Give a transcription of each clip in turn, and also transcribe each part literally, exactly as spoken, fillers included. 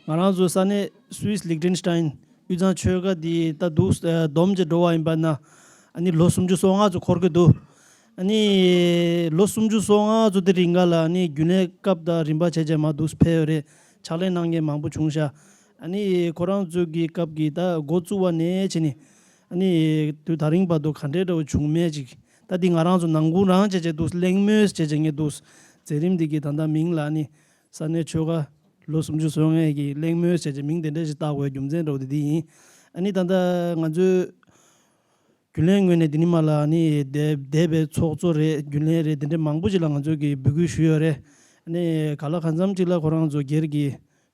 ང་རང་ཚོ་ས་གནས་སུད་སི་ལིག་ཏེན་སི་ཏན་དབུས་གཙང་ཆོལ་ཁ་འདི་ད་འདུག་ཨ་བསྡོམས་བྱས་འགྲོ་བ་ཡིན་པ་ན་ཨ་ནི་ལོ་སུམ་ཅུ་སོ་ལྔ་ཚོ་འཁོར་གྱི་འདུག་ཨ་ནི་ལོ་སུམ་ཅུ་སོ་ལྔ་ཚོ་དེ་རིང་ག་ལ་ཨ་ནི་རྒྱུན་ལས་སྐབས་དང་རིམ་པ་བྱས་བྱས་མར་འདུག་ཕེབས་ཡོད་རེད། ཕྱག་ལས་གནང་མཁན་མང་པོ་བྱུང་ཤག་ཨ་ནི་ཁོ་རང་ཚོ་གི་སྐབས་ཀྱི་ད་འགོ་བཙུགས་པ་ནས་བྱས་ནས་ཨ་ནི་དུས་ད་རིང་བར་དུ་ག་འདྲའི་འདྲ་བོ་བྱུང་མེད་ཅིག་ད་འདི་ང་རང་ཚོ་ནང་ཁུལ་རང་བྱས་བྱས་འདུག་གླེང་མོལ་བྱས་བྱས་ངས་འདུག་མཛད་རིམ་འདི་གི་ད་ལྟ་མིང་ལ་ཨ་ནི་ས་གནས་ཆོལ་ཁ་ལོ་སུམ་ཅུ་སོ་ལྔ་གི་གླེང་མོལ་ཟེར་བྱས་མིང་དེ་འདྲ་ཞིག་བཏགས་དགོས་རྒྱུ་མཚན་འདྲ་བོ་དེ་འདི་ཡིན། ཨ་ནི་ད་ལྟ་ང་ཚོའི་རྒྱུན་ལས་ངོས་ནས་འདི་ནི་མ་ལ་ཨ་ནི་འདས་འདས་པའི་ཚོགས་གཙོ་རེད། རྒྱུན་ལས་རེད། དེ་འདྲ་མང་པོ་ཞིག་ལ་ང་ཚོས་ཀྱི་འབོད་སྐུལ་ཞུས་ཡོད་རེད། ཨ་ནི་ག་ལ་གང་འཚམ་ཅིག་ལ་ཁོ་རང་ཚོ་སྒེར་གྱི་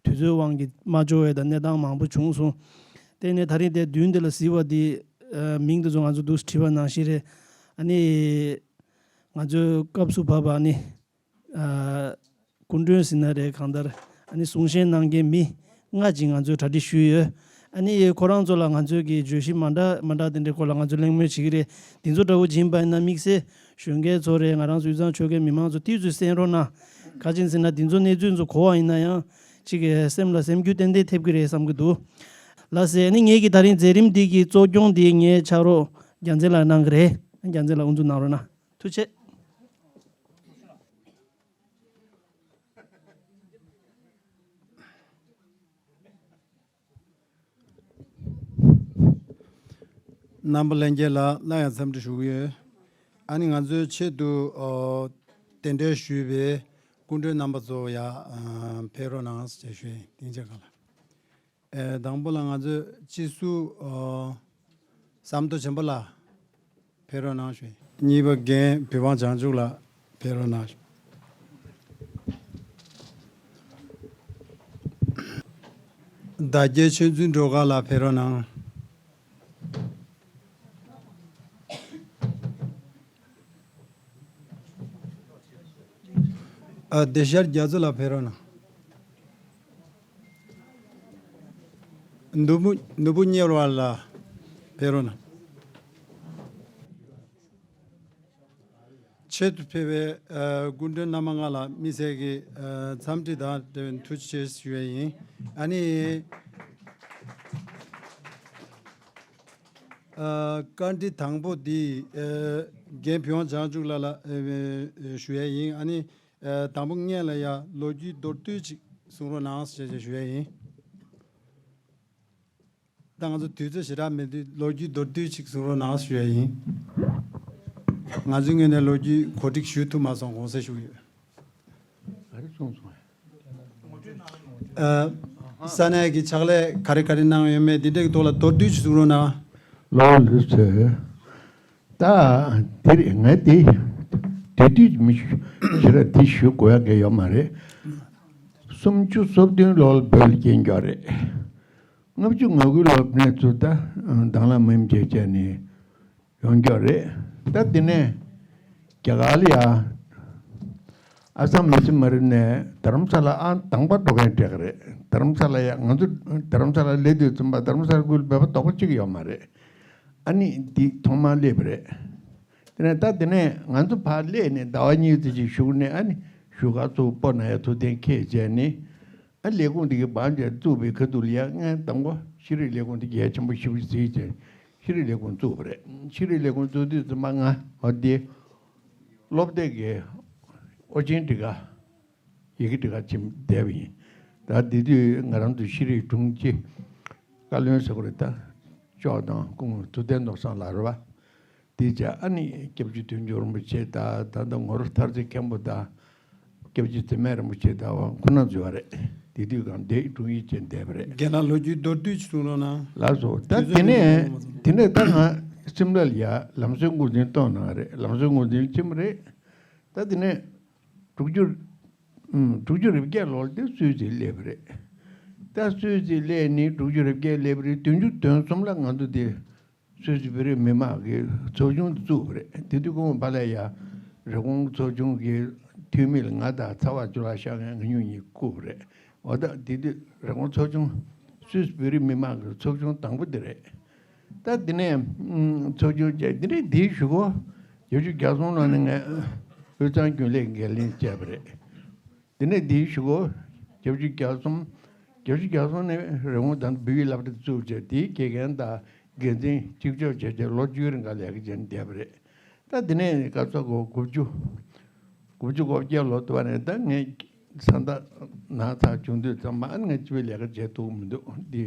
དུས་ཚོད་དབང་གིས་མ་འབྱོར་བའི་ད་གནས་སྟངས་མང་པོ་བྱུང་སོང་། དེ་ནས་ད་རིང་དེ་མདུན་དེ་ལ་གཟིགས་པ་འདི་ཨ་མིང་དེ་ཚོ་ང་ཚོ་འདུག་བྲིས་པ་ནང་བཞིན་རེད། ཨ་ནི་ང་ཚོའི་སྐབས་སུ་བབས་པ་ཨ་ནི། ཨ་སྐུ་མགྲོན་ཟེར་ན་རེད། གང་ལྟར་ཨ་ནི་གསུང་བཤད་གནང་མཁན་མི་ལྔ་ཅིག་ང་ཚོས་གྲ་སྒྲིག་ཞུས་ཡོད། ཨ་ནི་ཁོ་རང་ཚོ་ལ་ང་ཚོས་ཀྱི་བརྗོད་གཞི་མ་འདྲ་མ་འདྲ་དེ་འདྲའི་སྐོར་ལ་ང་ཚོས་གླེང་མོལ་བྱེད་ཀྱི་རེད། དེ་ཚོ་འདྲ་བོ་ཡིན་པ་ཡིན་ན་དམིགས་བསལ་གཞོན་སྐྱེས་ཚོ་རེད། ང་རང་ཚོ་དབུས་གཙང་ཆོལ་ཁའི་མི་མང་ཚོ་ཏོག་ཙམ་གསན་རོགས་གནང་། ག་ཅི་ཡིན་ཟེར་ན་དེ་ཚོ་གནས་ཚུལ་ཚོ་གོ་བ་ཡིན་ན་ཡང་ཅིག་གི་སེམས་ལ་སེམས་འགུལ་ཏན་ཏན་ཐེབས་ཀྱི་རེད་བསམ་གྱི་འདུག་ལགས་སེ། ཨ་ནི་ངེད་ཀྱི་ད་རིང་མཛད་རིམ་འདི་གི་གཙོ་སྐྱོང་འདི་ངའི་ཕྱག་རོགས་རྒྱལ་མཚན་ལགས་གནང་གི་རེད། རྒྱལ་མཚན་ལགས་དབུ་འཛུགས་གནང་རོགས་གནང་། ཐུགས་རྗེ་ཆེ། རྣམ་པ་ལྷན་རྒྱས་ལ་སླར་ཡང་འཚམས་འདྲི་ཞུ་གི་ཡོད། ཨ་ནི་ང་ཚོའི་ཆེད་དུ་ཨོ་གདན་འདྲེན་ཞུས་པའི་སྐུ་མགྲོན་རྣམ་པ་ཚོ་ཡ་ཨ་ཕེབས་རོགས་གནང་ཞེས་ཞུ་ཡིན། སྡིངས་ཆ་སྒང་ལ། ཨེ་དང་པོ་ལ་ང་ཚོས་སྤྱི་ཟུར་ཨོ་ཟམ་མདོ་ཆེན་པོ་ལགས་ཕེབས་རོགས་གནང་ཞུ། གཉིས་པ་རྒན་བི་ཝང་བྱང་ཆུབ་ལགས་ཕེབས་རོགས་གནང་ཞུ། དར་རྒྱས་ཆོས་འཛིན་སྒྲོལ་དཀར་ལགས་ཕེབས་རོགས་གནང་། ཨ་བདེ་ཤར་རྒྱ་མཚོ་ལགས་ཕེབས་རོགས་གནང་། ནོར་བུ་ནོར་བུ་གཉེར་བ་ལགས་ཕེབས་རོགས་གནང་། ཆེད་དུ་ཕེབས་པའི་ཨ་སྐུ་མགྲོན་རྣམ་པ་ལྔ་ལ་དམིགས་བསལ་གྱི་ཨ་འཚམས་འདྲི་དང་འབྲེལ་བའི་ཐུགས་རྗེ་ཆེ་ཞུ་ཡས་ཡིན། ཨ་ནི་ཨ་བཀའ་འདྲི་དང་པོ་འདི་ཨ་རྒན་བི་ཝང་བྱང་ཆུབ་ལགས་ལ་ཨ་ཞུ་ཡས་ཡིན། ཨ་ནི་ཨ་དང་པོ་སྔོན་ལ་ཡ་ལོ་རྒྱུས་མདོར་བསྡུས་ཅིག་གསུང་རོགས་གནང་ཞེས་ཞུ་ཡས་ཡིན། ད་ང་ཚོ་དུས་ཚོད་ཞེ་དྲག་མེད་དུས་ལོ་རྒྱུས་མདོར་བསྡུས་ཅིག་གསུང་རོགས་གནང་ཞུ་ཡ་ཡིན། ང་ཚོའི་ངོས་ནས་ལོ་རྒྱུས་གོ་སྒྲིག་ཞུ་ཐུབ་མ་སོང་དགོངས་སེལ་ཞུ་གི་ཡོད། ག་རེ་གསུངས་སོང་། ཨ་ས་གནས་ཀྱི་ཕྱག་ལས་ག་རེ་ག་རེ་གནང་ཡོད་མེད་འདི་འདྲའི་ཐོག་ལ་མདོར་བསྡུས་ཅིག་གསུང་རོགས་གནང་། ལོ་ལོས་ཚོད། ད་དེ་རེད། ང་དེ་དེ་དུས་མི་ཞུ་ཞེ་དྲག་དེ་ཞུ་དགོས་ཡ་གི་ཡོད་མ་རེད། སུམ་ཅུ་སོ་བདུན་ལོར་བོད་ལ་སྐྱེས་མགྱོགས་རེད། ལྔ་བཅུ་ང་དགུ་ལོར་གནས་ཚུལ་ད་དང་བླངས་མིན་བྱས་བྱས་ནས་ཡོང་མགྱོགས་རེད། ད་དེ་ནས་རྒྱ་གར་ལ་ཡ་ཨ་སམ་མི་སི་མ་རི་ནས་དྷ་རམ་ས་ལ་ཨང་དང་པོ་འགྲོ་མཁན་གྲས་རེད། དྷ་རམ་ས་ལ་ཡ་ང་ཚོ་དྷ་རམ་ས་ལ་སླེབས་དུས་ཙམ་པ་དྷ་རམ་ས་ལ་ཁུལ་བོད་པ་རྡོག་པོ་གཅིག་ཡོད་མ་རེད། ཨ་ནི་འདི་ཐོག་མར་སླེབས་པ་རེད། དེ་ནས་ད་དེ་ནས་ང་ཚོ་ཕར་སླེབས་ནས་ཟླ་བ་གཉིས་ཙམ་ཅིག་བཞུགས་ནས་ཨ་ནི་བཞུགས་སྒར་ཚུར་སྤོ་ན་ཡ་ཐུགས་གཏན་འཁེལ་བྱས་ནས་ཨ་ལས་ཁུངས་དེ་གི་བང་བརྒྱབ་བཙུགས་པའི་ཁ་ཐུག་ལ་ཡ་ངས་དང་པོ་ཤེས་རིག་ལས་ཁུངས་དེ་གལ་ཆེན་པོ་ཞེ་པོ་ཅིག་བརྩིས་བྱས་ཤེས་རིག་ལས་ཁུངས་བཙུགས་པ་རེད། ཤེས་རིག་ལས་ཁུངས་བཙུགས་དུས་ཙམ་པ་ང་འོ་དེ་སློབ་སྡེ་གི་ཨོ་རྒྱན་སྒྲིག་ཁ་ཡི་གེ་སྒྲིག་ཁ་ཕྱིན་བསྡད་པ་ཡིན། ད་དེ་དུས་ང་རང་ཚོ་ཤེས་རིག་དྲུང་ཆེ་བཀའ་བློན་ཟེར་དགོས་རེད། ད་ལྕོག་དང་སྐུ་ངོ་ཐུབ་བསྟན་ནོར་བཟང་ལགས་རེད་པ། དེ་བྱས་ཨ་ནི་སྐྱབས་རྗེ་དོན་གྲུབ་རིན་པོ་ཆེ་དང་ད་ལྟ་ངོར་ཐར་རྩེ་མཁན་པོ་དང་སྐྱབས་རྗེ་བདེ་སྨད་རིན་པོ་ཆེ་དང་ཁོང་རྣམ་ཚོ་ཡོད་རེད། དེ་དུས་གང་དེ་དྲུང་ཡིག་བྱས་བསྡད་པ་རེད། རྒན་ལགས་ལོ་རྒྱུས་མདོར་བསྡུས་ཅིག་གསུང་རོགས་གནང་། ལགས་སོ། ད་དུས་ཚོད་དེ་ནས་མང་པོ་མ་སོང་། དེ་ནས་ད་ང་སིམ་ལ་ལ་ཡ་ལམ་སྲོལ་འགོ་འཛིན་གཏོང་གནང་རེད། ལམ་སྲོལ་འགོ་འཛིན་ཕྱིན་པ་རེད། ད་དེ་ནས་དྲུག་ཅུ་ཨུམ། དྲུག་ཅུ་རེ་བརྒྱད་ལོར་དེ་སུད་སི་སླེབས་པ་རེད། ད་སུད་སི་སླེབས་ནས་དྲུག་ཅུ་རེ་བརྒྱད་སླེབས་པ་རེད། བདུན་ཅུ་དོན་གསུམ་ལ་ང་ཚོ་དེ་སུད་སི་བོད་རིགས་མི་མང་གི་ཚོགས་ཆུང་དེ་བཙུགས་པ་རེད། དེ་དུས་ཁོང་ཕ་ལ་ཡ་རེབ་གོང་ཚོགས་ཆུང་གི་འཐུས་མི་ལ་ང་དང་ཚ་བ་ཅུ་ལགས་ཤག་ངས་ང་གཉིས་གཉིས་བཀུར་བ་རེད། འོ་ད་དེ་དུས་རེབ་གོང་ཚོགས་ཆུང་སུད་སི་བོད་རིགས་མི་མང་གི་ཚོགས་ཆུང་དང་པོ་དེ་རེད། ད་དེ་ནས་ཚོགས་ཆུང་བཅས་དེ་ནས་དེའི་གཞུག་གུ་བརྒྱད་ཅུ་གྱ་གསུམ་ལོ་ནས་ངས་དབུས་གཙང་རྒྱུན་ལས་འགན་ལེན་བྱས་པ་རེད། དེ་ནས་དེའི་གཞུག་གུ་བརྒྱད་ཅུ་གྱ་གསུམ་ བརྒྱད་ཅུ་གྱ་གསུམ་ནས་རི་བོང་ད་བོད་ཡིག་སློབ་གྲྭ་བཙུགས་བྱས། དེའི་དགེ་རྒན་དང་འགན་འཛིན་གཅིག་ལྕོགས་བྱས་བྱས་ལོ་བཅུའི་རིང་ག་ལས་ཀ་བྱས་ནས་བསྡད་པ་རེད། ད་དེ་ནས་སྐབས་སུ་གོ་དགུ་བཅུ། དགུ་བཅུ་གོ་བརྒྱད་ལོ་དུ་བ་ནས་ད་ངས་ས་མཐའ་ན་ཚ་བྱུང་དུས་ཙམ་པ། ཨ་ནི་ངས་སྤྱི་པའི་ལས་ཀ་བྱེད་ཐུབ་མི་འདུག་འདི་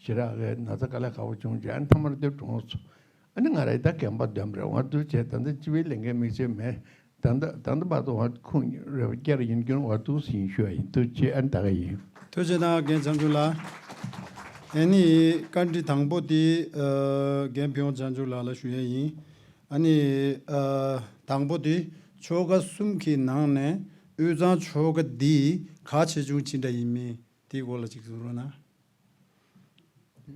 ཞེ་དྲག་གི་ན་ཚ་དཀའ་ལས་ཁག་པོ་བྱུང་བྱས། ཨ་ནི་མཐའ་མར་དེ་གྲོངས་སོང་། ཨ་ནི་ང་རང་ད་རྒན་པ་འདོན་པ་རེད། འོ་འདུག་བྱས་ད་ལྟ་སྤྱི་པའི་ལས་འགན་དམིགས་བསལ་མེད། ད་ལྟ་ད་ལྟ་བར་དུ་འོ་ཁུངས་རེ་བ་བསྐྱར་ཡིན་རྒྱུ་འོ་འདུག་ཟིན་ཞུ་བ་ཡིན། ཐུགས་རྗེ་ཆེ། ཨ་ནི་ད་ག་ཡིན། ཐུགས་རྗེ་གནང་རྒན་བྱང་ཆུབ་ལགས། ཨ་ནི་བཀའ་འདྲི་དང་པོ་དེ་ཨ་རྒན་ཕུན་དབང་བྱང་ཆུབ་ལགས་ལ་ཞུ་ཡས་ཡིན། ཨ་ནི་ཨ་དང་པོ་དེ་ཆོལ་ཁ་གསུམ་གྱི་ནང་ནས་དབུས་གཙང་ཆོལ་ཁ་འདི་གལ་ཆེ་ཆུང་ཅི་འདྲ་ཡིན་མིན་དེའི་སྐོར་ལ་ཅིག་གསུང་རོགས་གནང་།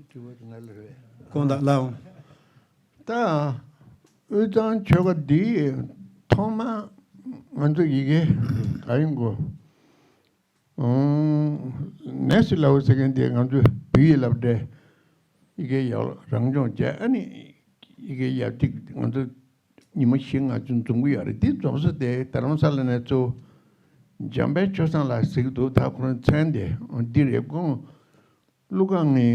དྲི་བ་དེ་ང་ལ་རེད། དགོངས་དག་ལགས་འོང་། ད་དབུས་གཙང་ཆོལ་ཁ་འདི་ཐོག་མ་ང་ཚོ་ཡི་གེ་ག་ཡིན་གོ། ནེ་སི་ལའོ་ཟེར་མཁན་དེ་ང་ཚོའི་བོད་ཡིག་སློབ་གྲྭའི་ཡི་གེ་ཡག་རང་སྦྱོང་བྱས། ཨ་ནི་ཡི་གེ་ཡག་ཅིག་ང་ཚོ་ཉི་མ་བཞི་ལྔ་ཅུ་འཛོམས་ཀྱི་ཡོད་རེད། དེ་འཛོམས་ས་དེ་རྡ་རམ་ས་ལ་ནས་གཙོ་བོ་འཇམ་དཔལ་ཆོས་བཟང་ལགས་ཟེར་གྱི་འདུག་ད་ཁོ་རང་མཚན་དེ་འདི་རེད། ཁོང་ཀླུ་ཁང་གི་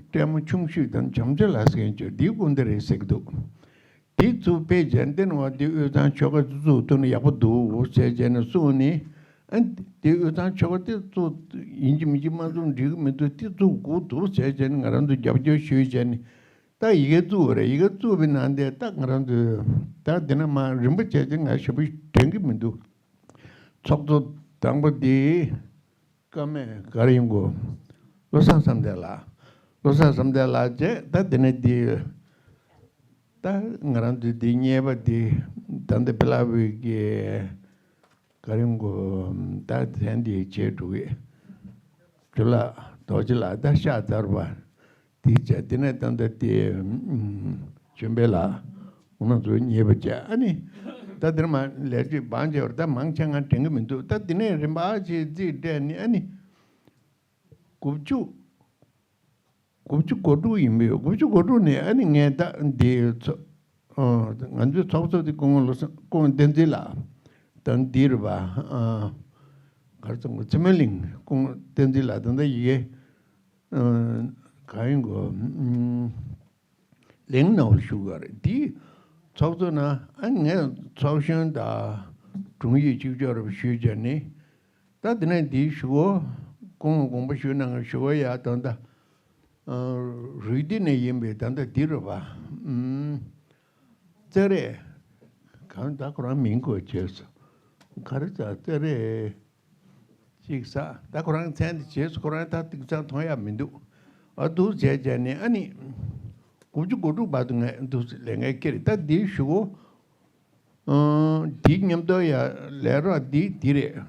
ལྟད་མོ་ཆུང་ཤོས་དང་བྱམས་བརྩེ་ལགས་ཟེར་མཁན་ཅིག་འདིའི་སྐུ་ཟླ་རེད་ཟེར་གྱི་འདུག་དེ་བཙུགས་པའི་རྗེས་འདི་ནང་བ་འདི་དབུས་གཙང་ཆོལ་ཁ་བཙུགས་ཐུབ་ན་ཡག་པོ་འདུག་ཟེར་བྱས་ནས་གསུངས་ནས། ཨ་འདི་དབུས་གཙང་ཆོལ་ཁ་དེ་བཙུགས་ཡིན་གཅིག་མིན་གཅིག་མ་བཙུགས་འགྲིག་གི་མི་འདུག་དེ་བཙུགས་དགོས་འདུག་ཟེར་བྱས་ནས་ང་རང་ཚོ་རྒྱབ་སྐྱོར་ཞུས་བྱས་ནས། ད་ཡི་གེ་བཙུགས་པ་རེད། ཡི་གེ་བཙུགས་པའི་ནང་དེ་ད་ང་རང་ཚོས་ད་འདི་ན་མ་རིན་པོ་ཆེ་ཅིག་ང་ཞེ་པོ་དྲན་གྱི་མི་འདུག་ཚོགས་གཙོ་དང་པོ་དེ་ཀ་མེད་ག་རེ་ཡིན་གོ། བློ་བཟང་བསམ་གཏན་ལགས། བློ་བཟང་བསམ་གཏན་ལགས་བྱས། ད་དེ་ནས་དེ་ད་ང་རང་ཚོའི་དེ་གཉེར་པ་དེ་ད་ལྟ་བི་ལ་བོད་ཀྱི་ག་རེ་ཡིན་གོ། ད་མཚན་དེ་བྱས་འགྲོ་གི། ཇོ་ལགས་རྡོ་རྗེ་ལགས་ད་ཤག་ཚར་བ། དེ་བྱས་དེ་ནས་ད་ལྟ་དེ་ཆོས་འཕེལ་ལགས་ང་རང་ཚོ་གཉེར་པ་བྱས། ཨ་ནི་ད་དེར་མ་ལས་བྱེད་བང་བྱས་པར་ད་མང་ཆེ་ང་དྲན་གྱི་མི་འདུག་ད་དེ་ནས་རིམ་པ་ཅིག་རྩིས་སྤྲད་ནས། ཨ་ནི་དགུ་བཅུ་དགུ་བཅུ་གོ་དྲུག་ཡིན་པས། དགུ་བཅུ་གོ་དྲུག་ནས་ཨ་ནི་ངས་ད་འདི་ཚོ་ཨ་ང་ཚོའི་ཚོགས་གཙོ་དེ་སྐུ་ངོ་བློ་བཟང་སྐུ་ངོ་བསྟན་འཛིན་ལགས་དང་འདི་རེད་པ། ཨ་ག་རེ་ཚོ་ཚེ་སྨོན་གླིང་སྐུ་ངོ་བསྟན་འཛིན་ལགས་ད་ལྟ་ཡི་གེ་ཨ་ག་ཡིན་གོ། ཨ་གླིང་ནང་བཞུགས་ཡོད་རེད། དེའི་ཚོགས་གཙོ་ན་ཨ་ངས་ཚོགས་གཞོན་དང་དྲུང་ཡིག་གཅིག་ལྕོགས་རེད་པ་ཞུས་བྱས་ནས། ད་དེ་ནས་འདིའི་ཞུ་སྒོ་སྐུ་ངོ་དགོངས་པ་ཞུས་གནང་གི་ཞུ་སྒོ་ཡ་ད་ལྟ་ཨ་རུས་སྡེ་ནས་ཡིན་པའི་ད་ལྟ་འདི་རེད་པ། ཨམ་ཙེ་རེ་གང་ད་ཁོ་རང་མིང་གོ་བྱས་སོ། ག་རེ་ཟ་ཙེ་རེ་ཅིག་ཟ། ད་ཁོ་རང་མཚན་དེ་བྱས་སོ། ཁོ་རང་ད་ཏིག་ཙང་མཐོང་ཡ་མི་འདུག་ཨ་འདུག་བྱས་བྱས་ནས་ཨ་ནི་དགུ་བཅུ་གོ་དྲུག་བར་དུ་ངས་འདུག་ལས་ངས་ཀྱི་རེད། ད་འདིའི་ཞུ་སྒོ་ཨ་དེའི་མཉམ་དུ་ཡ་ལས་རོགས་འདི་འདི་རེད།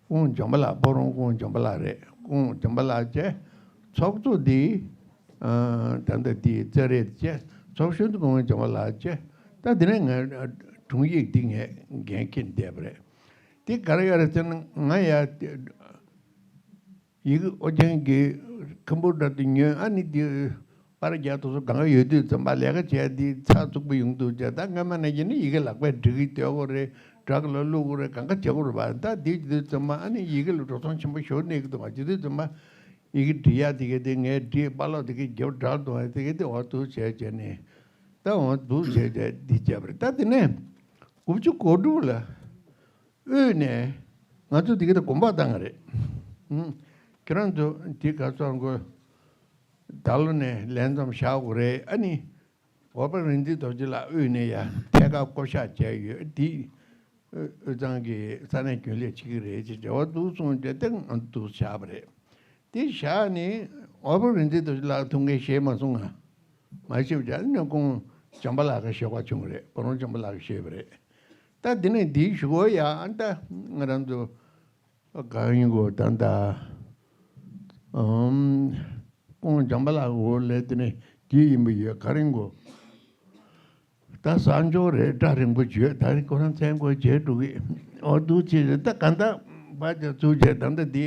སྐུ་ངོ་འཇམ་པ་ལགས། སྤ་རོང་སྐུ་ངོ་འཇམ་པ་ལགས་རེད། སྐུ་ངོ་འཇམ་པ་ལགས་བྱས། ཚོགས་གཙོ་འདི་ཨ་ད་ལྟ་འདི་ཙེ་རེད་བྱས། ཚོགས་གཞོན་དུ་སྐུ་ངོ་འཇམ་པ་ལགས་བྱས། ད་འདི་ནས་ངས་དྲུང་ཡིག་འདི་ངས་འགན་འཁྱེར་བསྡད་པ་རེད། འདི་ག་རེ་ཡོད་རེད་ཟེར་ན་ང་ཡ་ཡི་གེ་ཨོ་རྒྱན་གྱི་ཁམ་པུ་ཊར་དེ་ཉོས། ཨ་ནི་དེ་པར་རྒྱག་ཐུབ་ས་གང་ག་ཡོད་དུས་ཙམ་པ་ལས་ཀ་བྱས་དེ་ཚགས་ཚུད་པོ་ཡོང་འདུག་བྱས། ད་སྔ་མ་ནང་བཞིན་ནི་ཡི་གེ་ལག་པས་འབྲི་གི་སྡོད་དགོས་རེད། ཌག་ལ་བླུག་དགོས་རེད། གང་ག་བྱེད་དགོས་རེད་པ། ད་དེ་བྱེད་དུས་ཙམ་པ་ཨ་ནི་ཡི་གེ་ལ་འགྲོ་སོང་ཆེན་པོ་ཞེ་པོ་གནས་ཀྱི་འདུག་པ། བྱེད་དུས་ཙམ་པ་ཡི་གེ་འབྲི་ཡག་དེ་གའི་དེ་ངས་བྲིས། པར་ལོག་དེ་གའི་རྒྱབ་འདྲ་འདུག་པ། དེ་གའི་དེ་འོ་འདུག་བྱས་བྱས་ནས། ད་འོ་འདུག་བྱས་བྱས་འདི་བྱས་པ་རེད། ད་དེ་ནས་དགུ་བཅུ་གོ་དྲུག་ལ། དབུས་ནས་ང་ཚོ་འདི་ག་ད་དགོངས་པ་བཏང་གི་རེད། ཨུམ། ཁྱེད་རང་ཚོ་འདི་ག་ཚོད་དགོས། ད་ལོ་ནས་ལས་མཚམས་བཞག་དགོས་རེད། ཨ་ནི་འོད་དཔག་རིག་འཛིན་རྡོ་རྗེ་ལགས་དབུས་ནས་ཡ་ཐད་ཀར་བསྐོ་བཞག་བྱས་ཡོད། འདི་དབུས་གཙང་གི་ས་གནས་རྒྱུན་ལས་བྱེད་ཀྱི་རེད་ཅེས་འབྲེལ་བ་འདུག་གསུངས་བྱས་ཏེ་ང་ཚོ་བཞག་པ་རེད། དེ་བཞག་ནས་འོད་དཔག་རིག་འཛིན་རྡོ་རྗེ་ལགས་ཐུགས་འགན་བཞེས་མ་སོང་ང་། མ་བཞེས་པ་བྱས་ནས་སྐུ་ངོ་འཇམ་པ་ལགས་ཀྱིས་བཞེས་པ་བྱུང་རེད། སྤ་རོང་འཇམ་པ་ལགས་ཀྱིས་བཞེས་པ་རེད། ད་དེ་ནས་འདིའི་ཞུ་སྒོ་ཡ་ཨ་ད་ང་རང་ཚོ་གང་ཡིན་གོ། ད་ད་ཨམ་སྐུ་ངོ་འཇམ་པ་ལགས་འོ་ལས་དེ་ནས་འདི་ཡིན་པ་ཡོད། ག་རེ་ཡིན་གོ། ད་གསར་འབྱོར་རེད། སྐྲ་རིང་པོ་བྱོས། ད་ཁོ་རང་མཚན་སྐོར་བྱས་འགྲོ་གི། འོ་འདུག་ཅེས་རེད། ད་ག་ད་བ་ཅག་ཚུགས་བྱས་ད་ལྟ་འདི་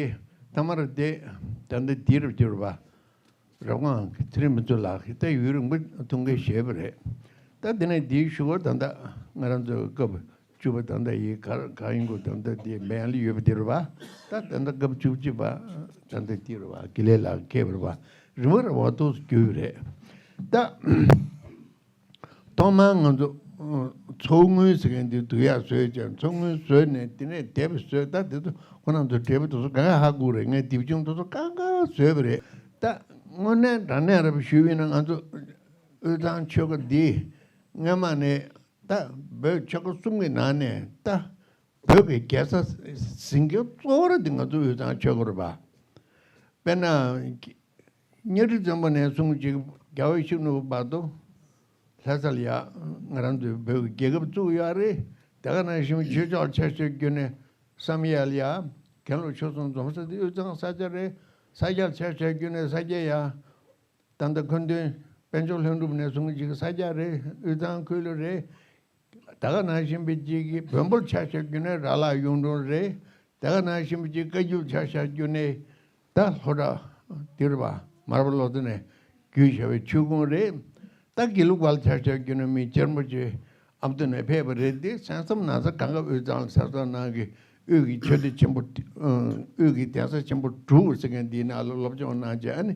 ཐ་མར་བསྡད། ད་ལྟ་འདི་རུ་གྱུར་པ། རབ་སྒང་གི་ཚེ་རིང་མི་ཚོ་ལགས་ཀྱིས་ད་ཡུན་རིང་པོ་ཐུགས་འགན་བཞེས་པ་རེད། ད་དེ་ནས་འདིའི་ཞུ་སྒོ་ད་ལྟ་ང་རང་ཚོའི་སྐབས་བཅུ་པ་ད་ལྟ་ཡི་ག་གང་ཡིན་གོ། ད་ལྟ་འདི་མེ་ཡང་ལ་ཡོད་པ་འདི་རེད་པ། ད་ད་ལྟ་སྐབས་བཅུ་གཅིག་པ་ ད་ལྟ་དེ་རེད་བ། དགེ་ལེགས་ལགས་མཁས་པ་རེད་བ། རིམ་པ་རེ་བ་ཏོག་ཙམ་བརྒྱུད་པ་རེད། ད་ཐོག་མར་ང་ཚོ་ཨ་ཚོགས་དངུལ་ཟེར་མཁན་དེ་བསྡུ་ཡག་བཟོས་ཀྱང་ཚོགས་དངུལ་བཟོས་ནས་དེ་ནས་དེབ་བཟོས། ད་དེ་ཚོ་ཁོ་རང་ཚོ་འབྲས་བུ་དེ་ཚོ་གང་ག་ཧ་གོ་རེད། ངས་དེབ་ཆུང་དེ་ཚོ་གང་ག་བཟོས་པ་རེད། ད་དངོས་གནས་དྲང་གནས་རེད་བ་ཞུས་པ་ཡིན་ན། ང་ཚོ་དབུས་གཙང་ཆོལ་ཁ་འདི་སྔོན་མ་ནས་ད་བོད་ཆོལ་ཁ་གསུམ་གྱི་ནང་ནས་ད་བོད་ཀྱི་རྒྱལ་ས་ཟིན་མཁན་གཙོ་བོ་ར་འདི་ང་ཚོ་དབུས་གཙང་ཆོལ་ཁ་རེད་པ། དཔེར་ན་གཉའ་ཁྲི་བཙན་པོ་ནས་བཟུང་ཅིག་རྒྱལ་བ་ཡིད་བཞིན་ནོར་བུ་བར་དུ་ལྷ་སར་ཡ་ང་རང་ཚོའི་བོད་ཀྱི་རྒྱལ་ཁབ་བཙུགས་ཡོད་རེད། དེ་ག་ནང་བཞིན་ཆོས་ཕྱོགས་ཆ་བཞག་བརྒྱུད་ནས་བསམ་ཡས་ལ་ཡ་མཁན་སློབ་ཆོས་གསུམ་འཛོམས་ས་དེ་དབུས་གཙང་ས་ཆ་རེད། ས་སྐྱ་ཆ་བཞག་བརྒྱུད་ནས་ས་སྐྱ་ཡ། ད་ལྟ་མཁན་དོན་དཔལ་འབྱོར་ལྷུན་གྲུབ་ནས་བཟུང་ཅིག་ས་སྐྱ་རེད། དབུས་གཙང་ཁུལ་ལ་རེད། ད་ག་ནང་བཞིན་པའི་ཅིག་གི་བོན་པོར་ཆ་བཞག་རྒྱུ་ནས་ར་ལག་གཡུང་དྲུང་རེད། ད་ག་ནང་བཞིན་པའི་ཅིག་བཀའ་བརྒྱུད་ཆ་བཞག་རྒྱུ་ནས་ད་ལྷོ་བྲག་འདིར་བ་མར་པ་ལོ་ཙཱ་ནས་བརྒྱུད་བཞག་པའི་ཆོས་ཁུངས་རེད། ད་དགེ་ལུགས་པར་ཆ་བཞག་རྒྱུ་ནས་མི་ཆེན་པོ་ཅིག་ཨ་མདོ་ནས་ཕེབས་པ་རེད། དེ་སེམས་ཙམ་ན་ཚ་གང་ག་དབུས་གཙང་ལ་ས་ཚང་ནང་གི་དབུས་ཀྱི་ཆོས་སྡེ་ཆེན་པོ་དབུས་ཀྱི་གདན་ས་ཆེན་པོ་དྲུག་ཟེར་མཁན་འདིའི་ནང་ལ་སློབ་སྦྱོང་གནང་བྱས། ཨ་ནི་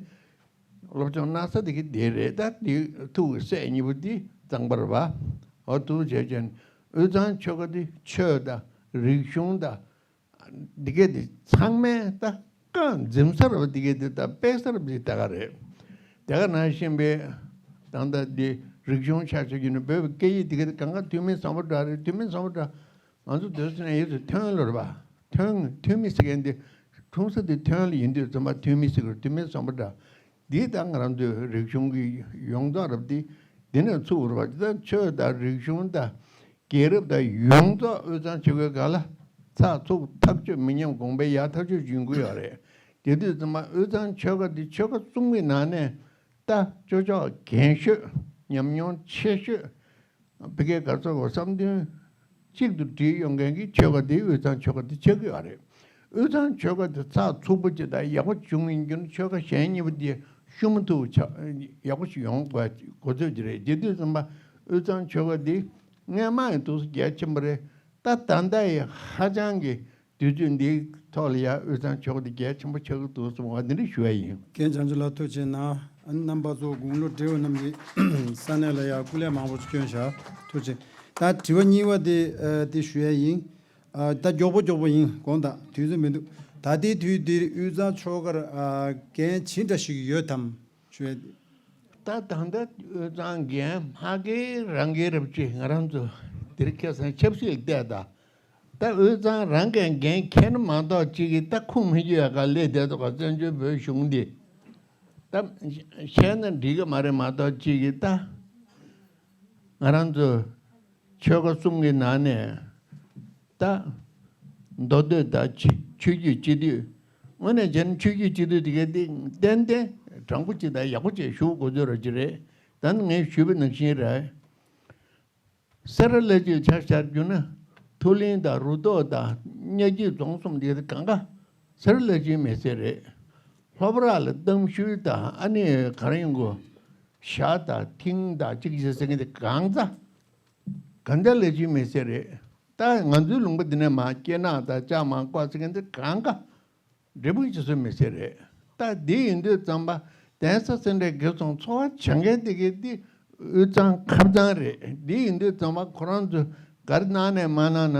སློབ་སྦྱོང་གནང་ས་དེ་གི་དེ་རེད། ད་དེ་ཐུགས་ཀྱི་སྲས་གཉིས་པོ་དེ་གཙང་པ་རེད་པ། འོ་དེ་བྱས་ཙང་དབུས་གཙང་ཆོལ་ཁ་དེ་ཆོས་དང་རིག་གཞུང་དང་དེ་ག་དེ་ཚང་མས་ད་རྐང་འཛིན་ས་རེད་པ། དེ་ག་དེ་ད་སྤེལ་ས་རེད་པ། དེ་ད་ག་རེད། དེ་ག་ནང་བཞིན་པའི་ད་ལྟ་དེ་རིག་གཞུང་ཆ་བཞག་རྒྱུ་ནས་བོད་པའི་སྐད་ཡིག་དེ་ག་དེ་གང་ག་ཐོན་མི་བཟང་པོ་འདྲ་རེད། ཐོན་མི་བཟང་པོ་འདྲ། ང་ཚོ་སྡོད་ས་ནས་ཡོད་ཚད་ཐོན་ལོ་རེད་པ། ཐོན་ཐོན་མི་ཟེར་མཁན་དེ་འཁྲུངས་ས་དེ་ཐོན་ལ་ཡིན་དུས་ཙམ་པ་ཐོན་མི་ཟེར་དགོས། ཐོན་མི་བཟང་པོ་འདྲ། འདི་ད་ང་རང་ཚོའི་རིག་གཞུང་གི་ཡོངས་རྫོགས་རབ་དེ་འདི་ནས་ཚུགས་རེད་པ། དེ་ད་ཆོས་དང་རིག་གཞུང་དང་རྒྱལ་རབས་དང་ཡོངས་རྫོགས་དབུས་གཙང་ཆོལ་ཁའི་སྒང་ལ་ཚགས་ཚུད་ཐག་ཆོད་མི་ཉམས་གོང་འཕེལ་ཡག་ཐག་ཆོད་ཡོང་གི་ཡོད་རེད། དེ་དུས་ཙམ་པ་དབུས་གཙང་ཆོལ་ཁ་འདི་ཆོལ་ཁ་གསུམ་གྱི་ནང་ནས་ད་ཅོ་ཅོག་རྒན་ཤོས་ཉམས་མྱོང་ཆེ་ཤོས། ཕ་གིའི་གར་སོགས་བསམ་དོན་གཅིག་ཏུ་བསྒྲིལ་ཡོང་མཁན་གྱི་ཆོལ་ཁ་དེ་དབུས་གཙང་ཆོལ་ཁ་དེ་ཆགས་ཀྱི་ཡོད་རེད། དབུས་གཙང་ཆོལ་ཁ་དེ་ཚགས་ཚུད་པོ་ཅིག་དང་ཡག་པོ་བྱུང་ཡིན་རྒྱུ་ན་ཆོལ་ཁ་གཞན་གཉིས་པོ་དེ་ཤུགས་མ་ཐུག་ཆགས་ཡག་པོ་ཞིག་ཡོང་དགོས་དགོས་ཚོད་ཅིག་རེད། དེ་དུས་ཙམ་པ་དབུས་གཙང་ཆོལ་ཁ་དེ་སྔས་མ་ཡི་འདུག་སེ་རྒྱ་ཆེན་པོ་རེད། ད་ད་ལྟ་ཡི་ཧ་ཅང་གི་དུས་ཚོད་འདིའི་ཐོག་ལ་ཡ་དབུས་གཙང་ཆོལ་ཁ་དེ་རྒྱ་ཆེན་པོ་ཆགས་ཀྱི་འདུག་གསུངས་པ་འདི་འདྲ་ཞུ་ཡ་ཡིན། རྒན་བྱང་ཆུབ་ལགས་ཐུགས་རྗེ་གནང་། ཨ་ནི་རྣམ་པ་ཚོ་དགུང་ལོ་བགྲེས་པ་རྣམས་ཀྱིས་ས་གནས་ལ་ཡ་སྐུ་ལས་མང་པོ་ཞིག་བསྐྱོན་བཞག་ཐུགས་རྗེ། ད་དྲི་བ་གཉིས་པ་དེ་ཨ་དེ་ཞུ་ཡ་ཡིན། ཨ་ད་མགྱོགས་པོ་མགྱོགས་པོ་ཡིན། དགོངས་དག་དུས་ཚོད་མི་འདུག་ད་ལྟའི་དུས་འདིར་དབུས་གཙང་ཆོལ་ཁར་ཨ་འགན་ཇི་འདྲ་ཞིག་ཡོད་དམ་ཞུ་ཡ། ད་ད་ལྟ་དབུས་གཙང་འགན་མ་འཁྱེར་རང་འཁྱེར་རབ་ཅིག་ང་རང་ཚོ་འདིར་ཁ་སང་ཆབ་སྲིད་ལ་བལྟས་ད། ད་དབུས་གཙང་རང་གིས་འགན་འཁྱེར་ན་མ་གཏོགས་གཅིག་གིས་ད་ཁུངས་མི་འཁྱོལ་ཡ་ག་ལས་བསྡད་འདུག་ག་བཙན་བྱོལ་བོད་གཞུང་འདི། ད་བཤད་ན་འགྲིག་གི་མ་རེད་མ་གཏོགས་གཅིག་གིས་ད་ང་རང་ཚོ་ཆོལ་ཁ་གསུམ་གྱི་ནང་ནས་ད་མདོ་སྟོད་དང་ཆོས་བརྒྱུད་སྤྱི་འཐུས། དངོས་གནས་བྱས་ན་ཆོས་བརྒྱུད་སྤྱི་འཐུས་དེ་གའི་དེ་ཏན་ཏན་དྲང་པོ་ཅིག་དང་ཡག་པོ་ཅིག་ཞུགས་དགོས་ཚོད་ར་ཅིག་རེད། ད་ནི་ངས་ཞུས་པ་ནང་བཞིན་རེད། སེ་ར་བླ་སྤྱིའི་ཆ་བཞག་རྒྱུ་ན་མཐོ་གླིང་དང་རུ་ཐོག་དང་གཉའ་སྐྱིད་རྫོང་གསུམ་དེ་གང་ག་སེ་ར་བླ་སྤྱིའི་མི་སེར་རེད། ལྷོ་བྲག་ལ་གཏམ་ཤུལ་དང་ཨ་ནི་ག་རེ་ཡིན་གོ། ཞྭ་དང་ཐིང་དང་གཅིག་བྱས་ཟེར་མཁན་དེ་གང་ཚ་གང་ཚ་བླ་སྤྱིའི་མི་སེར་རེད། ད་ང་ཚོའི་ལུང་པ་འདི་ནས་མར་སྐྱེ་ནག་དང་ལྕགས་མང་ཀོ་ཟེར་མཁན་དེ་གང་ག་འབྲས་སྤུངས་ཀྱི་སུ་མི་སེར་རེད། ད་འདི་ཡིན་དུས་ཙམ་པ་གདན་ས་སེ་འབྲས་དགེ་སོང་འཚོ་བ་བྱེད་མཁན་དེ་གའི་འདི་དབུས་གཙང་ཁམས་གཙང་རེད། འདི་ཡིན་དུས་ཙམ་པ་ཁོ་རང་ཚོ་ག་རེ་གནང་ནས་མ་གནང་ན་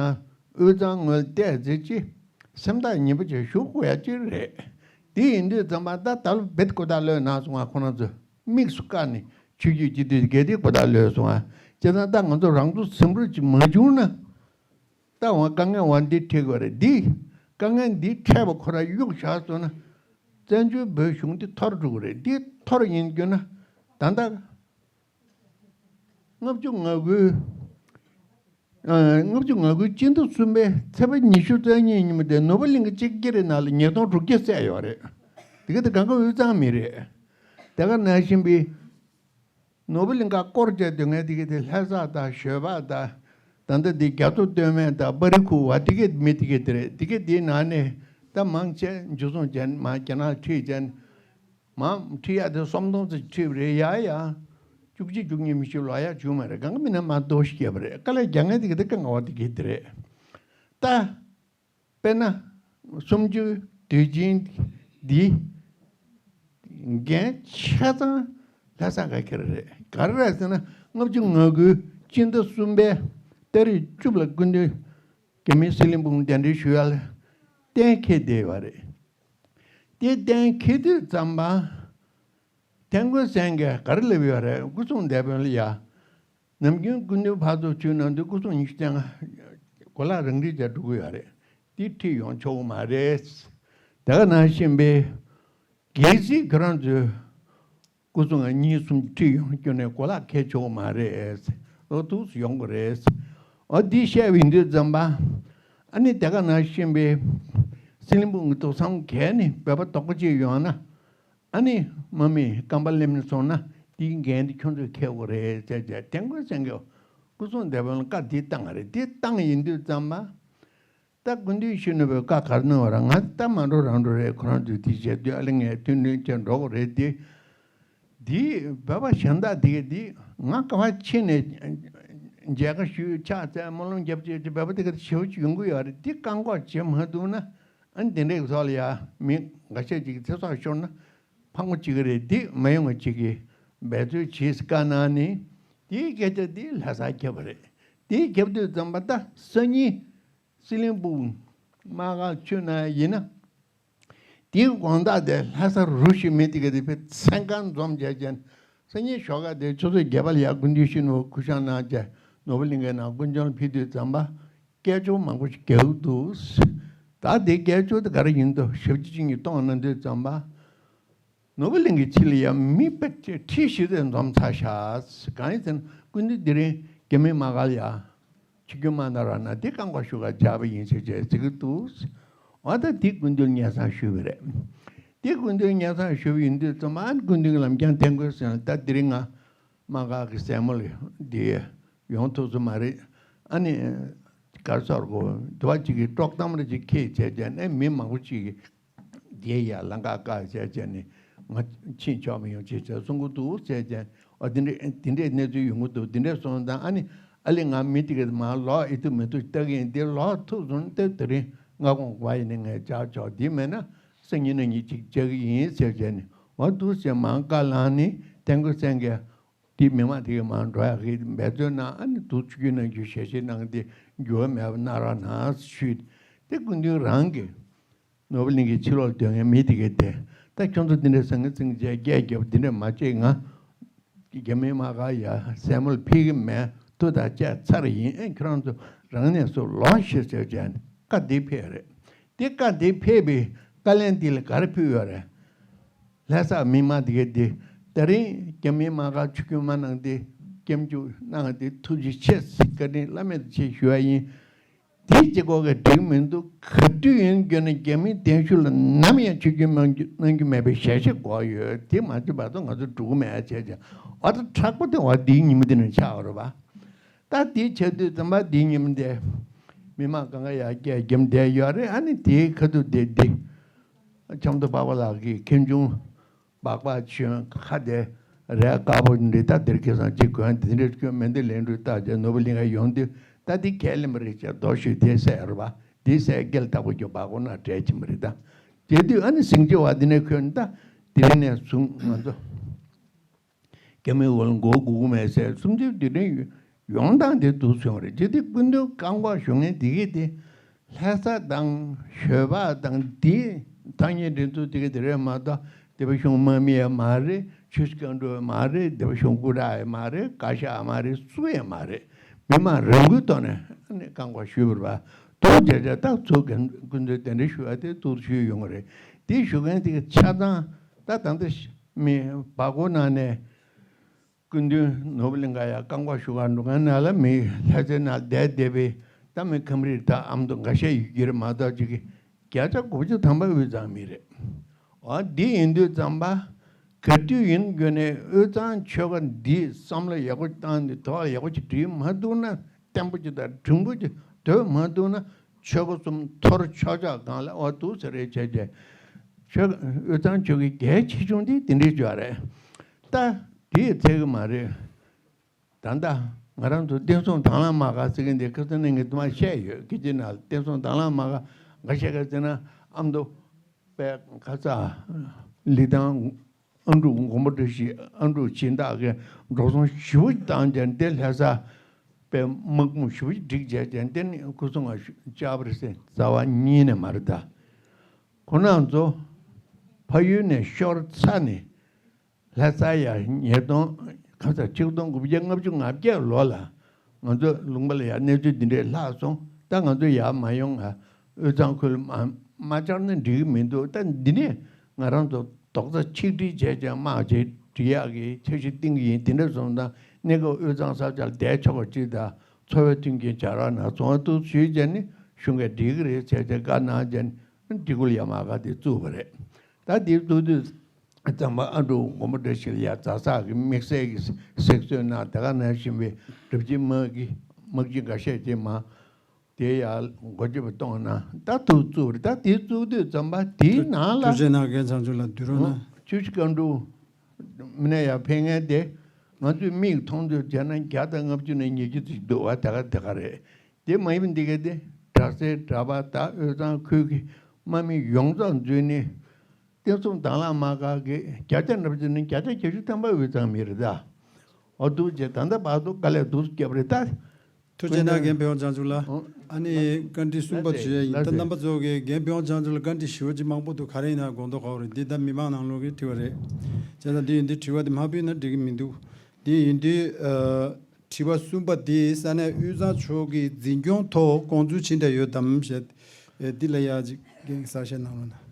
དབུས་གཙང་ངོས་བལྟས་ཟེར་ཅི་སེམས་ཐག་ཉེ་པོ་བྱས་ཞུ་དགོས་ཡ་ཅིག་རེད། འདི་ཡིན་དུས་ཙམ་པ་ད་ད་ལོ་བེད་ཀོ་ད་ལོས་ན་སོང་ང་ཁོ་རང་ཚོ་དམིགས་སུ་བཀར་ནས་ཆོས་བརྒྱུད་སྤྱི་འཐུས་དེ་གའི་འདི་ཀོ་ད་ལོས་སོང་ང་བྱས་ཙང་ད་ང་ཚོ་རང་ཚོ་ཟིན་པོ་ཅིག་མ་བྱུང་ན། ད་འོ་དཀའ་ངལ་འོ་འདི་འཕྲད་དགོས་རེད། འདི་དཀའ་ངལ་འདི་འཕྲད་པ་ཁོ་ར་གཡུག་བཞག་སོང་ན་བཙན་བྱོལ་བོད་གཞུང་འདི་འཐོར་འགྲོ་གི་རེད། འདི་འཐོར་ཡིན་རྒྱུ་ན་ད་ལྟ་ལྔ་བཅུ་ང་དགུའི་ཨ་ལྔ་བཅུ་ང་དགུའི་སྤྱི་ཟླ་གསུམ་པའི་ཚེས་པ་ཉི་ཤུ་རྩ་གཉིས་ཉིན་མོ་དེ་ནོར་བུ་གླིང་གི་གཅིག་ཀྱི་རེ་ནང་ལ་ཉིས་སྟོང་དྲུག་བརྒྱ་བསད་ཡོད་རེད། དེ་ག་དེ་གང་ག་དབུས་གཙང་མི་རེད། དེ་ག་ནང་བཞིན་པའི། ནོར་བུ་གླིང་ག་སྐོར་བྱས་སྡོད་མཁན་དེ་ག་དེ་ལྷ་བསགས་དང་ཞོལ་པ་དང་། ད་ལྟ་འདི་རྒྱ་མཚོ་སྟོད་སྨད་དང་པ་རི་ཁུ་བ་དེ་ག་མི་དེ་ག་དེ་རེད། དེ་ག་དེའི་ནང་ནས་ད་མང་ཆེ་འཇུ་བཟུང་བྱས་མ་རྒྱ་ནག་ཁྲིད་བྱས་མ་ཁྲིད་ཡ་དེ་སུམ་སྟོང་ཙམ་ཁྲིད་པ་རེད། ཡ་ཡ་བཅུ་གཅིག་བཅུ་གཉིས་མི་ཤི་ལོ་ཡ་བྱུང་མ་རེད། གང་ག་མི་ན་མ་གཏོགས་ཤི་བརྒྱབ་པ་རེད། དཀའ་ལས་རྒྱག་མཁན་དེ་ག་དེ་ག་ང་བ་དེ་ག་དེ་རེད། ད། དཔེར་ན། གསུམ་བཅུའི་དུས་ཆེན་ འདི་འགན་ཆ་ཚང་ལྷ་ས་ག་ཁྱེར་རེད། ག་རེ་རེད་ཟེར་ན། ལྔ་བཅུ་ང་དགུའི་སྤྱི་ཟླ་གསུམ་པའི་ཏ་རིག་བཅུ་ལ་སྐུ་མདུན་རྒྱ་མིའི་སྲིད་བློན་སྤུན་གདན་འདྲེན་ཞུ་ཡ་ལ་གཏན་འཁེལ་བསྡད་ཡོད་རེད། དེ་གཏན་འཁེལ་དུས་ཙམ་པ། ཐན་ཀོན་སན་གྱིས་ག་རེ་ལབ་ཡོད་རེད། སྐུ་སྲུང་སྡེ་དཔོན་ལ་ཡ། ནམ་རྒྱུན་སྐུ་མདུན་ཕར་ཚུར་ཆུ་ནང་དུ་སྐུ་སྲུང་ཉི་ཤུ་རྩ་ལྔ་གོ་ལག་རང་འཁྲིད་བྱས་འགྲོ་གི་ཡོད་རེད། དེ་ཁྲིད་ཡོང་ཆོག་གི་མ་རེད། དེ་ག་ནང་བཞིན་པའི་གལ་སྲིད་ཁྱོད་རང་ཚོས་སྐུ་སྲུང་གཉིས་གསུམ་ཁྲིད་ཡོང་རྒྱུ་ནས་གོ་ལག་འཁྱེར་ཆོག་གི་མ་རེད། ཨོ་ཐུགས་སུ་ཡོང་གི་རེད། ཨོ་འདི་བཤད་པ་ཡིན་དུས་ཙམ་པ། ཨ་ནི་དེ་ག་ནང་བཞིན་པའི་སྲིད་བློན་སྤུན་གྱི་ཐུགས་བསམ་གལ་ནི་བོད་པ་དོག་པོ་ཅིག་ཡོང་ན། ཨ་ནི་དམག་མིས་རྐང་པ་ལེན་སོང་ན་དེའི་འགན་དེ་ཁྱོད་ཚོས་འཁྱེར་དགོས་རེད་ཟེར་བྱས། ཐན་ཀོན་སན་གྱིས་སྐུ་སྲུང་སྡེ་དཔོན་ལ་བཀའ་འདི་བཏང་བ་རེད། འདི་བཏང་ཡིན་དུས་ཙམ་པ། ད་སྐུ་མདུན་ཤི་ནུས་པའི་བཀའ་ག་རེ་གནང་བ་རེད། ང་ད་མ་འགྲོ་རང་འགྲོ་རེད། ཁོ་རང་ཚོས་དེ་བྱས་དུས་ཨ་ལེ་ངས་མཐུན་སྒྲིལ་བྱས་འགྲོ་དགོས་རེད་དེ། འདི་བོད་པ་གཞན་དག་དེ་ག་དེ་ང་ག་པར་ཕྱིན་ནས་མཇལ་ཁ་ཞུས་ཕྱག་འཚལ་སྨོན་ལམ་རྒྱབ་བྱས་ཀྱི་བོད་པ་དེ་ག་དེ་ཞེ་པོ་ཅིག་ཡོང་གི་ཡོད་རེད། འདི་བཀག་འགོག་བྱེད་མ་ཐུབ་ན། ཨ་ནི་དེ་འདྲའི་ཐོག་ལ་ཡ་མི་འགའ་ཤས་ཅིག་གི་ཚེ་སྲོག་ཤོར་ན་ཕངས་པོ་ཅིག་རེད། འདི་མ་ཡོང་བ་ཅིག་གི་འབད་རྩོལ་བྱེད་བཀའ་གནང་ནས། དེའི་སྐད་ཆ་འདི་ལྷ་སར་ཁྱབ་པ་རེད། དེའི་ཁྱབ་དུས་ཙམ་པ་ད་སང་ཉིན་སྲིད་བློན་སྤུན་དམག་སྒར་ཆུ་ནང་ཡིན་ན། དེའི་དགོང་དག་དེ་ལྷ་ས་རུ་བཞི་མི་དེ་ག་དེ་ཕེབས་མཚན་གང་འཛོམས་བྱས་ཀྱང་། སང་ཉིན་ཞོགས་ཀ་དེ་ཆུ་ཚོད་བརྒྱད་པ་ལ་ཡར་སྐུ་མདུན་ཤི་ནུས་པ་སྐུ་བཞེངས་གནང་བྱས་ནོར་བུ་གླིང་གའི་ནང་དཀོན་མཆོག་ལ་ཕེབས་དུས་ཙམ་པ། སྐད་ཅོར་མང་པོ་ཞིག་རྒྱག་གི་འདུག་ད་དེ་སྐད་ཅོར་དེ་ག་རེ་ཡིན་འདུག་ཞབས་ཕྱི་ཅིག་གིས་གཏོང་གནང་དུས་ཙམ་པ། ནོར་བུ་གླིང་གི་ཕྱི་ལ་ཡ་མི་དཔེ་ཁྲི་བཞི་ཙམ་འཛོམས་ཚར་ཤག་གང་ཡིན་ཟེར་ན་སྐུ་མདུན་དེ་རིང་རྒྱ་མིའི་དམག་སྒར་ལ་ཡ་ཆིབས་བསྒྱུར་མ་གནང་རོགས་གནང་། དེ་བཀག་འགོག་ཞུ་གར་བཅར་བ་ཡིན་ཟེར་བྱས་ཟེར་གྱི་འདུག་འོ་ད་དེ་སྐུ་མདུན་སྙན་སེང་ཞུས་པ་རེད། དེ་སྐུ་མདུན་སྙན་སེང་ཞུས་པ་ཡིན་དུས་ཙམ་པ། ཨ་ནི་སྐུ་མདུན་གྱིས་ལམ་རྐྱང་ཐན་ཀོན་སན་ལ། ད་དེ་རིང་ང་དམག་སྒར་གྱི་ཟས་མོ་ལ་འདི་ཡོང་ཐུབ་ས་མ་རེད། ཨ་ནི་ག་རེ་ཟེར་དགོས། དུ་བ་གཅིག་གིས་དཀྲོག་གཏམ་རེ་ཅིག་འཁྱེར་བྱས་བྱས་ནས་མི་མང་པོ་ཅིག་གིས་དེ་ཡར་ལམ་ཁ་བཀག་བྱས་བྱས་ནས་ང་ཕྱིན་ཆོག་མི་ཡོང་ཅེས་བྱས་གསུང་གི་འདུག་ཟེར་བྱས། ཨ་དེ་འདྲས་དེ་འདྲས་གནས་ཚུལ་ཡོང་གི་འདུག་དེ་འདྲས་སོང་ཙང་ཨ་ནི་ཨ་ལེ་ང་མི་དེ་ག་མར་ལོག་ཨེ་ཐུབ་མི་ཐུབ་ལྟ་གི་ཡིན། དེ་ལོག་ཐུབ་སོང་ན་དེ་དེ་རིང་སྔ་དགོང་བ་ཡིན་ནས་ངས་བཅར་ཆོག་དེ་མེད་ན་སང་ཉིན་གནངས་ཉིན་ཅིག་བཅར་གི་ཡིན་ཟེར་བྱས་ནས། འོ་འདུག་ཟེར་མར་བཀའ་བླངས་ནས་ཐན་ཀོན་སན་གྱིས་དེ་མི་མང་དེ་ག་མར་འགྲོ་ཡག་གི་འབད་རྩོལ་གནང་། ཨ་ནི་དུ་ཆུ་རྒྱུན་ནང་རྒྱུ་ཞལ་བཞེས་གནང་སྟེ་འགྱུར་བ་མེད་པ་གནང་རོགས་གནང་ཞུས། དེ་སྐུ་མདུན་རང་གིས་ནོར་བུ་གླིང་གི་ཕྱི་ལོགས་སྡོད་མཁན་མི་དེ་གས་དེ། ད་ཁྱོད་ཚོ་འདི་འདྲའི་ཟང་ངེ་ཟིང་བྱས་སྐད་རྒྱབ་འདི་འདྲ་མ་བྱེད། ང་རྒྱ་མིའི་དམག་སྒར་ཡར་ཟས་མོ་ལ་ཕེབས་ཀྱི་མེད། དུ་དང་བཅས་ཚར་ཡིན། ཨེ་ཁྱོད་རང་ཚོ་རང་གནས་སུ་ལོག་ཤིག་ཟེར་བྱས་ནས་བཀའ་འདི་ཕེབས་རེད། དེ་བཀའ་འདི་ཕེབས་པའི་བཀའ་ལན་འདི་ལ་ག་རེ་ཕུལ་ཡོད་རེད། ལྷ་སའི་མི་མང་དེ་གས་དེ་ད་རིང་རྒྱ་མིའི་དམག་སྒར་ཆུ་རྒྱུན་མ་གནང་སྟེ་སྐྱབས་འཇུག་གནང་སྟེ་ཐུགས་རྗེ་ཆེ་ཟེར་བཀའ་དྲིན་བླ་མེད་དུ་ཆེ་ཞུ་བ་ཡིན། དེ་གཅིག་པོ་གིས་འགྲིག་མི་འདུག་ག་དུས་ཡིན་རྒྱུ་ན་རྒྱ་མིའི་གདན་ཞུ་ལ་ནམ་ཡང་ཆིབས་བསྒྱུར་གནང་རྒྱུ་གནང་རྒྱུ་མེད་པའི་ཞལ་བཞེས་དགོས་ཡོད། དེ་མ་བྱུང་བར་དུ་ང་ཚོ་འགྲོ་གི་མེད་ཅེས་བྱས། འོ་ད་དྲག་པོ་དེ་འོ་དེའི་ཉིན་མོ་དེ་ནས་ཆགས་པ་རེད་པ། ད་དེ་བྱས་དུས་ཙམ་པ་དེའི་ཉིན་མོ་དེ་མི་མང་གང་ག་ཡར་སྐད་རྒྱབ་བསྡད་ཡོད་རེད། ཨ་ནི་དེའི་ཁ་ཐུག་དེ་འདི་ཆབ་མདོ་འཕགས་པ་ལགས་ཀྱིས་མཁན་ཆུང་སྦག་སྦག་བྱོན། ཁ་དེ་རས་དཀར་པོ་འདི་ལྟ། དེར་ཁེ་བཟང་ཅིག་གོན། དེ་འདྲ་གྱོན་མི་འདི་ལེན་འགྲོ་ལྟ་བྱས་ནོར་བུ་གླིང་ག་ཡོང་དུས་ད་འདི་ཁས་ལེན་པ་རེད་ཅེས་རྡོ་ཞུས་དེ་བསད་རེད་པ། དེ་བསད་སྐེ་ལ་ཐག་པ་རྒྱོབ་སྦག་སྒོ་ནང་བསྒྲལ་ཕྱིན་པ་རེད། ད་དེ་དུས་ཨ་ནི་ཟིང་ཆེ་བ་འདི་ནས་ཁོས་ད་དེ་རིང་ནས་བཟུང་ང་ཚོ་རྒྱ་མིའི་འོག་ལ་འགྲོ་དགོས་ཀྱི་མེད་ཟེར། སུམ་ཅུ་དེ་རིང་ཡོང་སྟངས་དེ་འདུག་སོང་རེད། དེ་དུས་སྐུ་མདུན་བཀག་འགོག་ཞུ་མཁན་དེ་གས་དེ་ལྷ་ས་དང་ཞོལ་པ་དང་དེ་ཐག་ཉེ་འདི་ཚོ་དེ་གས་དེ་རེད་མ་གཏོགས་སྡེ་པ་གཞུང་དམག་མི་ཡང་མ་རེད། ཆུ་བཞི་སྒང་དྲུག་ཡང་མ་རེད། སྡེ་པ་གཞུང་སྐུ་དྲག་ཡང་མ་རེད། བཀའ་ཤག་ཡང་མ་རེད། སུ་ཡང་མ་རེད། མི་མང་རང་འགུལ་ཐོག་ནས་ཨ་ནི་བཀག་འགོག་ཞུས་པ་རེད་པ། འདུག་བྱས་བྱས་ད་ཚུར་སྐུ་མདུན་གདན་འདྲེན་ཞུ་བ་དེ་འདུག་ཞུས་ཡོང་གི་རེད། དེ་ཞུ་མཁན་དེ་གས་ཆ་ཚང་ད་ད་ལྟ་མི་སྦག་སྒོ་ནང་ནས་སྐུ་མདུན་ནོར་བུ་གླིང་ག་ཡར་བཀག་འགོག་ཞུ་གར་འགྲོ་མཁན་ནང་ལ་མི་ལྷ་སའི་ནང་བསྡད་བསྡད་པའི་ད་མི་ཁམས་རིགས་ད་ཨ་མདོ་འགའ་ཤས་ཡོད་ཀྱི་རེད་མ་གཏོགས་ཅིག་གི་བརྒྱ་ཆ་དགུ་བཅུ་ཐམ་པ་དབུས་གཙང་མི་རེད། འོ་འདི་ཡིན་དུས་ཙམ་པ་ག་དུས་ཡིན་རྒྱུ་ནས་དབུས་གཙང་ཆོལ་ཁ་འདིས་བསམ་བློ་ཡག་པོ་བཏང་ནས་དོགས་ཡག་པོ་ཅིག་སྒྲིལ་མ་ཐུབ་ན། བརྟན་པོ་ཅིག་དང་གྲུང་པོ་ཅིག་སྡོད་མ་ཐུབ་ན་ཆོལ་ཁ་གསུམ་འཐོར་ཆོག་ཆོག་སྒང་ལ་འོ་འདུག་ཟེར་རེད་བྱས་བྱས། ཆོལ་དབུས་གཙང་ཆོལ་ཁའི་གལ་ཆེ་ཆུང་དེ་དེ་འདྲའི་ཅིག་རེད། ད་དེ་ཡིས་ཚད་ཀྱི་མ་རེད། ད་ལྟ་ང་རང་ཚོ་བསྟན་སྲུང་དྭང་བླངས་དམག་སྒར་ཟེར་མཁན་དེ་ཁ་སང་ནས་ངས་དུ་མ་བཤད་ཡོད། སྐད་ཆ་ནང་བསྟན་སྲུང་དྭང་བླངས་དམག་སྒར་འགའ་ཤས་ཀ་ཟེར་ན་ཨ་མདོ། པའི་ཁ་ཚ་ལི་ཐང་ཨ་འབྲུག་མགོན་པོ་བཀྲ་ཤིས་ཨ་འབྲུག་སྦྱིན་བདག་གིས་འགྲོ་སོང་ཞེ་པོ་བཏང་བྱས་ཏེ་ལྷ་ས་པའི་དམག་དཔུང་ཞེ་པོ་བསྒྲིགས་བྱས་བྱས་ཏེ་ནི་ཁུ་སིམ་ལྕགས་པར་སེ་རྩ་བ་ཉིད་ནས་མ་རེད་ད། ཁོ་རང་ཚོ་ཕ་ཡུལ་ནས་ཤོར་ཚར་ནས། ལྷ་ས་ཡ་ཉིས་སྟོང་ཁ་ཚ་ཆིག་སྟོང་དགུ་བརྒྱ་ལྔ་བཅུ་ང་བརྒྱད་ལོ་ལ་ང་ཚོ་ལུང་པ་ལ་ཡ་གནས་ཚུལ་འདི་འདྲས་ལྷག་སོང་། ད་ང་ཚོ་ཡར་མ་ཡོང་ང་དབུས་གཙང་ཁུལ་མ་མ་བཅར་ན་འགྲིག་གི་མི་འདུག། ད་འདི་ནས་ང་རང་ཚོ་རྡོག་རྩ་ཆིག་སྒྲིལ་བྱས་ཀྱང་དམག་ཅིག་སྒྲིལ་ཡག་གི་འཆར་གཞི་བཏིང་གི་ཡིན། དེ་འདྲ་སོང་ཙང་གནས་སྐབས་དབུས་གཙང་ས་ཆར་བསྡད་ཆོག་པ་ཅིག་དང་འཚོ་བའི་མཐུན་རྐྱེན་སྦྱར་བ་ན་བཟང་བ་འདུག་ཞུས་བྱས་ནས་གཞུང་གིས་འགྲིག་གི་རེད་བྱས་བྱས་བཀའ་གནང་བྱས་ནས་སྒྲིག་བཀོད་ཡ་མ་ག་དེ་བཙུགས་པ་རེད། ད་དེ་བཙུགས་དུས། ཙམ་པ་ཨ་འབྲུག་མགོན་པོ་བཀྲ་ཤིས་ལ་ཡ་ཛ་སག་གི་དམིགས་བསལ་གྱི་གཟེགས་གསོལ་གནང་། དེ་ག་ནང་བཞིན་པའི་རབ་བྱེད་དམག་གི་དམག་སྤྱི་འགའ་ཤས་ཀྱིས་མ་དེ་ཡ་འགོ་ཁྲིད་པ་གཏོང་གནང་། ད་ཐུགས་བཙུགས་རེད། ད་དེ་བཙུགས་དུས་ཙམ་པ་དེའི་ནང་ལ་ཐུགས་རྗེ་གནང་། རྒན་ཚང་ཚུ་ལ་དུས་རོ་ན་ཆུ་བཞི་སྒང་དྲུག་མི་སྣ་ཡ་ཕེབས་མཁན་དེ་ང་ཚོས་མིག་མཐོང་དུས་བྱས་ན་བརྒྱ་དང་ལྔ་བཅུ་ནས་ཉི་ཤུ་ཙམ་འདུག་བ། དེ་ག་དེ་ག་རེད། དེ་མ་ཡིན་པ་འདི་ག་དེ་དྲག་སའི་གྲྭ་པ་དང་དབུས་གཙང་ཁུལ་གྱི་དམག་མི་ཡོངས་རྫོགས་འཛུལ་ནས། བསྟན་སྲུང་དྭང་བླངས་དམག་སྒར་གྱི་བརྒྱ་ཆ་འདྲ་པོ་ཅིག་ནི་བརྒྱ་ཆ་བརྒྱད་ཅུ་ཐམ་པ་དབུས་གཙང་མི་རེད་ད། འོ་འདུག་བྱས་ད་ལྟ་བར་དུ་དཀའ་ལས་སྡུག་རྒྱབ་རེད་ད། ཐུགས་རྗེ་གནང་། རྒན་བོད་དབང་ལྗང་ཚུ་ལགས། ཨ་ནི་བཀའ་འདྲི་གསུམ་པ་ཞུ་ཡ་ཡིན། ད་རྣམ་པ་ཚོ་གིས་རྒན་བོད་དབང་ལྗང་ཚུ་ལ་བཀའ་འདྲི་ཞུ་བ་ཅིག་མང་པོ་འདུག། ག་རེ་ཡིན་ན་དགོངས་དོན་ག་བ་རེད། འདི་ད་མི་མང་ནང་ལོགས་ཀྱི་དྲི་བ་རེད། བྱས་ཙང་འདི་ཡིན་དུས་དྲི་བ་འདི་མ་ཕུལ་ན་འགྲིག་གི་མི་འདུག། འདི་ཡིན་དུས་ཨ། དྲི་བ་གསུམ་པ་འདི་ས་གནས་དབུས་གཙང་ཕྱོགས་ཀྱི་འཛིན་སྐྱོང་ཐོག་དགོངས་ཚུལ་ཅི་འདྲ་ཡོད་དམ་ཞེས། ཨེ་འདི་ལ་ཡ་ཅིག་རྒན་གྱིས་གསལ་བཤད་གནང་རོགས་གནང་།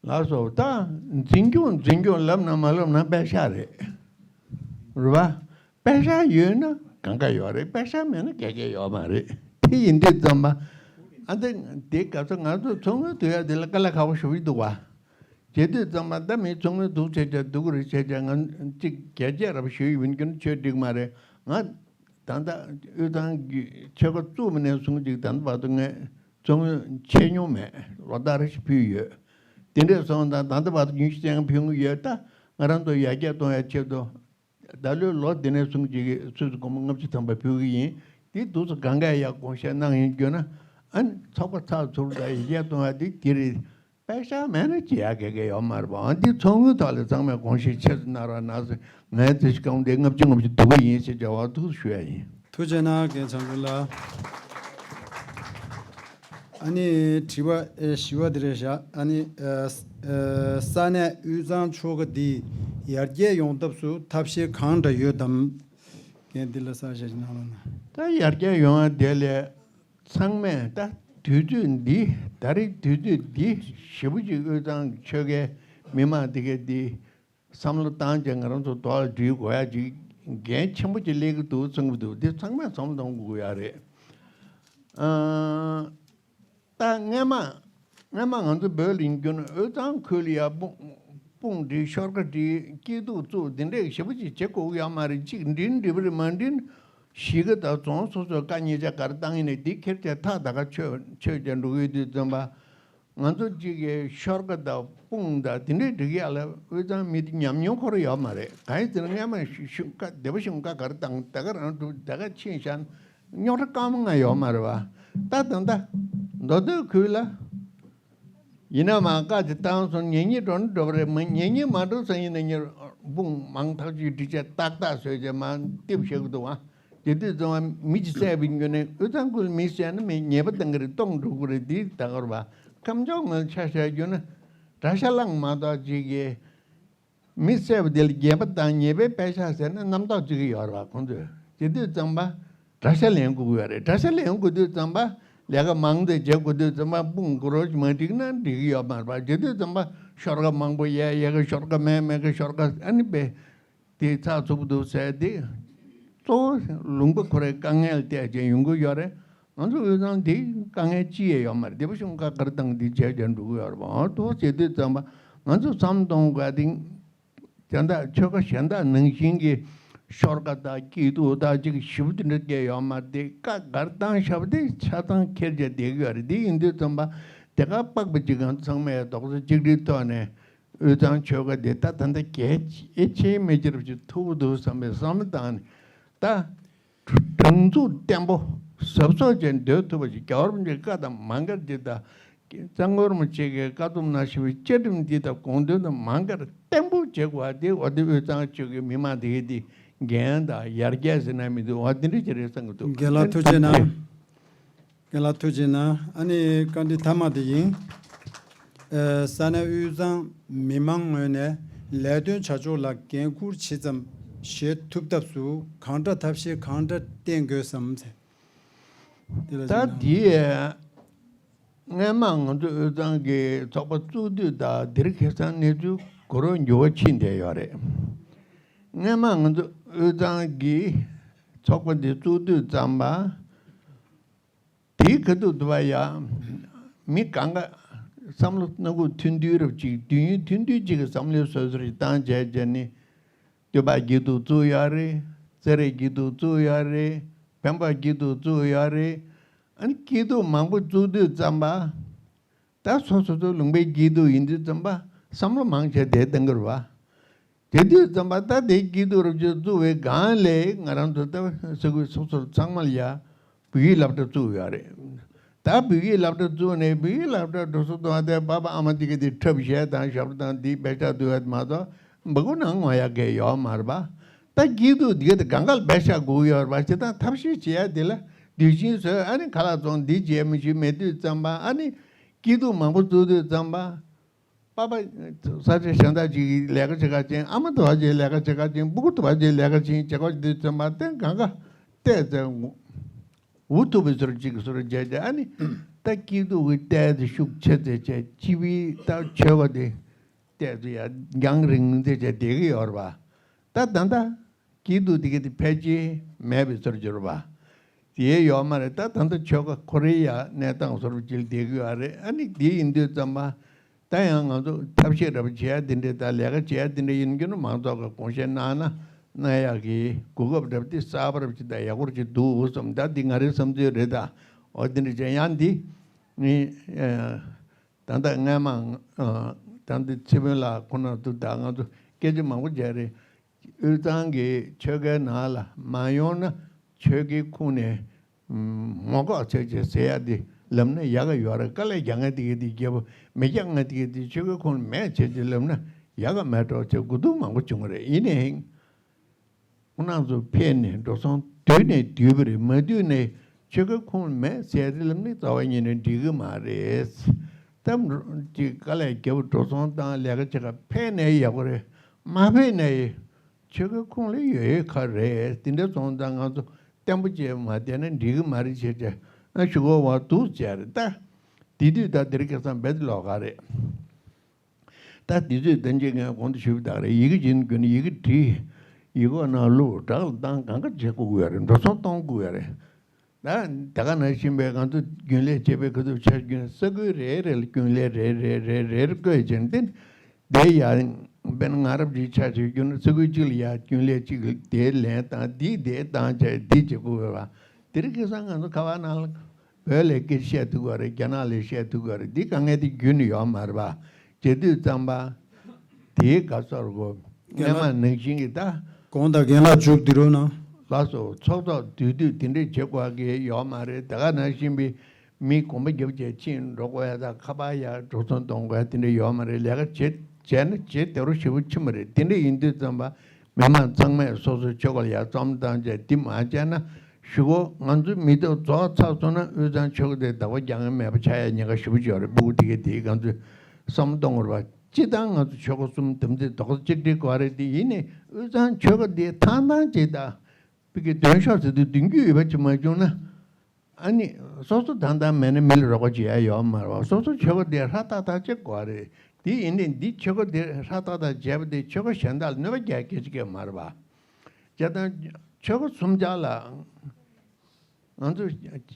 ལགས་སོ། ད་འཛིན་སྐྱོང་འཛིན་སྐྱོང་ལབ་ན་མ་ལབ་ན་པད་ཤག་རེད། རེད་བ། པད་ཤག་ཡོད་ན་གང་ག་ཡོད་རེད། པད་ཤག་མེད་ན་ག་ག་ཡོད་མ་རེད། དེ་ཡིན་དུས་ཙམ་པ། ཨ་འདི་འདི་སྐབས་སུ་ང་ཚོ་ཚོགས་དངུལ་བསྡུ་ཡ་འདི་ལ་དཀའ་ལས་ཁག་པོ་ཞེ་པོ་ཞིག་འདུག་བ། བྱེད་དུས་ཙམ་པ་ད་མི་ཚོགས་མི་འདུག་བྱས་བྱས་སྡུག་རེད་བྱས་བྱས་ང་གཅིག་རྒྱལ་གཅེས་རབ་ཞུ་ཡི་ཡིན་རྒྱུ་ན་ཆོས་འགྲིག་མ་རེད། ང་ད་ལྟ་དབུས་གཙང་གི་ཆོལ་ཁ་བཙུགས་མི་ནས་བཟུང་ཅིག་ད་ལྟ་བར་དུ་ངས་ཚོགས་མི་ཆད་མྱོང་མེད། ལོ་ལྟར་ཞིག་ཕུལ་ཡོད། དེ་འདྲས་སོང་ཙང་ད་ལྟ་བར་དུ་ཉི་ཤུ་རྩ་ལྔ་ཕུལ་གྱི་ཡོད། ད་ང་རང་ཚོ་ཡར་རྒྱས་གཏོང་ཡ་ཆེད་དུ། ད་ལོའི་ལོ་འདི་ནས་བཟུང་ཅིག་གི་སུད་སི་སྒོར་མོ་ལྔ་བཅུ་ཐམ་པ་ཕུལ་གི་ཡིན། དེ་འདུག་སེ་གང་ག་ཡ་དགོངས་བཞེས་གནང་ཡིན་རྒྱུ་ན། ཨ་ནི་ཚོགས་པ་ཚགས་ཚུད་པ་དང་ཡར་རྒྱས་གཏོང་ཡ་དེ་དེ་རེད། པད་ཤག་མེད་ན་ཅི་ཡ་ག་ག་ཡོད་མ་རེད་པ། ཨ་འདི་ཚོགས་དངུལ་ཐོག་ལ་ཚང་མས་དགོངས་བཞེས་ཆེ་ཙམ་གནང་རོགས་གནང་ཟེར། ངའི་རྩིས་ཤིག་གང་དེ་ལྔ་བཅུ་ལྔ་བཅུ་བསྡུ་གི་ཡིན་ཞེས་བྱ་བ་ཐུགས་ཞུ་ཡ་ཡིན། ཐུགས་རྗེ་གནང་རྒན་ཚང་ཚུ་ལགས། ཨ་ནི་དྲི་བ་ཨེ་བཞི་བ་དེ་རེད་བཞག། ཨ་ནི་ཨ་ཨ་ས་གནས་དབུས་གཙང་ཆོལ་ཁ་འདི་ཡར་རྒྱས་ཡོང་ཐབས་སུ་ཐབས་ཤེས་གང་འདྲ་ཡོད་དམ། རྒན་འདི་ལ་གསལ་བཤད་ཅིག་གནང་རོགས་གནང་། ད་ཡར་རྒྱས་ཡོང་བ་དེ་ལས་ཚང་མས་ད་དུས་ཚོད་འདི་ད་རེས་དུས་ཚོད་འདི་ཞེ་པོ་ཅིག་དབུས་གཙང་ཆོལ་ཁའི་མི་མང་འདི་གས་འདི། བསམ་བློ་བཏང་བྱས་ང་རང་ཚོ་དོགས་ལ་འགྲིལ་དགོས་ཡ་ཅིག་འགན་ཆེན་པོ་ཅིག་སླེབས་ཀྱི་འདུག་བསམ་གྱི་འདུག། འདི་ཚང་མས་བསམ་བློ་གཏོང་དགོས་ཡ་རེད། ཨ་ད་སྔས་མ་སྔས་མ་ང་ཚོ་བོད་ལ་ཡིན་རྒྱུ་ན་དབུས་གཙང་ཁུལ་ལ་ཡ་དཔུང་དཔུང་སྒྲིག་ཤོག་ཁག་སྒྲིག་སྐྱིད་སྡུག་བཙུགས་འདི་འདྲས་ཞེ་པོ་ཅིག་བྱེད་དགོས་ཀྱི་ཡོད་མ་རེད། གཅིག་འགྲིག་འགྲིག་པ་རེད། མ་འགྲིག་གཞིས་ཀ་དང་རྫོང་སོ་སོས་བཀའ་ཉེས་ཆད་ག་རེ་བཏང་ཡིན་ནའི་འདི་ཁྱེར་བྱས་ཐག་ད་ག་ཆོད་ཆོད་བྱས་འགྲོ་གི་ཡོད་དུས་ཙམ་པ། ང་ཚོ་གཅིག་གིས་ཤོག་ཁག་དང་དཔུང་དང་དེ་འདྲའི་སྒྲིག་ཡག་ལ་དབུས་གཙང་མི་དེ་ཉམས་མྱོང་ཁོ་རང་ཡོད་མ་རེད། གང་ཡིན་ཟེར་ན་སྔས་མ་ཤུ་ཤུ་བཀའ་སྡེ་པ་གཞུང་བཀའ་ག་རེ་བཏང་ད་ག་རང་སྒྲུབ་ད་ག་ཕྱིན་བཞག་རྙོག་དྲ་སྐར་མ་ལྔ་ཡོད་མ་རེད་བ། ད་ད་ད་མདོ་སྟོད་ཁུལ་ལ་ཡིན་ན་མ་བཀའ་དེ་བཏང་སོང་། ངེད་གཉིས་འགྲོ་ན་འགྲོ་བ་རེད། མ་ངེད་གཉིས་མ་འགྲོ་ས་ཡིན་ན་ངེད་དཔུང་མང་ཐག་ཆོད་སྒྲིག་ཆས་ཏག་ཏག་བཟོས་བྱས་མ་རྟིབ་བཞག་གི་འདུག་ཨ། དེ་དུས་ཙམ་པ་མི་གཅིག་བསད་པའི་རྒྱུ་ནས་དབུས་གཙང་ཁུལ་མི་བསད་ན་མི་ཉེས་པ་གཏང་གི་རེད། སྟོང་འགྲོ་གི་རེད། འདི་ད་གར་བ་ཁམས་ཕྱོགས་ངོས་ཆ་བཞག་རྒྱུ་ན་དགྲ་ཤ་ལངས་མ་གཏོགས་ཅིག་གིས་མི་བསད་པ་དེ་ལ་རྒྱས་པ་དང་ཉེས་པའི་པད་ཤག་ཟེར་ན་རྣམ་རྟོག་ཅིག་ཡོད་རེད་བ། ཁོང་ཚོས་དེ་དུས་ཙམ་པ་དགྲ་ཤ་ལེན་དགོས་ཀྱི་ཡོད་རེད། དགྲ་ཤ་ལེན་དགོས་དུས་ཙམ་པ་ལས་ཀ་མང་དེ་བྱེད་དགོས་དུས་ཙམ་པ་དཔུང་གུ་རོ་མ་འགྲིག་ན་འགྲིག་གི་ཡོད་མ་རེད་བ། དེ་དུས་ཙམ་པ་ཤོག་ཁག་མང་པོ་ཡས་ཡས་ཀ་ཤོག་ཁག་མེད་མེད་ཀ་ཤོག་ཁག་ཨ་ནི་པས། དེ་ཚགས་ཚུད་པོ་འདུག་ཟེར་དེ། གཙོ་བོ་ལུང་པ་ཁོ་རའི་དཀའ་ངལ་བལྟས་བྱས་ཡོང་གི་ཡོད་རེད། ང་ཚོ་དབུས་གཙང་འདི་དཀའ་ངལ་ཅི་ཡང་ཡོད་མ་རེད། སྡེ་པ་གཞུང་བཀའ་ག་རེ་བཏང་འདི་བྱས་བྱས་འགྲོ་གི་ཡོད་རེད་པ། འོ་དོ་བྱེད་དུས་ཙམ་པ་ང་ཚོ་བསམ་གཏོང་དགོས་དེ། གཞན་དག་ཆོལ་ཁ་གཞན་དག་ནང་བཞིན་གྱི་ཤོག་ཁག་དང་སྐྱིད་སྡུག་དང་ཅིག་ཞིབ་དེ་འདྲ་སྐྱེ་ཡོད་མ་རེད། དེ་བཀའ་ག་རེ་བཏང་བཞག་པ་དེ་ཆ་ཚང་འཁྱེར་བྱས་བསྡད་ཀྱི་ཡོད་རེད། དེ་ཡིན་དུས་ཙམ་པ་དེ་ག་པགས་པ་ཅིག་ང་ཚོ་ཚང་མས་རྡོག་རྩ་གཅིག་སྒྲིལ་ཐོག་ནས། དབུས་གཙང་ཆོལ་ཁ་འདི་ད་ད་ལྟ་གལ་ཆེ་མི་ཆེ་རབས་ཅིག་ཐུག་འདུག་བསམ་པའི་བསམ་བློ་བཏང་ནས་ད་སྒྲིག་འཛུགས་བརྟན་པོ་གཟབ་གཟབ་བྱས་སྡོད་ཐུབ་པ་ཞིག་རྒྱལ་བ་རིན་པོ་ཆེའི་བཀའ་དང་མ་འགལ་ཅིག་དང་ གཙང་པ་རིན་པོ་ཆེ་གི་བཀའ་སློབ་གནང་བཞིན་པའི་བཅའ་ཁྲིམས་འདི་དང་དགོངས་དོན་དང་མ་འགལ་བརྟན་པོ་བྱེད་དགོས་པ་དེ། འོ་དེ་དབུས་གཙང་ཆོལ་ཁའི་མི་མང་དེ་གི་དེ་འགན་དང་ཡར་རྒྱས་ཟེར་ན་མི་འདུག་འོ་དེ་འདྲ་ཅིག་རེད་བསམ་གི་འདུག་རྒན་ལགས་ཐུགས་རྗེ་གནང་། རྒན་ལགས་ཐུགས་རྗེ་གནང་། ཨ་ནི་བཀའ་འདྲི་མཐའ་མ་དེ་ཡིན། ཨ། ས་གནས་དབུས་གཙང་མི་མང་ངོས་ནས་ལས་དོན་བྱ་ཕྱོགས་ལ་འགན་འཁུར་ཇི་ཙམ་བཞེས་ཐུབ་ཐབས་སུ་གང་འདྲ་ཐབས་ཤེས་གང་འདྲ་བསྟེན་དགོས་སམ་ཟེར། དེ་ལ་ད་གཅིག་གནང་། འདི་སྔོན་མ་ང་ཚོ་དབུས་གཙང་གི་ཚོགས་པ་བཙུགས་དུས་དང་འདིར་ཁ་སང་གནས་ཚུལ་གོ་རོ་འགྱུར་བ་ཕྱིན་བསྡད་ཡོད་རེད། སྔོན་མ་ང་ཚོ་དབུས་གཙང་གི་ཚོགས་པ་འདི་བཙུགས་དུས་ཙམ་པ། དེའི་ཁ་ཐུག་ཏུ་བ་ཡ། མི་གང་ག་བསམ་བློ་སྣ་ཁུག་མཐུན་མཐུན་རབ་ཅིག་དུས་ཡུན་མཐུན་མཐུན་ཅིག་གི་བསམ་བློའི་སོ་སོར་ཞིག་བཏང་བྱས་བྱས་ནི། སྟོད་པ་སྐྱིད་སྡུག་བཙུགས་ཡོད་རེད། རྩེ་རེ་སྐྱིད་སྡུག་བཙུགས་ཡོད་རེད། བོད་པ་སྐྱིད་སྡུག་བཙུགས་ཡོད་རེད། ཨ་ནི་སྐྱིད་སྡུག་མང་པོ་བཙུགས་དུས་ཙམ་པ། ད་སོ་སོ་ཚོ་ལུང་པའི་སྐྱིད་སྡུག་ཡིན་དུས་ཙམ་པ་བསམ་བློ་མང་ཆེ་དེ་གཏང་གི་རེད་བ། དེ་དུས་ཙམ་པ་ད་དེ་སྐྱིད་སྡུག་རབ་ཅིག་བཙུགས་པའི་སྒང་ལས་ང་རང་ཚོ་ད་ས་ཁུལ་སོ་སོར་ཚང་མ་ལ་ཡ་བོད་ཡིག་སློབ་གྲྭ་བཙུགས་ཡོད་རེད། ད་བོད་ཡིག་སློབ་གྲྭ་བཙུགས་ནས་བོད་ཡིག་སློབ་གྲྭ་འགྲོ་སོང་གཏོང་བ་དེ་པ་ཕ་ཨ་མ་དེ་ག་དེ་འཁྲབ་བཤད་དང་ཞབས་བྲོ་དང་དེའི་དཔེ་ཆ་བསྡུ་བ་མ་གཏོགས་འབའ་ཁུག་ནང་ངོ་ཡ་གས་ཡོད་མ་རེད་པ། ད་སྐྱིད་སྡུག་དེ་ག་དེ་གང་ག་ལ་བེད་ཤ་དགོས་ཡོད་རེད་པ། ཞེ་དྲག་ཐབས་ཤེས་བྱེད་ཡ་དེ་ལ་དུས་ཆེན་བཟོས། ཨ་ནི་ཁ་ལག་བཙོང་འདི་བྱས་མི་ཞུ་མེད་དུས་ཙམ་པ། ཨ་ནི་སྐྱིད་སྡུག་མང་པོ་བཙུགས་དུས་ཙམ་པ། པ་ཕ་ས་ཆ་གཞན་དག་ཅིག་གི་ལས་ཀ་བྱེད་ག་ཅིང་། ཨ་མ་དུ་བ་ཅིག་ལས་ཀ་བྱེད་ག་ཅིང་། སྤུ་གུ་དུ་བ་ཅིག་ལས་ཀ་ཅིང་བྱེད་ག་དུས་ཙམ་པ་དེ་གང་ག་བལྟས་ཚེ་འུ་ཐུག་པའི་ཟུར་གཅིག་གི་ཟུར་བྱས་ཏེ། ཨ་ནི་ད་སྐྱིད་སྡུག་གི་བལྟས་ཚེ་ཤུགས་ཆེ་ཚེ་བྱས་སྤྱི་པའི་ད་ཆོལ་ཁ་དེ་བལྟས་ཚེ་ཡ་རྒྱང་རིང་ཚེ་བྱས་བསྡད་ཀྱི་ཡོད་རེད་པ། ད་ད་ད། སྐྱིད་སྡུག་དེ་ག་དེ་ཕལ་ཆེར་མེད་པའི་ཚོར་གྱུར་པ། དེ་ཡོད་མ་རེད། ད་ད་ལྟ་ཆོལ་ཁ་ཁོ་རའི་ཡ་གནས་སྟངས་བཟོ་འདྲ་ཅིག་བསྡད་ཀྱི་ཡོད་རེད། ཨ་ནི་དེ་ཡིན་དུས་ཙམ་པ། ད་ཡང་ང་ཚོ་ཐབས་ཤེས་འདྲ་པོ་བྱེད་ཡ་དེ་འདྲས་དང་ལས་ཀ་བྱེད་ཡ་དེ་འདྲས་ཡིན་རྒྱུ་ན་མང་ཚོགས་ཀྱི་དགོངས་བཞེས་གནང་ན་གནང་ཡག་གི་གོ་སྐབས་འདྲ་པོ་དེ་གསར་པ་འདྲ་པོ་ཅིག་དང་ཡག་པོ་ཅིག་འདུག་བསམ། ད་འདི་ང་རའི་བསམ་ཚུལ་རེད། ད་འོ་དེ་འདྲས་བྱས་ཡང་འདི་ནི། ད་ལྟ་སྔས་མ། ད་ལྟ་ཚེ་དཔོན་ལགས་ཁོང་རྣམ་ཚོ་དང་ང་ཚོ་སྐད་ཆ་མང་པོ་བརྒྱབ་རེད། དབུས་གཙང་གི་ཆོལ་ཁའི་ནང་ལ་མ་ཡོང་ན་ཆོལ་ཁའི་ཁོངས་ནས་མ་འགོག་ཚད་ཅེས་ཟེར་ཡ་དེ་ལབ་ན་ཡག་ག་ཡོད་རེད། དཀའ་ལས་རྒྱག་མཁན་དེ་ག་དེ་རྒྱབ། མི་རྒྱག་མཁན་དེ་ག་དེ་ཆོལ་ཁའི་ཁོངས་ནས་མེད་ཅེས་ཅེས་ལབ་ན་ཡག་ག་མེད་འགྲོ་ཅེས་གོ་བསྡུར་མང་པོ་བྱུང་བ་རེད། ཡིན་ནའི། ཁོང་རྣམ་ཚོ་ཕེབས་ནས་འགྲོ་སོང་བསྡུས་ནས་བསྡུས་པ་རེད། མ་བསྡུས་ནས་ཆོལ་ཁའི་ཁོངས་མེད་ཟེར་དེ་ལབ་ནི་རྩ་བ་ཉིད་ནས་འགྲིག་གི་མ་རེད། ད་ཅིག་དཀའ་ལས་རྒྱབ། འགྲོ་སོང་བཏང་། ལས་ཀ་བྱེད་ག་ཕེབས་ནས་ཡག་པོ་རེད། མ་ཕེབས་ནས་ཆོལ་ཁའི་ཁོངས་ལ་ཡོད་ཡོད་ཁ་རེད། དེ་འདྲ་སོང་ཙང་ང་ཚོ་བརྟན་པོ་བྱས་མ་བསྡད་ན་འགྲིག་གི་མ་རེད་ཟེར་བྱས་ཨ་ཞུ་གོ་བ་འདུག་ཟེར་རེད། ད་དེ་དུས་ད་དེར་ཁ་སང་རྦད་ལོག་ག་རེད། ད་དེ་ཚོས་ད་ཅི་ངས་གོང་དུ་ཞུས་པ་དག་རེད། ཡི་གེ་སྦྱིན་དགོས་ན་ཡི་གེ་བྲིས། ཡི་གེ་ནང་བླུགས། བྲག་ལ་བཏང་། གང་ག་བྱེད་དགོས་ཀྱི་ཡོད་རེད། འགྲོ་སོང་གཏོང་དགོས་ཀྱི་ཡོད་རེད། ད་དེ་ག་ནང་བཞིན་པའི་ང་ཚོ་རྒྱུན་ལས་བྱེད་པའི་ཁ་ཐུག་ཆ་རྒྱུན་ས་ཁུལ་རེ་རེ་ལ་རྒྱུན་ལས་རེ་རེ་རེ་རེར་བསྐོས་བྱས་ཏེ། དེ་ཡང་དཔེར་ན་ང་རབ་ཅིག་ཆ་བཞག་རྒྱུ་ན་ས་ཁུལ་གཅིག་ལ་ཡང་རྒྱུན་ལས་གཅིག་དེ་ལེན་བཏང་། འདི་དེ་བཏང་བྱས་འདི་བྱེད་དགོས་པ། དེ་རིང་ཁ་སང་ང་ཚོ་ཁ་པར་ནང་ལ་བོད་ལ་སྐད་ཆ་བཤད་ཐུབ་ཀྱི་རེད། རྒྱ་ནག་ལ་བཤད་ཐུབ་ཀྱི་རེད། འདི་དཀའ་ངལ་དེ་རྒྱུན་ནས་ཡོད་མ་རེད་པ། བྱེད་དུས་ཙམ་པ། དེའི་དགའ་ཚོར་གོ། རྒན་ལགས། སྔོན་མ་ནང་བཞིན་གྱི་ད། གོང་དང་རྒན་ལགས་མཇུག་བསྡུ་རོགས་གནང་། ལགས་སོ། ཚོགས་ཐོག་བསྡུས་དུས་དེ་འདྲས་བྱེད་དགོས་ཀྱི་ཡོད་མ་རེད། དེ་ག་ནང་བཞིན་པའི་མི་གོམ་པ་རྒྱབ་བྱས་ཕྱིན་འགྲོ་དགོས་ཡ་དང་། ཁ་པར་ཡ་འགྲོ་སོང་གཏོང་དགོས་ཡ་དེ་འདྲས་ཡོད་མ་རེད། ལས་ཀ་བྱེད་བྱས་ན་བྱེད་བདེ་རོགས་ཞེ་པོ་ཕྱིན་པ་རེད། དེ་འདྲས་ཡིན་དུས་ཙམ་པ། མི་མང་ཚང་མས་སོ་སོའི་ཆོལ་ཁ་ལ་ཡར་བསམ་བློ་བཏང་བྱས་འདི་མ་བྱས་ན་ཞུ་གོ། ང་ཚོའི་མི་ཐོག་རྫོགས་ཚར་སོང་ན་དབུས་གཙང་ཆོལ་ཁ་དེ་བདག་པོ་རྒྱག་མཁན་མེད་པ་ཆགས་ཡ་ཉེན་ཁ་ཞེ་པོ་ཅིག་ཡོད་རེད། སྤུ་གུ་དེ་གས་དེ་ང་ཚོས་བསམ་བློ་གཏོང་དགོས་རེད་པ། སྤྱིར་བཏང་ང་ཚོ་ཆོལ་ཁ་གསུམ་དམ་ཚིག་རྡོག་རྩ་གཅིག་སྒྲིལ་དགོས་རེད། དེ་ཡིན་ནའི་དབུས་གཙང་ཆོལ་ཁ་དེ་ཐང་ཐང་ཅིག་དང་། བི་གི་འདོན་ཤོག་ཟེར་དུས་འདོན་རྒྱུ་ཡོད་པ་ཅིག་མ་བྱུང་ན། ཨ་ནི་སོ་སོ་ཐང་ཐང་མེད་ན་མི་ལ་རོགས་པ་བྱེད་ཡ་ཡོད་མ་རེད་པ། སོ་སོ་ཆོལ་ཁ་དེ་ཧྲ་ཏག་ཏག་བྱེད་དགོས་རེད། དེ་ཡིན་ནའི་འདི་ཆོལ་ཁ་དེ་ཧྲ་ཏག་ཏག་བྱས་པ་དེ་ཆོལ་ཁ་གཞན་དག་ལ་གནོད་པ་རྒྱག་སྐད་ཆ་སྐད་མ་རེད་པ། བྱས་ཙང་ཆོལ་ཁ་གསུམ་ཆར་ལ་ང་ཚོ་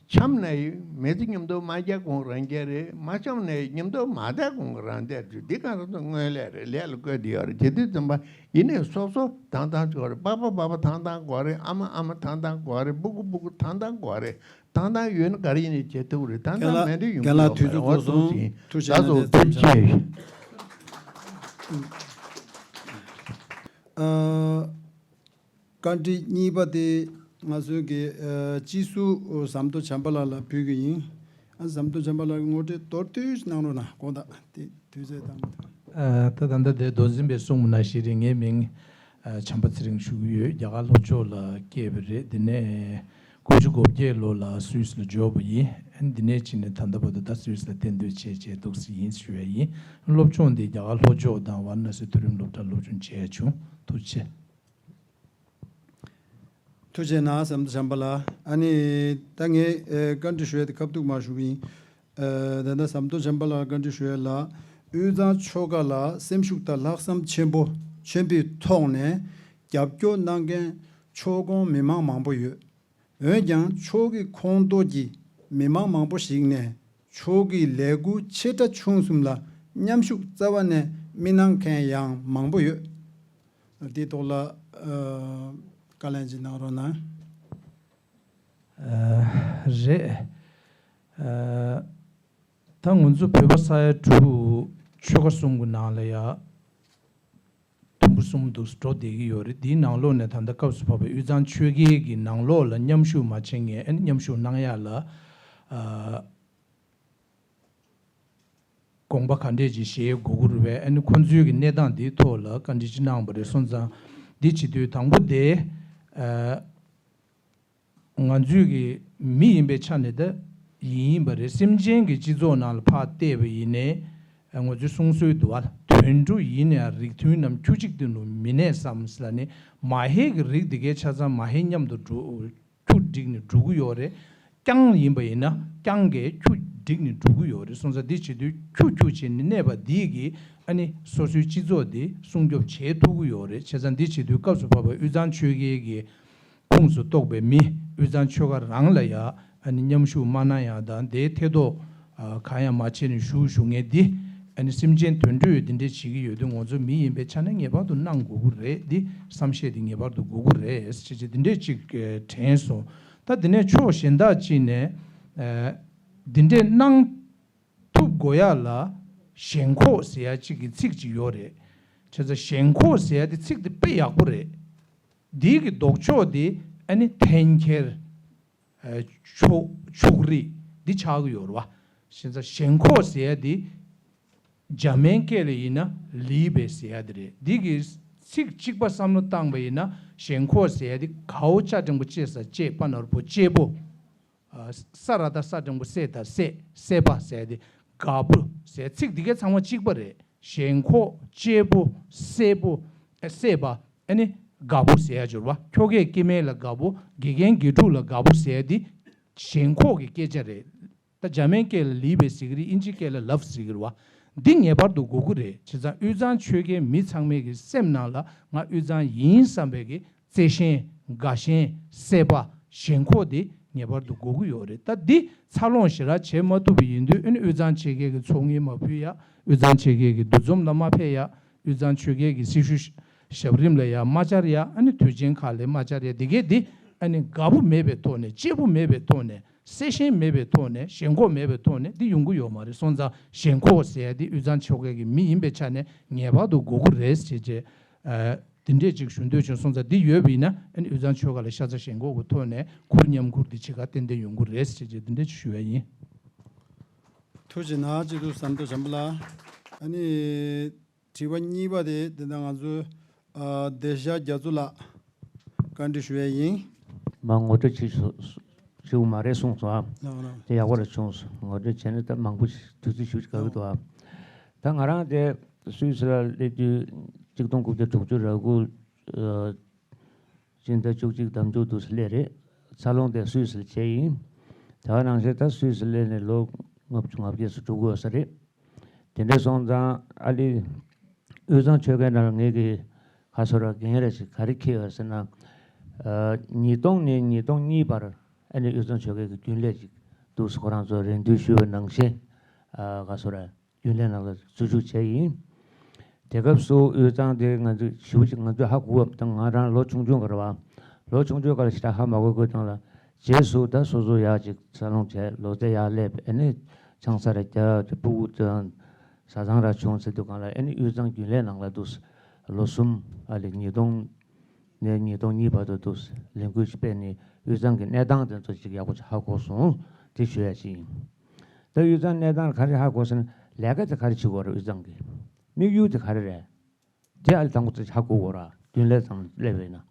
འཆམ་ནའི་མི་ཚེ་མཉམ་དུ་མ་བསྐྱལ་གོང་རང་རྒྱལ་རེད། མ་འཆམ་ནའི་མཉམ་དུ་མ་བསྡད་གོང་རང་བསྡད་རྒྱུ་འདི་གང་རང་ཚོ་སྔོན་ལས་རེད། ལས་ལ་བཀོད་དེ་ཡོད་རེད། བྱེད་དུས་ཙམ་པ་ཡིན་ནའི་སོ་སོ་ཐང་ཐང་དགོས་རེད། པ་ཕ་པ་ཕ་ཐང་ཐང་དགོས་རེད། ཨ་མ་ཨ་མ་ཐང་ཐང་དགོས་རེད། སྤུ་གུ་སྤུ་གུ་ཐང་ཐང་དགོས་རེད། ཐང་ཐང་ཡོད་ན་ག་རེ་ཡིན་ནའི་བྱེད་ཐུབ་རེད། ཐང་ཐང་མེད་དུས་ཡོང་གི་ཡོད་མ་རེད། འོ་སོང་ཟིན། ད་སོ་ཐུགས་རྗེ་ཆེ། ཨ། བཀའ་འདྲི་གཉིས་པ་དེ་ང་ཚོའི་གི་ཨ་སྤྱི་ཟུར་ཟམ་གདོང་བྱམས་པ་ལགས་ལ་ཕུལ་གི་ཡིན། ཨ། ཟམ་གདོང་བྱམས་པ་ལགས་ཀྱིས་ངོ་སྤྲོད་མདོར་བསྡུས་གནང་རོགས་གནང་། དགོངས་དག་དེ་དུས་ཚོད་དང་། ཨ། ད་ད་ལྟ་དེ་མདོ་འཛིན་པས་གསུངས་པ་ནང་བཞིན་རེད། ངའི་མིང་ཨ་བྱམས་པ་ཚེ་རིང་ཞུ་གི་ཡོད། རྒྱ་གར་ལྷོ་ཕྱོགས་ལ་སྐྱེས་པ་རེད། དེ་ནས་དགུ་བཅུ་གོ་བརྒྱད་ལོ་ལ་སུད་སི་ལ་འབྱོར་བ་ཡིན། ཨ་ནི་དེ་ནས་ཕྱིན་ནས་ད་ལྟ་བར་དུ་ད་སུད་སི་ལ་གཏན་སྡོད་བྱས་བྱས་འདུག་སེ་ཡིན་ཞུ་ཡ་ཡིན། སློབ་སྦྱོང་འདི་རྒྱ་གར་ལྷོ་ཕྱོགས་དང་ཝཱ་ར་ཎ་སི་མཐོ་རིམ་སློབ་གྲྭར་སློབ་སྦྱོང་བྱས་བྱུང་། ཐུགས་རྗེ་ཆེ། ཐུགས་རྗེ་གནང་ཟམ་གདོང་བྱམས་པ་ལགས། ཨ་ནི་ད་ངས་ཨེ་བཀའ་འདྲི་ཞུ་ཡ་དེ་ཁ་ཐུག་མར་ཞུ་གི་ཡིན། ཨེ་ད་ལྟ་ཟམ་གདོང་བྱམས་པ་ལགས་བཀའ་འདྲི་ཞུ་ཡ་ལ། དབུས་གཙང་ཆོལ་ཁ་ལ་སེམས་ཤུགས་དང་ལྷག་བསམ་ཆེན་པོ་ཆེན་པོའི་ཐོག་ནས་རྒྱབ་སྐྱོར་གནང་མཁན་ཕྱོགས་གང་མི་མང་མང་པོ་ཡོད། འོན་ཀྱང་ཕྱོགས་ཀྱི་ཁོངས་གཏོགས་ཀྱི་མི་མང་མང་པོ་ཞིག་ནས་ཕྱོགས་ཀྱི་ལས་འགུལ་ཆེ་ཕྲ་ཆུང་གསུམ་ལ་མཉམ་ཞུགས་རྩ་བ་ནས་མི་གནང་མཁན་ཡང་མང་པོ་ཡོད། འདིའི་ཐོག་ལ་ཨ་བཀའ་ལན་ཅིག་གནང་རོགས་གནང་། ཨ། རེད། ཨ། ད་ང་ཚོ་བོད་པ་ས་ཡ་དྲུག་ཆོལ་ཁ་གསུམ་གྱི་ནང་ལ་ཡ་དུམ་བུ་གསུམ་འདུག་འགྲོ་བསྡད་ཀྱི་ཡོད་རེད། འདིའི་ནང་ལོགས་ནས་ད་ལྟ་སྐབས་སུ་བབས་པའི་དབུས་གཙང་ཆོལ་ཁའི་གི་ནང་ལོགས་ལ་མཉམ་ཞུགས་མ་བྱེད་མཁན། ཨ་ནི་མཉམ་ཞུགས་གནང་ཡ་ལ་ཨ་དགོངས་པ་ག་འདྲས་ཅིག་བཞེས་དགོས་ཀྱི་རེད་པས། ཨ་ནི་ཁོང་ཚོའི་གི་གནས་སྟངས་འདིའི་ཐོག་ལ་བཀའ་འདྲི་ཅིག་གནང་བ་རེད། སོང་ཙང་འདི་བྱེད་དུས་དང་པོ་དེ་ཨ་ང་ཚོའི་གི་མི་ཡིན་པའི་ཆ་ནས་ད་ཡིན་ཡིན་པ་རེད། སེམས་ཅན་གྱི་སྤྱི་ཚོགས་ནང་ལ་ཕར་བལྟས་པ་ཡིན་ནའི་ང་ཚོའི་གསུང་སྲོལ་འདུག་བ། དུད་འགྲོ་ཡིན་ནའི་རིགས་མཐུན་རྣམས་ཁྱུ་གཅིག་ཏུ་ནི་མི་གནས་སམ་ཟེར་ལབ་ནས། མ་ཧེ་གི་རིགས་འདི་གའི་ཆ་ཚང་མ་ཧེ་མཉམ་དུ་འགྲོ་ཁྱུ་བསྒྲིགས་ནས་འགྲོ་གི་ཡོད་རེད། རྐྱང་ཡིན་པ་ཡིན་ན་རྐྱང་གིས་ཁྱུ་བསྒྲིགས་ནས་འགྲོ་གི་ཡོད་རེད། སོང་ཙང་འདི་བྱེད་དུས་ཁྱུ་ཁྱུ་བྱས་ནས་གནས་པ་འདིས་གི་ཨ་ནི་སོ་སོའི་སྤྱི་ཚོགས་འདི་སྲུང་སྐྱོབ་བྱེད་ཐུབ་ཀྱི་ཡོད་རེད། བྱས་ཙང་འདི་བྱེད་དུས་སྐབས་སུ་བབས་པའི་དབུས་གཙང་ཆོལ་ཁའི་གི་ཁོངས་སུ་གཏོགས་པའི་མི་དབུས་གཙང་ཆོལ་ཁ་རང་ལ་ཡ་ཨ་ནི་མཉམ་ཞུགས་མ་གནང་ཡ་དང་། དེའི་ཐེ་གཏོགས་ཨ་གང་ཡང་མ་བྱས་ནས་བཞུགས་བཞུགས་མཁན་འདི་ཨ་ནི་སེམས་ཅན་དུད་འགྲོས་འདི་འདྲས་བྱེད་ཀྱི་ཡོད་དུས་ང་ཚོ་མི་ཡིན་པའི་ཆ་ནས་ངེས་པར་དུ་གནང་དགོས་ཀྱི་རེད། འདི་བསམ་ཤེས་འདི་ངེས་པར་དུ་དགོས་ཀྱི་རེད་ཅེས་བྱས་འདི་འདྲས་ཅིག་ཨ་དྲན་སོང་། ད་དེ་ནས་ཕྱོགས་གཞན་དག་ཅིག་ནས་ཨ་འདི་འདྲས་གནང་ཐུབ་དགོས་ཡ་ལ་ཞེན་ཁོག་ཟེར་ཡ་གཅིག་གི་ཚིག་ཅིག་ཡོད་རེད། བྱས་ཙང་ཞེན་ཁོག་ཟེར་ཡ་དེ་ཚིག་དེ་དཔེ་ཡག་པོ་རེད། འདིའི་གི་ལྡོག་ཕྱོགས་དེ་ཨ་ནི་འཐེན་འཁྱེར། ཨ་ཕྱོགས་ཕྱོགས་རིས་འདི་ཆགས་ཀྱི་ཡོད་རེད་བ། བྱས་ཙང་ཞེན་ཁོག་ཟེར་ཡ་དེ་འཇར་མན་སྐད་ལ་ཡིན་ན་ལི་བེ་ཟེར་ཡ་དེ་རེད། འདི་གི་ཚིག་གཅིག་པ་བསམ་བློ་བཏང་པ་ཡིན་ན་ཞེན་ཁོག་ཟེར་ཡ་དེ་གའོ་ཅ་འགྲེང་བུ་ཅེ་ས་ཅེ་པ་ན་རོ་པོ་ཅེ་པོ། ཨ་ས་ར་ད་ས་འགྲེང་བུ་སེ་ད་སེ། སེ་པ་ཟེར་ཏེ་དགའ་པོ་ཟེར། ཚིག་འདི་གའི་ཚང་མ་གཅིག་པ་རེད། ཞེན་ཁོག་ཅེ་པོ་སེ་པོ་ཨ་སེ་པ་ཨ་ནི་དགའ་པོ་ཟེར་ཡ་འབྱོར་བ། ཁྱོ་གས་སྐྱེ་དམན་ལ་དགའ་པོ། དགེ་རྒན་དགེ་ཕྲུག་ལ་དགའ་པོ་ཟེར་ཏེ་ཞེན་ཁོག་གི་སྐད་ཆ་རེད། ད་འཇར་མན་སྐད་ལ་ལི་བེ་ཟེར་གི་རེད། ཨིན་ཇི་སྐད་ལ་ལབ་ཟེར་གི་རེད་བ། འདི་ངེས་པར་དུ་དགོས་ཀྱི་རེད། བྱས་ཙང་དབུས་གཙང་ཆོལ་ཁའི་མི་ཚང་མའི་གི་སེམས་ནང་ལ་ང་དབུས་གཙང་ཡིན་བསམ་པའི་གི་བརྩེ་ཞེན་དགའ་ཞེན་སྲེད་པ་ཞེན་ཁོག་དེ་ངེས་པར་དུ་དགོས་ཀྱི་ཡོད་རེད། ད་འདི་འཚར་ལོངས་ཞེ་དྲག་བྱེད་མ་ཐུབ་པ་ཡིན་དུས་ཨ་ནི་དབུས་གཙང་ཆོལ་ཁའི་གི་ཚོགས་ངེས་མ་ཕུལ་ཡ། དབུས་གཙང་ཆོལ་ཁའི་གི་འདུ་འཛོམས་ལ་མ་ཕེབས་ཡ། དབུས་གཙང་ཆོལ་ཁའི་གི་སྲི་ཞུ་ཞབས་རིམ་ལ་ཡ་མ་བཅར་ཡ། ཨ་ནི་དུས་ཆེན་ཁག་ལ་མ་བཅར་ཡ། འདི་གས་འདི་ཨ་ནི་དགའ་པོ་མེད་པའི་ཐོག་ནས་གཅེས་པོ་མེད་པའི་ཐོག་ནས་སེམས་ཤེས་མེད་པའི་ཐོག་ནས་ཞེན་ཁོག་མེད་པའི་ཐོག་ནས་འདི་ཡོང་གི་ཡོད་མ་རེད། སོང་ཙང་ཞེན་ཁོག་ཟེར་ཡ་འདི་དབུས་གཙང་ཆོལ་ཁའི་གི་མི་ཡིན་པའི་ཆ་ནས་ངེས་པར་དུ་དགོས་ཀྱི་རེད་ཟེར་བྱས། ཨ་འདི་འདྲས་ཅིག་ཞུ་འདོད་བྱུང་། སོང་ཙང་འདི་ཡོད་པ་ཡིན་ན་ཨ་ནི་དབུས་གཙང་ཆོལ་ཁ་ལ་ཤ་ཚ་ཞེན་ཁོག་གི་ཐོག་ནས་ཁུར་མཉམ་ཁུར་འདི་བྱེད་ག་ཏན་ཏན་ཡོང་གི་རེད་ཟེར་བྱས་འདི་འདྲས་ཅིག་ཞུ་ཡ་ཡིན། ཐུགས་རྗེ་གནང་། སྤྱི་འཐུས་ཟམ་གདོང་བྱམས་པ་ལགས། ཨ་ནི་དྲི་བ་གཉིས་པ་དེ་འདི་ན་ང་ཚོའི་ཨ་བདེ་ཤ་རྒྱ་མཚོ་ལགས་བཀའ་འདྲི་ཞུ་ཡས་ཡིན། མ་ངོ་སྤྲོད་བྱེད་ཞུ་ཞུ་མ་རེད་གསུངས་སོང་ཨ། ལགས་ལགས། དེ་ཡག་པོ་རེ་བྱུང་སོང་། ངོ་སྤྲོད་བྱས་ན་ད་མང་པོ་ཞིག་དུས་ཚོད་ཞུ་ཅིག་དགའ་གི་འདུག་ཨ། ད་ང་རང་དེ་སུད་སི་ལ་སླེབས་དུས་གཅིག་སྟོང་དགུ་བརྒྱ་དྲུག་ཅུ་རེ་དགུ་ཨ་སྤྱི་ཟླ་བཅུ་གཅིག་ཟླ་མཇུག་ཏུ་སླེབས་རེད། འཚར་ལོངས་དེ་སུད་སི་ལ་བྱས་ཡིན། དེ་ག་ནང་བཞིན་ད་སུད་སི་སླེབས་ནས་ལོ་ལྔ་བཅུ་ང་བརྒྱད་ཙམ་འགྲོ་གི་ཡོད་ས་རེད། དེ་འདྲ་སོང་ཙང་ཨ་ལི་དབུས་གཙང་ཆོལ་ཁའི་ནང་ལ་ངེད་ཀྱི་ཁ་སོ་ར་འགན་རེ་ཞིག་ག་རེ་འཁྱེར་ཡོད་ཟེར་ན། ཨ་ཉིས་སྟོང་ནས་ཉིས་སྟོང་གཉིས་བར་ཨ་ནི་དབུས་གཙང་ཆོལ་ཁའི་གི་རྒྱུན་ལས་ཅིག་འདུག་སེ་ཁོ་རང་ཚོ་རེ་འདུན་ཞུས་པ་ནང་བཞིན་ཨ་ཁ་སོ་ར་རྒྱུན་ལས་ནང་ལ་འཛུལ་ཞུགས་བྱས་ཡིན། དེ་སྐབས་སུ་དབུས་གཙང་དེ་ང་ཚོས་ཞེ་པོ་ཅིག་ང་ཚོས་ཧ་གོ་བ་དང་། ང་རང་ལོ་ཆུང་ཆུང་ག་རེ་བ། ལོ་ཆུང་ཆུང་ག་ལ་ཞེ་དྲག་ཧ་མ་གོ་གོ་དང་ལ། རྗེས་སུ་ད་སོ་སོ་ཡག་ཅིག་འཚར་ལོངས་བྱས་ལོ་ཙཱ་ཡར་སླེབས། ཨ་ནི་ཆང་ས་ར་རྒྱག་ཅིག་ཕྲུ་གུ་ཚོ་བཟའ་ཚང་ར་བྱུང་ཟེར་དུས་སྒང་ལ་ཨ་ནི་དབུས་གཙང་རྒྱུན་ལས་ནང་ལ་འདུག་སེ་ལོ་གསུམ་ཨ་ལས་ཉིས་སྟོང་ནས་ཉིས་སྟོང་གཉིས་བར་དུ་འདུག་སེ་ལས་འགུལ་ཞིག་སྤེལ་ནས་དབུས་གཙང་གི་གནས་སྟངས་དེ་ཚོ་ཅིག་ཡག་པོ་ཅིག་ཧ་གོ་སོང་། དེ་ཞུ་ཡ་ཅིག་ཡིན། ད་དབུས་གཙང་གནས་སྟངས་ག་རེ་ཧ་གོ་ཟེར་ན། ལས་ཀ་དེ་ག་རེ་བྱེད་དགོས་རེད། དབུས་གཙང་གི་དམིགས་ཡུལ་དེ་ག་རེ་རེད། དེ་ཨ་ལས་དང་པོ་དེ་ཧ་གོ་དགོས་ར། རྒྱུན་ལས་ཙམ་སླེབས་པ་ཡིན་ན།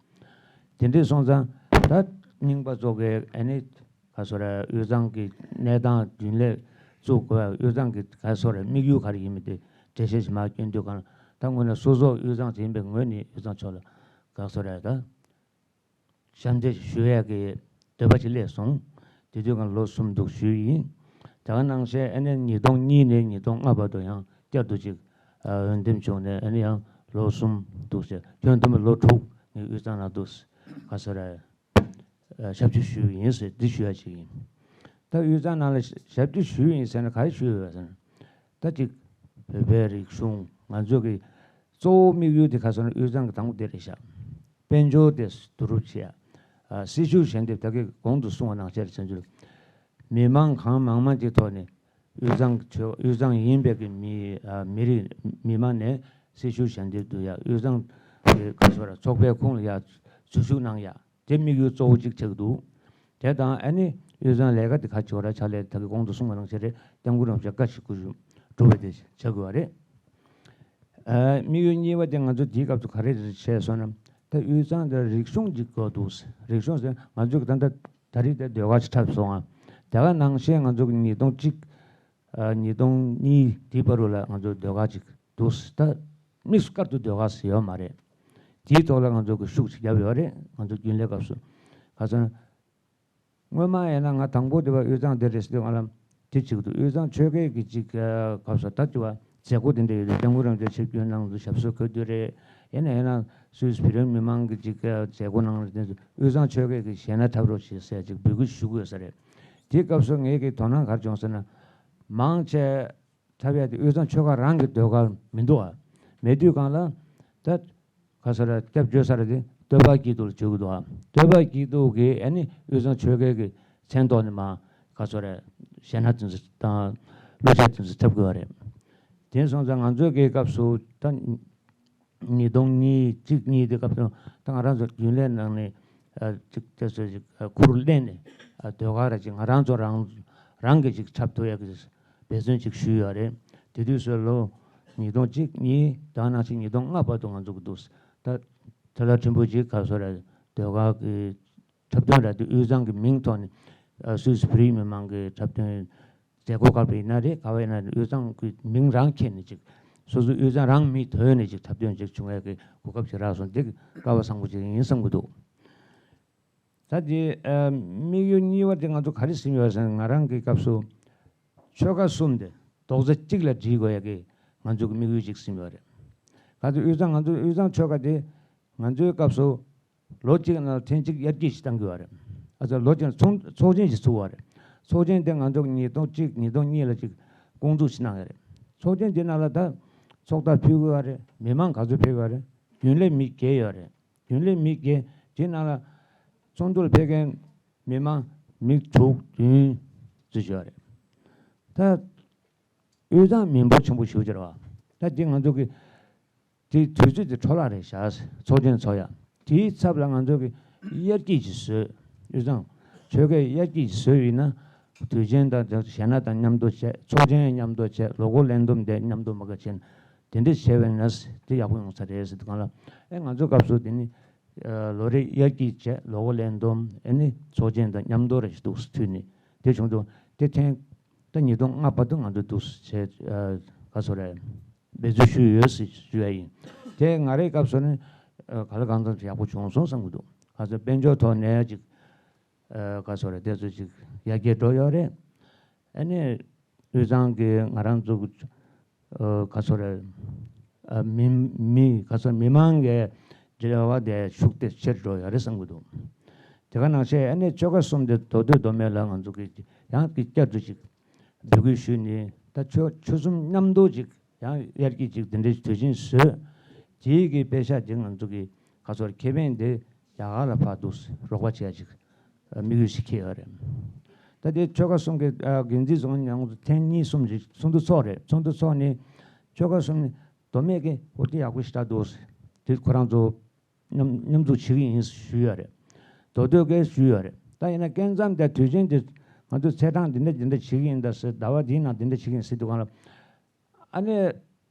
དེ་འདྲས་སོང་ཙང་ད་རྙིང་པ་ཚོ་གིས་ཨ་ནི་ག་སོ་རེད། དབུས་གཙང་གི་གནས་སྟངས་རྒྱུན་ལས་བཙུགས་དགོས། དབུས་གཙང་གི་ག་སོ་རེད། དམིགས་ཡུལ་ག་རེ་ཡིན་མིན་དེ་འགྲེལ་བཤད་ཞིག་མར་སྐྱོན་དུས་གང་ལ། ད་དངོས་གནས་སོ་སོ་དབུས་གཙང་ཅིག་ཡིན་པའི་ངོས་ནས་དབུས་གཙང་ཕྱོགས་ལ་ག་སོ་རེད། ད་ཞབས་འདེགས་ཞུ་ཡས་ཀྱི་འདོད་པ་ཅིག་སླེབས་སོང་། དེ་དུས་གང་ལོ་གསུམ་འདུག་ཞུས་ཡིན། དེ་ག་ནང་བཞིན་ཨ་ནི་ཉིས་སྟོང་གཉིས་ནས་ཉིས་སྟོང་ལྔ་བར་དུ་ཡང་བསྐྱར་དུ་ཅིག་ཨ་འོས་འདེམས་བྱུང་ནས། ཨ་ནི་ཡང་ལོ་གསུམ་འདུག་ཟེར། ཁྱོན་བསྡོམས་ལོ་དྲུག་ངས་དབུས་གཙང་ལ་འདུག་ག་སོ་རེད། ཨ་ཞབས་ཕྱི་ཞུས་ཡིན་ཟེར། འདི་ཞུ་ཡ་ཅིག་ཡིན། ད་དབུས་གཙང་ནང་ལ་ཞབས་ཕྱི་ཞུས་ཡིན་ཟེར་ན་ག་རེ་ཞུས་ཡོད་ཟེར་ན། ད་ཅིག་བོད་པའི་རིག་གཞུང་ང་ཚོ་གི་གཙོ་བོ་དམིགས་ཡུལ་དེ་ག་སོང་ན་དབུས་གཙང་གི་དང་པོ་དེ་རེད་ཤག་དཔལ་འབྱོར་དེ་བསྡུ་རུབ་བྱེད་ཡ། ཨ་སྲི་ཞུ་ཞལ་འདེབས་ད་གིན་གོང་དུ་གསུངས་པ་ནང་བཞིན་བྱས་ཚུལ། མི་མང་གང་མང་མང་གཅིག་ཐོག་ནས་དབུས་གཙང་ཆོས། དབུས་གཙང་ཡིན་པའི་གི་མི། ཨ་མི་རིགས་མི་མང་ནས་སྲི་ཞུ་ཞལ་འདེབས་བསྡུ་ཡ། དབུས་གཙང་གི་ག་སོ་ར་ཚོགས་པའི་ཁོངས་ལ་ཡ་འཛུལ་ཞུགས་གནང་ཡ། དེ་དམིགས་ཡུལ་གཙོ་བོ་གཅིག་ཆགས་འདུག་དེ་དང་ཨ་ནི་དབུས་གཙང་ལས་ཀ་དེ་ག་བྱེད་ར་ཆགས་ལས། ད་གིན་གོང་དུ་གསུངས་པ་ནང་བཞིན་རེད། སྐྱབས་མགོན་རིན་པོ་ཆེ་བཀའ་ཞིག་བསྐུར་ཞུ་སྒྲུབ་པ་དེ་བྱ་དགོས་པ་རེད། ཨ་དམིགས་ཡུལ་གཉིས་པ་དེ་ང་ཚོ་དེའི་སྐབས་སུ་ག་རེ་བྱས་སོང་ན། ད་དབུས་གཙང་དེ་རིག་གཞུང་གཅིག་དགོས་འདུག་རིག་གཞུང་ཟེར་ང་ཚོ་གི་ད་ལྟ་ད་རེས་དེ་ཟློས་གར་ཞིག་འཁྲབ་སོང་ང་། དེ་ག་ནང་བཞིན་ང་ཚོ་གི་ཉིས་སྟོང་གཅིག་ཨ་ཉིས་སྟོང་གཉིས་དེའི་བར་དུ་ལ་ང་ཚོ་ཟློས་གར་ཅིག་འདུག་ད་དམིགས་སུ་བཀར་དུ་ཟློས་གར་ཟེར་ཡོད་མ་རེད། དེའི་ཐོག་ལ་ང་ཚོ་གི་ཤུགས་ཅིག་བརྒྱབ་ཡོད་རེད། ང་ཚོ་རྒྱུན་ལས་སྐབས་སུ་ག་ཚོད། སྔོན་མ་ཡིན་ན་ང་དང་པོ་དེ་བ་དབུས་གཙང་དེ་རེད་ཟེར་དུས་ང་ལ་དེ་གཅིག་འདུག་དབུས་གཙང་ཆོལ་ཁའི་གི་ཅིག་ཨ་སྐབས་སུ་ད་དེ་བ་མཛད་སྒོ་དེ་འདྲ་ཡོད་དུས། སྐྱབས་མགོན་རིན་པོ་ཆེ་ཆིབས་བསྒྱུར་གནང་དུས་ཞབས་སོར་འཁོད་དུས་རེད། ཡིན་ན་ཡིན་ན་སུད་སི་བོད་རིགས་མི་མང་གི་ཅིག་ཨ་མཛད་སྒོ་གནང་དུས་དབུས་གཙང་ཆོལ་ཁའི་གི་གཞས་སྣ་འཁྲབ་རོགས་བྱེད་ཟེར་ཅིག་འབོད་སྐུལ་ཞུ་དགོས་ས་རེད། དེའི་སྐབས་སུ་ངས་གི་དོ་སྣང་ག་རེ་བྱུང་ཟེར་ན། མང་ཆེ་འཁྲབ་ཡ་དེ་དབུས་གཙང་ཆོལ་ཁ་རང་གི་ཟློས་གར་མི་འདུག་ཨ། མེད་དུས་གང་ལ་ད་ག་ས་ར་སྐྱབས་བཅོལ་ས་ར་དེ་སྟོད་པ་སྐྱིད་སྡུག་ལ་བཅོལ་གི་འདུག་ཨ། སྟོད་པ་སྐྱིད་སྡུག་གི་ཨ་ནི་དབུས་གཙང་ཆོལ་ཁའི་གི་མཚན་ཐོག་ནས་མ་ག་ས་ར་གཞས་སྣ་དེ་ཚོ་དང་གླུ་གཞས་དེ་ཚོ་འཁྲབ་དགོས་པ་རེད། དེ་སོང་ཙང་ང་ཚོའི་གི་སྐབས་སུ་ད་ཉིས་སྟོང་གཉིས་གཅིག་གཉིས་དེ་སྐབས་སུ་ད་ང་རང་ཚོ་རྒྱུན་ལས་ནང་ནས་ཨ་ཅིག་དེ་ཚོ་ཅིག་ཨ་ཁུར་ལེན་ནས་ཨ་ཟློས་གར་ར་ཅིག་ང་རང་ཚོ་རང་རང་གི་ཅིག་འཁྲབ་ཐུབ་ཡ་གི་འབད་བརྩོན་ཅིག་ཞུས་ཡོད་རེད། དེ་དུས་སུ་ལོ་ཉིས་སྟོང་གཅིག་གཉིས་དང་ནང་བཞིན་ཉིས་སྟོང་ལྔ་བར་དུ་ང་ཚོ་གི་འདུག་ད་དེ་ལ་ཕྲན་བུ་ཅིག་ག་སོ་ར་ཟློས་གར་གི་འཁྲབ་སྟོན་ར་དེ་དབུས་གཙང་གི་མིང་ཐོག་ནས་ཨ་སུད་སི་བོད་རིགས་མི་མང་གི་འཁྲབ་སྟོན་མཛད་སྒོ་ག་པར་ཡིན་ན་རེད། ག་བ་ཡིན་ན་རེད། དབུས་གཙང་གི་མིང་རང་འཁྱེར་ནས་ཅིག་སོ་སོ་དབུས་གཙང་རང་མིང་དོད་ནས་ཅིག་འཁྲབ་སྟོན་ཅིག་བྱུང་ཡ་གི་གོ་སྐབས་ཅིག་རག་སོང་། འདི་སྐལ་བ་བཟང་པོ་ཅིག་ཡིན་བསམ་གི་འདུག་ད་དེ་ཨ་དམིགས་ཡུལ་གཉིས་པ་དེ་ང་ཚོ་ག་རེ་ཟིན་ཡོད་ཟེར་ན། ང་རང་གི་སྐབས་སུ་ཆོལ་ཁ་གསུམ་དེ་རྡོག་རྩ་གཅིག་ལ་སྒྲིལ་དགོས་ཡ་གི་ང་ཚོ་གི་དམིགས་ཡུལ་ཅིག་ཟིན་ཡོད་རེད། ག་ཚོད་དབུས་གཙང་ང་ཚོ་དབུས་གཙང་ཆོལ་ཁ་དེ་ང་ཚོའི་སྐབས་སུ་ལོ་གཅིག་ནང་ཐེངས་གཅིག་དབྱར་སྐྱིད་ཅིག་གཏང་གི་ཡོད་རེད། ཨ་ཚ་ལོ་གཅིག་ཚོགས་ཚོགས་ཆེན་ཞིག་ཚུགས་པ་རེད། ཚོགས་ཆེན་དེ་ང་ཚོ་ཉིས་སྟོང་གཅིག་ཉིས་སྟོང་གཉིས་ལ་ཅིག་སྐོང་ཚུགས་ཤིག་གནང་ཡོད་རེད། ཚོགས་ཆེན་དེ་ནང་ལ་ད་ཚོགས་རྟགས་ཕུལ་གི་ཡོད་རེད། མི་མང་ག་ཚོད་ཕེབས་ཡོད་རེད། རྒྱུན་ལས་མི་བརྒྱད་ཡོད་རེད། རྒྱུན་ལས་མི་བརྒྱད་དེ་ནང་ལ་ཚོགས་འདུ་ལ་ཕེབས་མཁན་མི་མང་མི་དྲུག་བདུན་ཙམ་ཡོད་རེད། ད་དབུས་གཙང་མི་འབོར་ཆེན་པོ་ཞེ་པོ་ཅིག་རེད་བ། ད་དེ་ང་ཚོ་གི་དེ་དུས་ཚོད་དེ་འཕྲོ་བརླག་རེད་ཤག་ཚོགས་ཆེན་ཚོགས་ཡ། དེའི་ཚབ་ལ་ང་ཚོ་གི་དབྱར་སྐྱིད་ཅིག་བཟོས། དབུས་གཙང་ཆོལ་ཁའི་དབྱར་སྐྱིད་ཅིག་བཟོས་ཡིན་ན། དུས་ཆེན་དང་གཞས་སྣ་དང་མཉམ་དུ་བྱས། ཚོགས་ཆེན་མཉམ་དུ་བྱས། ལོ་འཁོར་ལེན་འདོམས་དེ་མཉམ་དུ་མ་ག་བྱས་ན། དེ་འདྲ་བྱས་པ་ཡིན་ན་དེ་ཡག་པོ་ཡོང་ས་རེད་ཟེར་དུས་གང་ལ། ཨེ་ང་ཚོ་སྐབས་སུ་དེ་ནི་ལོ་རེ་དབྱར་སྐྱིད་བྱས། ལོ་འཁོར་ལེན་འདོམས། ཨེ་ནི་ཚོགས་ཆེན་དང་མཉམ་དུ་རེ་ཞིག་འདུག་སེ་མཐུད་ནས་དེ་བྱུང་འདུག་དེ་ཐེངས་ད་ཉིས་སྟོང་ལྔ་བར་དུ་ང་ཚོ་འདུག་སེ་བྱས། ག་ཚོད་རེད། འབད་རྩོལ་ཞུས་ཡོད་ཟེར་ཞུ་ཡ་ཡིན། དེ་ང་རའི་སྐབས་སུ་ནི་ཨ་ག་ལ་གང་འཚམ་ཞིག་ཡག་པོ་བྱུང་སོང་བསམ་གྱི་འདུག་ག་ཚོད་དཔལ་འབྱོར་ཐོག་ནས་ཅིག་ཨ་ག་ཚོད་རེད། དེ་ཚོ་ཅིག་ཡར་རྒྱས་འགྲོ་ཡོད་རེད། ཨ་ནི་དབུས་གཙང་གི་ང་རང་ཚོ་ཨ་ག་ཚོད་རེད། ཨ་མི་མི་ག་ཚོད་མི་མང་གི་འབྲེལ་བ་དེ་ཤུགས་དེ་ཆེར་འགྲོ་ཡོད་རེད་བསམ་གྱི་འདུག་དེ་ག་ནང་བཞིན་ཨ་ནི་ཆོལ་ཁ་གསུམ་དེ་མདོ་སྟོད་མདོ་སྨད་ལ་ང་ཚོ་གི་ཡང་གི་བསྐྱར་དུ་ཅིག་འབོད་སྐུལ་ཞུས་ནས། ད་ཆོལ་ཆོལ་གསུམ་མཉམ་དུ་ཅིག་ཡང་དབྱར་སྐྱིད་ཅིག་དེ་འདྲའི་དུས་ཆེན་བཟོས། དེའི་གི་དཔེ་ཤག་ཅིག་ང་ཚོ་གི་ག་ཚོད་ཁེ་ཕན་དེ་རྒྱ་གར་ལ་ཕར་འདུག་རོགས་པ་བྱེད་ཡ་ཅིག་དམིགས་ཡུལ་ཞིག་འཁྱེར་ཡོད་རེད། ད་དེ་ཆོལ་ཁ་གསུམ་གི་ཨ་འགན་འཛིན་ཚོ་ཡང་ཐེངས་གཉིས་གསུམ་ཅིག་ཚོགས་འདུ་ཚོགས་རེད། ཚོགས་འདུ་ཚོགས་ནས་ཆོལ་ཁ་གསུམ་ནས་མདོ་སྨད་ཀྱི་འོ་དེ་ཡག་པོ་ཞེ་དྲག་འདུག་དེ་ཁོ་རང་ཚོ་མཉམ་མཉམ་འཛུགས་བྱེད་ཀྱི་ཡིན་ཞུས་ཡོད་རེད། མདོ་སྟོད་ཀས་ཞུས་ཡོད་རེད། ད་ཡིན་ན་སྐབས་མཚམས་དེ་དུས་ཆེན་དེ་ ང་ཚོ་ཚེས་གྲངས་འདི་འདྲ་འདི་འདྲ་བྱེད་ཀྱི་ཡིན་ད་ཟེར། ཟླ་བ་འདིའི་ནང་འདི་འདྲ་བྱེད་ཀྱི་ཡིན་ཟེར་དུས་སྒང་ལ། ཨ་ནི་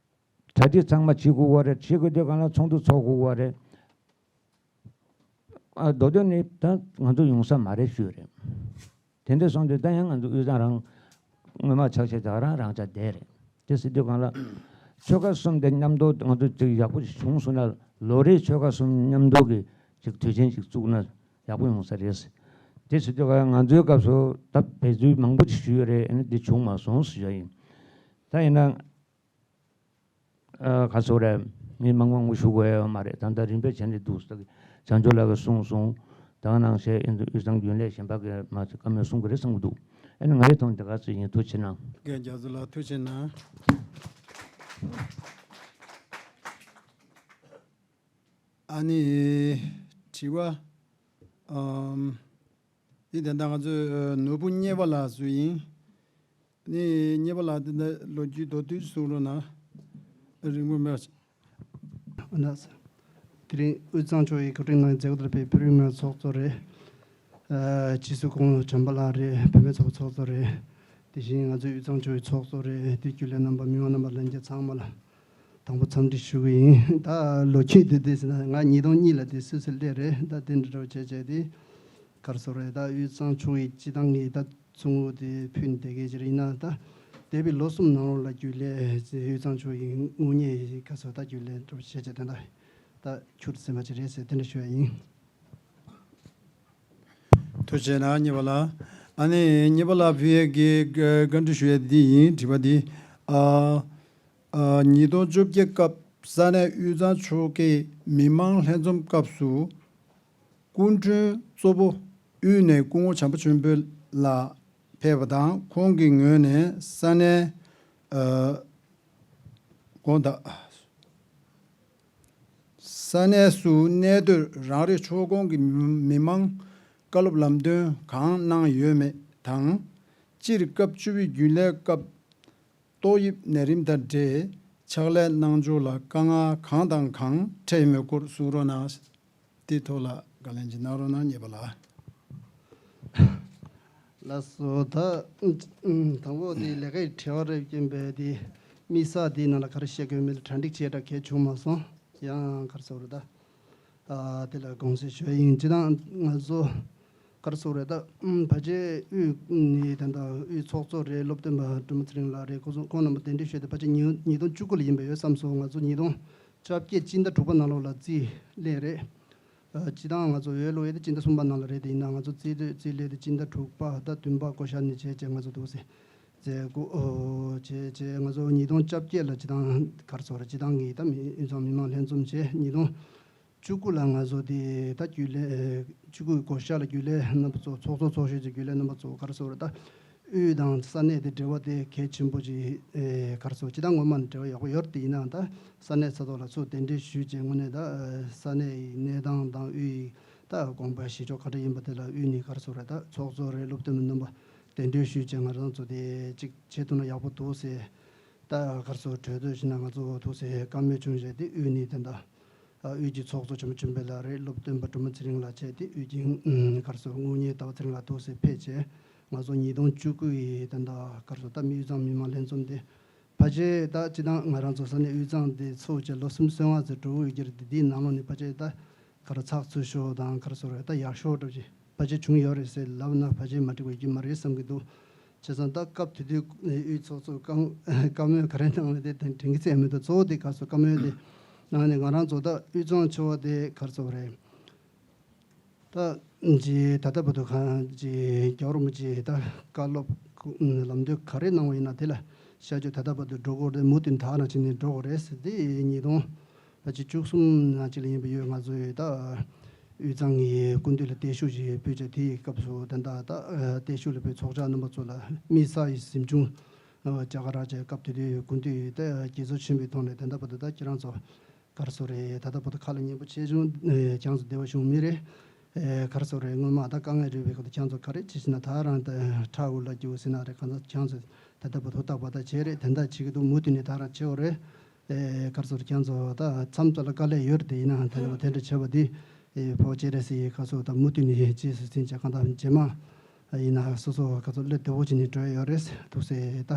གྲ་སྒྲིག་ཚང་མ་བྱེད་དགོས་པ་རེད། བྱེད་དགོས་དུས་སྒང་ལ་ཚོགས་འདུ་ཚོགས་དགོས་པ་རེད། ཨ། མདོ་དོན་ནི་ད་ང་ཚོ་ཡོང་ས་མ་རེད་ཞུས་རེད། དེ་འདྲ་སོང་དུས་ད་ཡང་ང་ཚོ་དབུས་གཙང་རང་སྔོན་མ་ཆགས་ཆགས་ད་རང་རང་ཆ་བསྡད་རེད། དེ་ཟེར་དུས་སྒང་ལ་ཆོལ་ཁ་གསུམ་དེ་མཉམ་དུ་ང་ཚོ་ཅིག་ཡག་པོ་ཞིག་བྱུང་སོང་ན། ལོ་རེའི་ཆོལ་ཁ་གསུམ་མཉམ་དུ་གི་ཅིག་དུས་ཆེན་ཅིག་བཙུགས་ན་ཡག་པོ་ཡོང་ས་རེད། དེ་ཟེར་དུས་སྒང་ང་ཚོའི་སྐབས་སུ་ད་འབད་རྩོལ་མང་པོ་ཞིག་ཞུས་ཡོད་རེད། ཨ་ནི་འདི་བྱུང་མ་སོང་ཞུ་ཡ་ཡིན། ད་ཡིན་ན། ཨ། ག་ཚོད་རེད། མི་མང་མང་པོ་ཞུ་དགོས་ཡོད་མ་རེད། ད་ལྟ་རིམ་པས་བྱས་ནས་འདུག་ཟེར། བྱང་ཆུབ་ལགས་ཀྱིས་གསུངས་སོང་། ད་ག་ནང་བཞིན་ཨིན་དབུས་གཙང་རྒྱུན་ལས་གཞན་པ་གིས་མ་བཀའ་མོལ་གསུང་གི་རེད་བསམ་གྱི་འདུག། ཨ་ནི་ང་ཡི་ཐོག་འདི་ག་ཚོད་ཡིན། ཐུགས་རྗེ་གནང་། རྒན་རྒྱ་མཚོ་ལགས་ཐུགས་རྗེ་གནང་། ཨ་ནི་དྲི་བ། ཨམ། འདི་དེ་འདྲ་ང་ཚོའི་ནོར་བུ་གཉེར་པ་ལགས་སུ་ཡིན། ནི་གཉེར་པ་ལགས་དེ་འདྲ་ལོ་རྒྱུས་མདོར་བསྡུས་གསུང་རོགས་གནང་། རིང་པོ་མེད། ཨ་ན། དེ་རིང་དབུས་གཙང་ཕྱོགས་ཀྱི་བཀའ་དྲིན་གནང་མཛད་སྒོ་དེར་ཕེབས་བོད་རིགས་མི་མང་ཚོགས་གཙོ་རེད། ཨ། སྤྱི་ཟུར་ཁོང་བྱམས་པ་ལགས་རེད། བུད་མེད་ཚོགས་པ་ཚོགས་གཙོ་རེད། དེ་བཞིན་ང་ཚོའི་དབུས་གཙང་ཕྱོགས་ཀྱི་ཚོགས་གཙོ་རེད། དེ་རྒྱུན་ལས་རྣམ་པ་མི་མང་རྣམ་པ་ལྷན་རྒྱས་ཚང་མ་ལ་དང་པོ་འཚམས་འདྲི་ཞུ་གི་ཡིན། ད་ལོ་རྒྱུས་དེ་དེ་ཟེར་ན་ང་ཉིས་སྟོང་གཉིས་ལ་དེ་སུད་སི་སླེབས་རེད། ད་དེ་འདྲ་འདྲ་བོ་བྱས་བྱས་དེ་ག་རེ་ཟེར་རེད། ད་དབུས་གཙང་ཕྱོགས་ཀྱི་སྤྱི་བཏང་གི་ད་ཚོགས་དངུལ་དེ་ཕུལ་ནས་བསྡད་མཁན་ཅིག་རེད། ཡིན་ན་ད་འདས་པའི་ལོ་གསུམ་ནང་ལོགས་ལ་རྒྱུན་ལས་དབུས་གཙང་ཕྱོགས་ཀྱི་དངུལ་གཉེར་ག་ཚོད་ད་རྒྱུན་ལས་འགྲོ་བྱས་བྱས་དེ་འདྲ་ད་ཁྱུར་ཟིན་པ་ཅིག་རེད་ཟེར་དེ་འདྲ་ཞུ་ཡ་ཡིན། ཐུགས་རྗེ་གནང་། གཉིས་པ་ལ། ཨ་ནི་གཉིས་པ་ལ་ཕུལ་ཡས་ཀྱི་བཀའ་འདྲི་ཞུ་ཡས་འདི་ཡིན། དྲི་བ་འདི། ཨ། ཨ། ཉིས་སྟོང་བཅོ་བརྒྱད་སྐབས་ས་གནས་དབུས་གཙང་ཕྱོགས་ཀྱི་མི་མང་ལྷན་འཛོམས་སྐབས་སུ། སྐུ་མགྲོན་གཙོ་བོ་དབུས་ནས་སྐུ་ངོ་བྱམས་པ་ཆོས་འཕེལ་ལགས་ཕེབས་པ་དང་། ཁོང་གི་ངོས་ནས་ས་གནས། ཨ། དགོངས་དག། ས་གནས་སུ་གནས་སྡོད་རང་རེའི་ཕྱོགས་ཁོངས་ཀྱི་མི་མང་བཀའ་སློབ་ལམ་སྟོན་གང་གནང་ཡོད་མེད་དང་། སྤྱིར་སྐབས་བཅུ་པའི་རྒྱུན་ལས་སྐབས་ཏོག་དབྱིབས་ནད་རིམས་དང་འབྲེལ་ཕྱག་ལས་གནང་ཕྱོགས་ལ་དཀའ་ངལ་གང་དང་གང་འཕྲད་ཡོད་མེད་སྐོར་གསུང་རོགས་གནང་། དེའི་ཐོག་ལ་བཀའ་ལན་ཅིག་གནང་རོགས་གནང་། གཉིས་པ་ལ། ལགས་སོ། ད་དང་པོ་དེ་ལས་ཀའི་དྲི་བ་རེད་ཀྱིན་པས་དེ་དམིགས་བསལ་དེའི་ནང་ལ་ག་རེ་བཤད་དགོས་མིན་ལ་གྲ་སྒྲིག་བྱས་འདྲ་གལ་བྱུང་མ་སོང་། ཡང་ག་རེ་ཟེར་རེད་ད། ཨ། དེ་ལ་དགོངས་སེལ་ཞུ་ཡ་ཡིན། སྤྱིར་བཏང་ང་ཚོ་ག་རེ་ཟེར་རེད་ད། ཨུམ། ཕལ་ཆེར་དབུས་ནས་ད་ལྟ་དབུས་ཚོགས་གཙོ་རེད། སློབ་སྟོན་པ་སྒྲོལ་མ་ཚེ་རིང་ལགས་རེད། ཁོང་ཚོ་ཁོང་རྣམ་པ་གདན་འདྲེན་ཞུས་ཏེ་ཕལ་ཆེར་ཉིས་ཉིས་སྟོང་བཅུ་དགུ་ལ་ཡིན་པ་ཡོད་བསམ་སོང་། ང་ཚོ་ཉིས་སྟོང་བཅོ་བརྒྱད་སྤྱི་ཟླ་དྲུག་པ་ནང་ལོགས་ལ་རྩིས་ལེན་རེད། ཨ། སྤྱིར་བཏང་ང་ཚོ་འོས་བླུག་ཡས་དེ་སྤྱི་ཟླ་གསུམ་པ་ནང་ལ་རེད། དེ་ཡིན་ན་ང་ཚོ་རྩིས་རྩིས་ལེན་དེ་སྤྱི་ཟླ་དྲུག་པ་ད་བདུན་པ་བསྐོ་བཞག་ནས་བྱས་བྱས་ང་ཚོ་འདུག་སེ་མཛད་སྒོ་བྱས་བྱས། ང་ཚོ་ཉིས་སྟོང་བཅོ་བརྒྱད་ལ་སྤྱིར་བཏང་ག་རེ་ཟེར་རེད། སྤྱིར་བཏང་གི་ད་མི་དབུས་གཙང་མི་མང་ལྷན་འཛོམས་བྱས། ཉིས་སྟོང་བཅུ་དགུ་ལ་ང་ཚོ་དེ་ད་རྒྱུན་ལས། བཅུ་དགུ་བསྐོ་བཞག་ལ་རྒྱུན་ལས་རྣམ་པ་ཚོ། ཚོགས་གཙོ་ཚོགས་གཞོན་གྱི་རྒྱུན་ལས་རྣམ་པ་ཚོ་ག་རེ་ཟེར་རེད་ད། དབུས་དང་ས་གནས་དེ་འབྲེལ་བ་དེ་གལ་ཆེན་པོ་ཅིག་ཨེ། ག་རེ་ཟེར། སྤྱིར་བཏང་ངོ་མ་ནས་འབྲེལ་བ་ཡག་པོ་ཡོད་རེད། དེ་ཡིན་ནའང་ད་ས་གནས་ས་ཐོག་ལ་ཚུར་གདན་འདྲེན་ཞུས་བྱས་དངོས་གནས་ད་ས་གནས་ཡི་གནས་སྟངས་དང་དབུས་ཡི་ད་དགོངས་པ་བཞེས་ཕྱོགས་ག་འདྲ་ཡིན་པ་དེ་ལ་དབུས་ནས་ག་རེ་ཟེར་རེད་ད། ཚོགས་གཙོ་རེད། སློབ་སྟོན་པ་རྣམ་པ་གདན་འདྲེན་ཞུས་བྱས་ང་རང་ཚོ་དེ་ཅིག་བྱེད་ཐུབ་ན་ཡག་པོ་འདུག་ཟེར། ད་ག་རེ་ཟེར། གྲོས་བསྡུར་བྱས་ན་ང་ཚོ་འདུག་ཟེར་བཀའ་མོལ་བྱུང་བྱས་དེ་དབུས་ནས་དེ་འདྲ། ཨ། དབུས་ཀྱི་ཚོགས་གཙོ་བྱམས་པ་ཆོས་འཕེལ་ལགས་རེད། སློབ་སྟོན་པ་སྒྲོལ་མ་ཚེ་རིང་ལགས་བྱས་ཏེ་དབུས་ཀྱི་ཨུམ། ག་རེ་ཟེར། དངུལ་གཉེར་ཟླ་བ་ཚེ་རིང་ལགས་འདུག་སེ་ཕེབས་བྱས། ང་ཚོ་ཉིས་སྟོང་བཅུ་དགུ་ཡི་ད་ལྟ་ག་རེ་ཟེར། ད་མི་དབུས་གཙང་མི་མང་ལྷན་འཛོམས་དེ་ཕལ་ཆེར་ད་སྤྱིར་བཏང་ང་རང་ཚོ་ས་གནས་དབུས་གཙང་དེ་ཚུགས་བྱས་ལོ་གསུམ་སོང་བ་ཙམ་འགྲོ་གི་ཡོད་ཀྱི་རེད་དེ། དེའི་ནང་ལོགས་ནས་ཕལ་ཆེར་ད་ག་རེ་ཚགས་ཚུད་ཤོས་དང་ག་རེ་ཟེར་རེད། ད་ཡག་ཤོས་འདྲ་བོ་ཅིག་ཕལ་ཆེར་བྱུང་ཡོད་རེད་ཟེར་ལབ་ན་ཕལ་ཆེར་མ་འགྲིག་པ་ཡོད་ཀྱི་མ་རེད་བསམ་གྱི་འདུག། བྱས་ཙང་ད་སྐབས་དེ་དུས་དབུས་ཚོགས་གཙོས་བཀའ་བཀའ་མོལ་ག་རེ་གནང་ནས་དེ་དྲན་གྱི་ཚད་མི་འདུག། གཙོ་བོ་དེ་ག་རེ་ཟེར། བཀའ་མོལ་དེ་གནང་ནས་ང་རང་ཚོ་ད་དབུས་གཙང་ཆེ་བ་དེ་ག་རེ་ཟེར་རེད། ད་ཅི་ད་ལྟ་བར་དུ་གང་ཅི་རྒྱལ་བ་རིན་པོ་ཆེས་ད་བཀའ་སློབ་ལམ་སྟོན་ག་རེ་གནང་བ་ཡིན་ན་དེ་ལ་བྱ་སྤྱོད་ད་ལྟ་བར་དུ་འགྲོ་དགོས་རེད། མུ་མཐུད་དག་ནང་བྱས་ནས་འགྲོ་དགོས་རེད་ཟེར། དེ་ཉིས་སྟོང་ཕལ་ཆེར་བཅུ་གསུམ་ནང་ཅིག་ལ་ཡིན་པ་ཡོད། ང་ཚོས་ད་དབུས་གཙང་གི་སྐུ་མདུན་ལ་བརྟན་བཞུགས་ཤིག་ཕུལ་བྱས། དེའི་སྐབས་སུ་ད་ལྟ་ད་བརྟན་བཞུགས་ལ་ཕེབས་ཚོགས་བཅར་རྣམ་པ་ཚོ་ལ་དམིགས་བསལ་གྱི་གཟིམ་ཆུང་རྒྱ་གར་ར་བྱས། སྐབས་དེ་དུས་སྐུ་མདུན་ད་དགྱེས་ཚོར་ཆེན་པོའི་ཐོག་ནས་ད་ལྟ་བར་དུ་ད་ཁྱེད་རང་ཚོ་ག་རེ་ཟེར་རེད། ད་ལྟ་བར་དུ་ཁ་ལ་ཉན་པོ་བྱས་བྱུང་། ཁྱེད་རང་ཚོ་བདེ་བ་བྱུང་མེད་རེད། ག་རེ་ཟེར་རེད། སྔོན་མ་ད་དཀའ་ངལ་རེད་པས། ཁོ་ད་ཁྱེད་རང་ཚོ་ག་རེ་བྱེད་ཟིན་ན་ད་རང་ད་ཁྲག་འུར་ལ་རྒྱུག་ཟིན་ན་རེད། གང་ཚ་ཁྱེད་རང་ཚོ་ད་ལྟ་བར་དུ་ཏག་པ་ད་བྱས་རེད། དེ་འདྲ་བྱེད་ཀྱི་འདུག། མུ་མཐུད་ནས་ད་རང་བྱེད་འོ་རེད། ཨེ། ག་རེ་ཟེར། ཁྱེད་ཚོ་ད་མཚམས་ཚོ་ལ་དཀའ་ལས་ཡོད་རེད། དེ་ཡིན་ནའང་དེ་འདྲ་དེ་འདྲ་བྱས་པ་དེ་ཨེ་ཕོ་སྐྱེས་རེད་ཟེར་ཡི་ག་ཚོད་ད་མུ་མཐུད་ནས་རྗེས་སུ་འཛིན་བྱས་གང་ལྟར་རྗེས་མ་ ཡིན་ན་སོ་སོ་ག་ཚོད་སླེབས་བདེ་བོ་བྱས་ནས་འགྲོ་ཡ་ཡོད་རེད་འདུག་ཟེར། ད་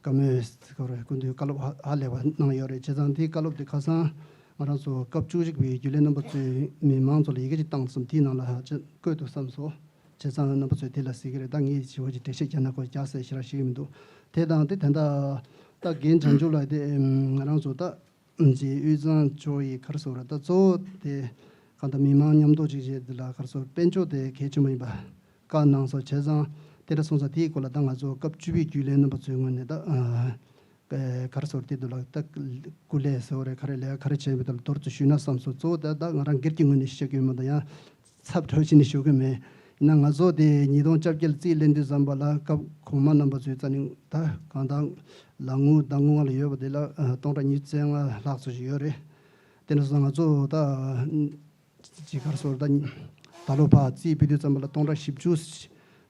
བཀའ་མོལ་སྐོར་སྐུ་མདུན་བཀའ་སློབ་ཧ་ཧ་ལས་པ་གནང་ཡོད་རེད། བྱས་ཙང་དེའི་བཀའ་སློབ་དེ་ཁ་སང་ང་རང་ཚོ་སྐབས་བཅུ་གཅིག་པའི་རྒྱུན་ལས་རྣམ་པ་ཚོས་མི་མང་ཚོ་ལ་ཡི་གེ་ཅིག་བཏང་སོང་། དེའི་ནང་ལ་ཧ་ཅང་བཀོད་འདུག་བསམ་སོང་། བྱས་ཙང་རྣམ་པ་ཚོས་དེ་ལ་གཟིགས་ཀྱི་རེད། ད་ངས་ཞི་བ་ཅིག་འགྲེལ་བཤད་རྒྱག་ན་ཁོ་རྒྱག་ས་ཞེ་དྲག་ཤེས་ཀྱི་མི་འདུག་དེ་དང་དེ་ད་ལྟ་ད་རྒན་བྱང་ཆུབ་ལགས་དེ་ང་རང་ཚོ་ད་ཅིག་དབུས་གཙང་ཕྱོགས་ཡི་ག་རེ་ཟེར་དགོས་རེད། ད་གཙོ་བོ་དེ་གང་ལྟར་མི་མང་མཉམ་དུ་ཅིག་བྱས་དེ་ལ་ག་རེ་ཟེར་དཔལ་འབྱོར་དེ་གལ་ཆེན་པོ་ཡིན་པ་བཀའ་གནང་སོང་། བྱས་ཙང་དེ་འདྲ་སོང་ཙང་དེའི་སྐོར་ལ་ད་ང་ཚོ་སྐབས་བཅུ་པའི་རྒྱུན་ལས་རྣམ་པ་ཚོའི་ངོས་ནས་ད་ག་རེ་ཟེར་དེ་དུ་ལ་ད་སྐུ་ལས་ཟེར་བ་རེད། ག་རེ་ལས་ག་རེ་བྱས་མེད་དུ་ལ་མདོར་ཙམ་ཞུས་ན་བསམ་སོང་། གཙོ་བོ་ད་ད་ང་རང་སྒེར་གྱི་ངོས་ནས་བཤད་ཀྱི་ཡོད་མ་གཏོགས་ཡང་ཚབ་གྲོས་བྱས་ནས་ཞུ་གི་མེད། ཡིན་ན་ང་ཚོ་དེ་ཉིས་སྟོང་བཅོ་བརྒྱད་ལ་རྩིས་ལེན་དུས་ཙམ་པ་ལ་སྐབས་གོང་མ་རྣམ་པ་ཚོའི་རྩ་ནས་ད་གང་ལྟར་ལག་དངུལ་ཟླ་དངུལ་ལ་ཡོད་པ་དེ་ལ་སྟོང་ཕྲག་ཉི་ཤུ་རྩ་ལྔ་ལྷག་ཙམ་ཞིག་ཡོད་རེད། དེ་འདྲ་སོང་ཙང་ང་ཚོ་ད་ཅིག་ག་རེ་ཟེར་ད་ད་ལོ་ཕར་རྩིས་སྤེལ་དུས་ཙམ་པ་ལ་སྟོང་ཕྲག་བཞི་བཅུ་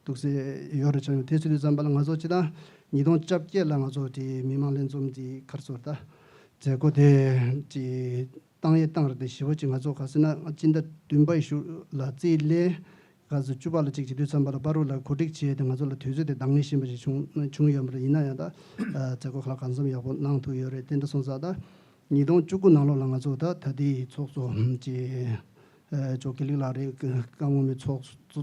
འདུག་ཟེར་ཡོད་རེད། བྱས་ཙང་དེ་ཚོ་དུས་ཙམ་པ་ལ་ང་ཚོ་སྤྱིར་བཏང་ཉིས་སྟོང་བཅོ་བརྒྱད་ལ་ང་ཚོ་དེ་མི་མང་ལྷན་འཛོམས་དེ་ག་རེ་ཟེར་ད་མཛད་སྒོ་དེ་ཅིག་བཏང་ཡས་བཏང་རེད་དེ་ཞི་བ་ཅིག་ང་ཚོ་ག་ཟེར་ན་སྤྱི་ཟླ་བདུན་པའི་གཞུག་ལ་རྩིས་ལེན་ག་ཚོད་བཅུ་པ་ལ་ཅིག་བྱེད་དུས་ཙམ་པ་ལ་བར་དུ་ལ་གོ་སྒྲིག་བྱས་ཏེ་ང་ཚོ་ལ་དུས་ཚོད་དེ་འདང་ངེས་བཞིན་པ་ཞིག་བྱུང་བྱུང་ཡོད་མ་རེད། ཡིན་ན་ཡང་ད་མཛད་སྒོ་ཁག་གང་འཚམ་ཡག་པོ་གནང་ཐུབ་ཡོད་རེད། དེ་འདྲ་སོང་ཙང་ད་ཉིས་སྟོང་བཅུ་དགུ་ནང་ལོགས་ལ་ང་ཚོ་ད་ད་ལྟའི་ཚོགས་གཙོ་ཅིག་ཇོ་དགེ་ལེགས་ལགས་རེད། བཀའ་འོག་མའི་ཚོགས་གཙོ་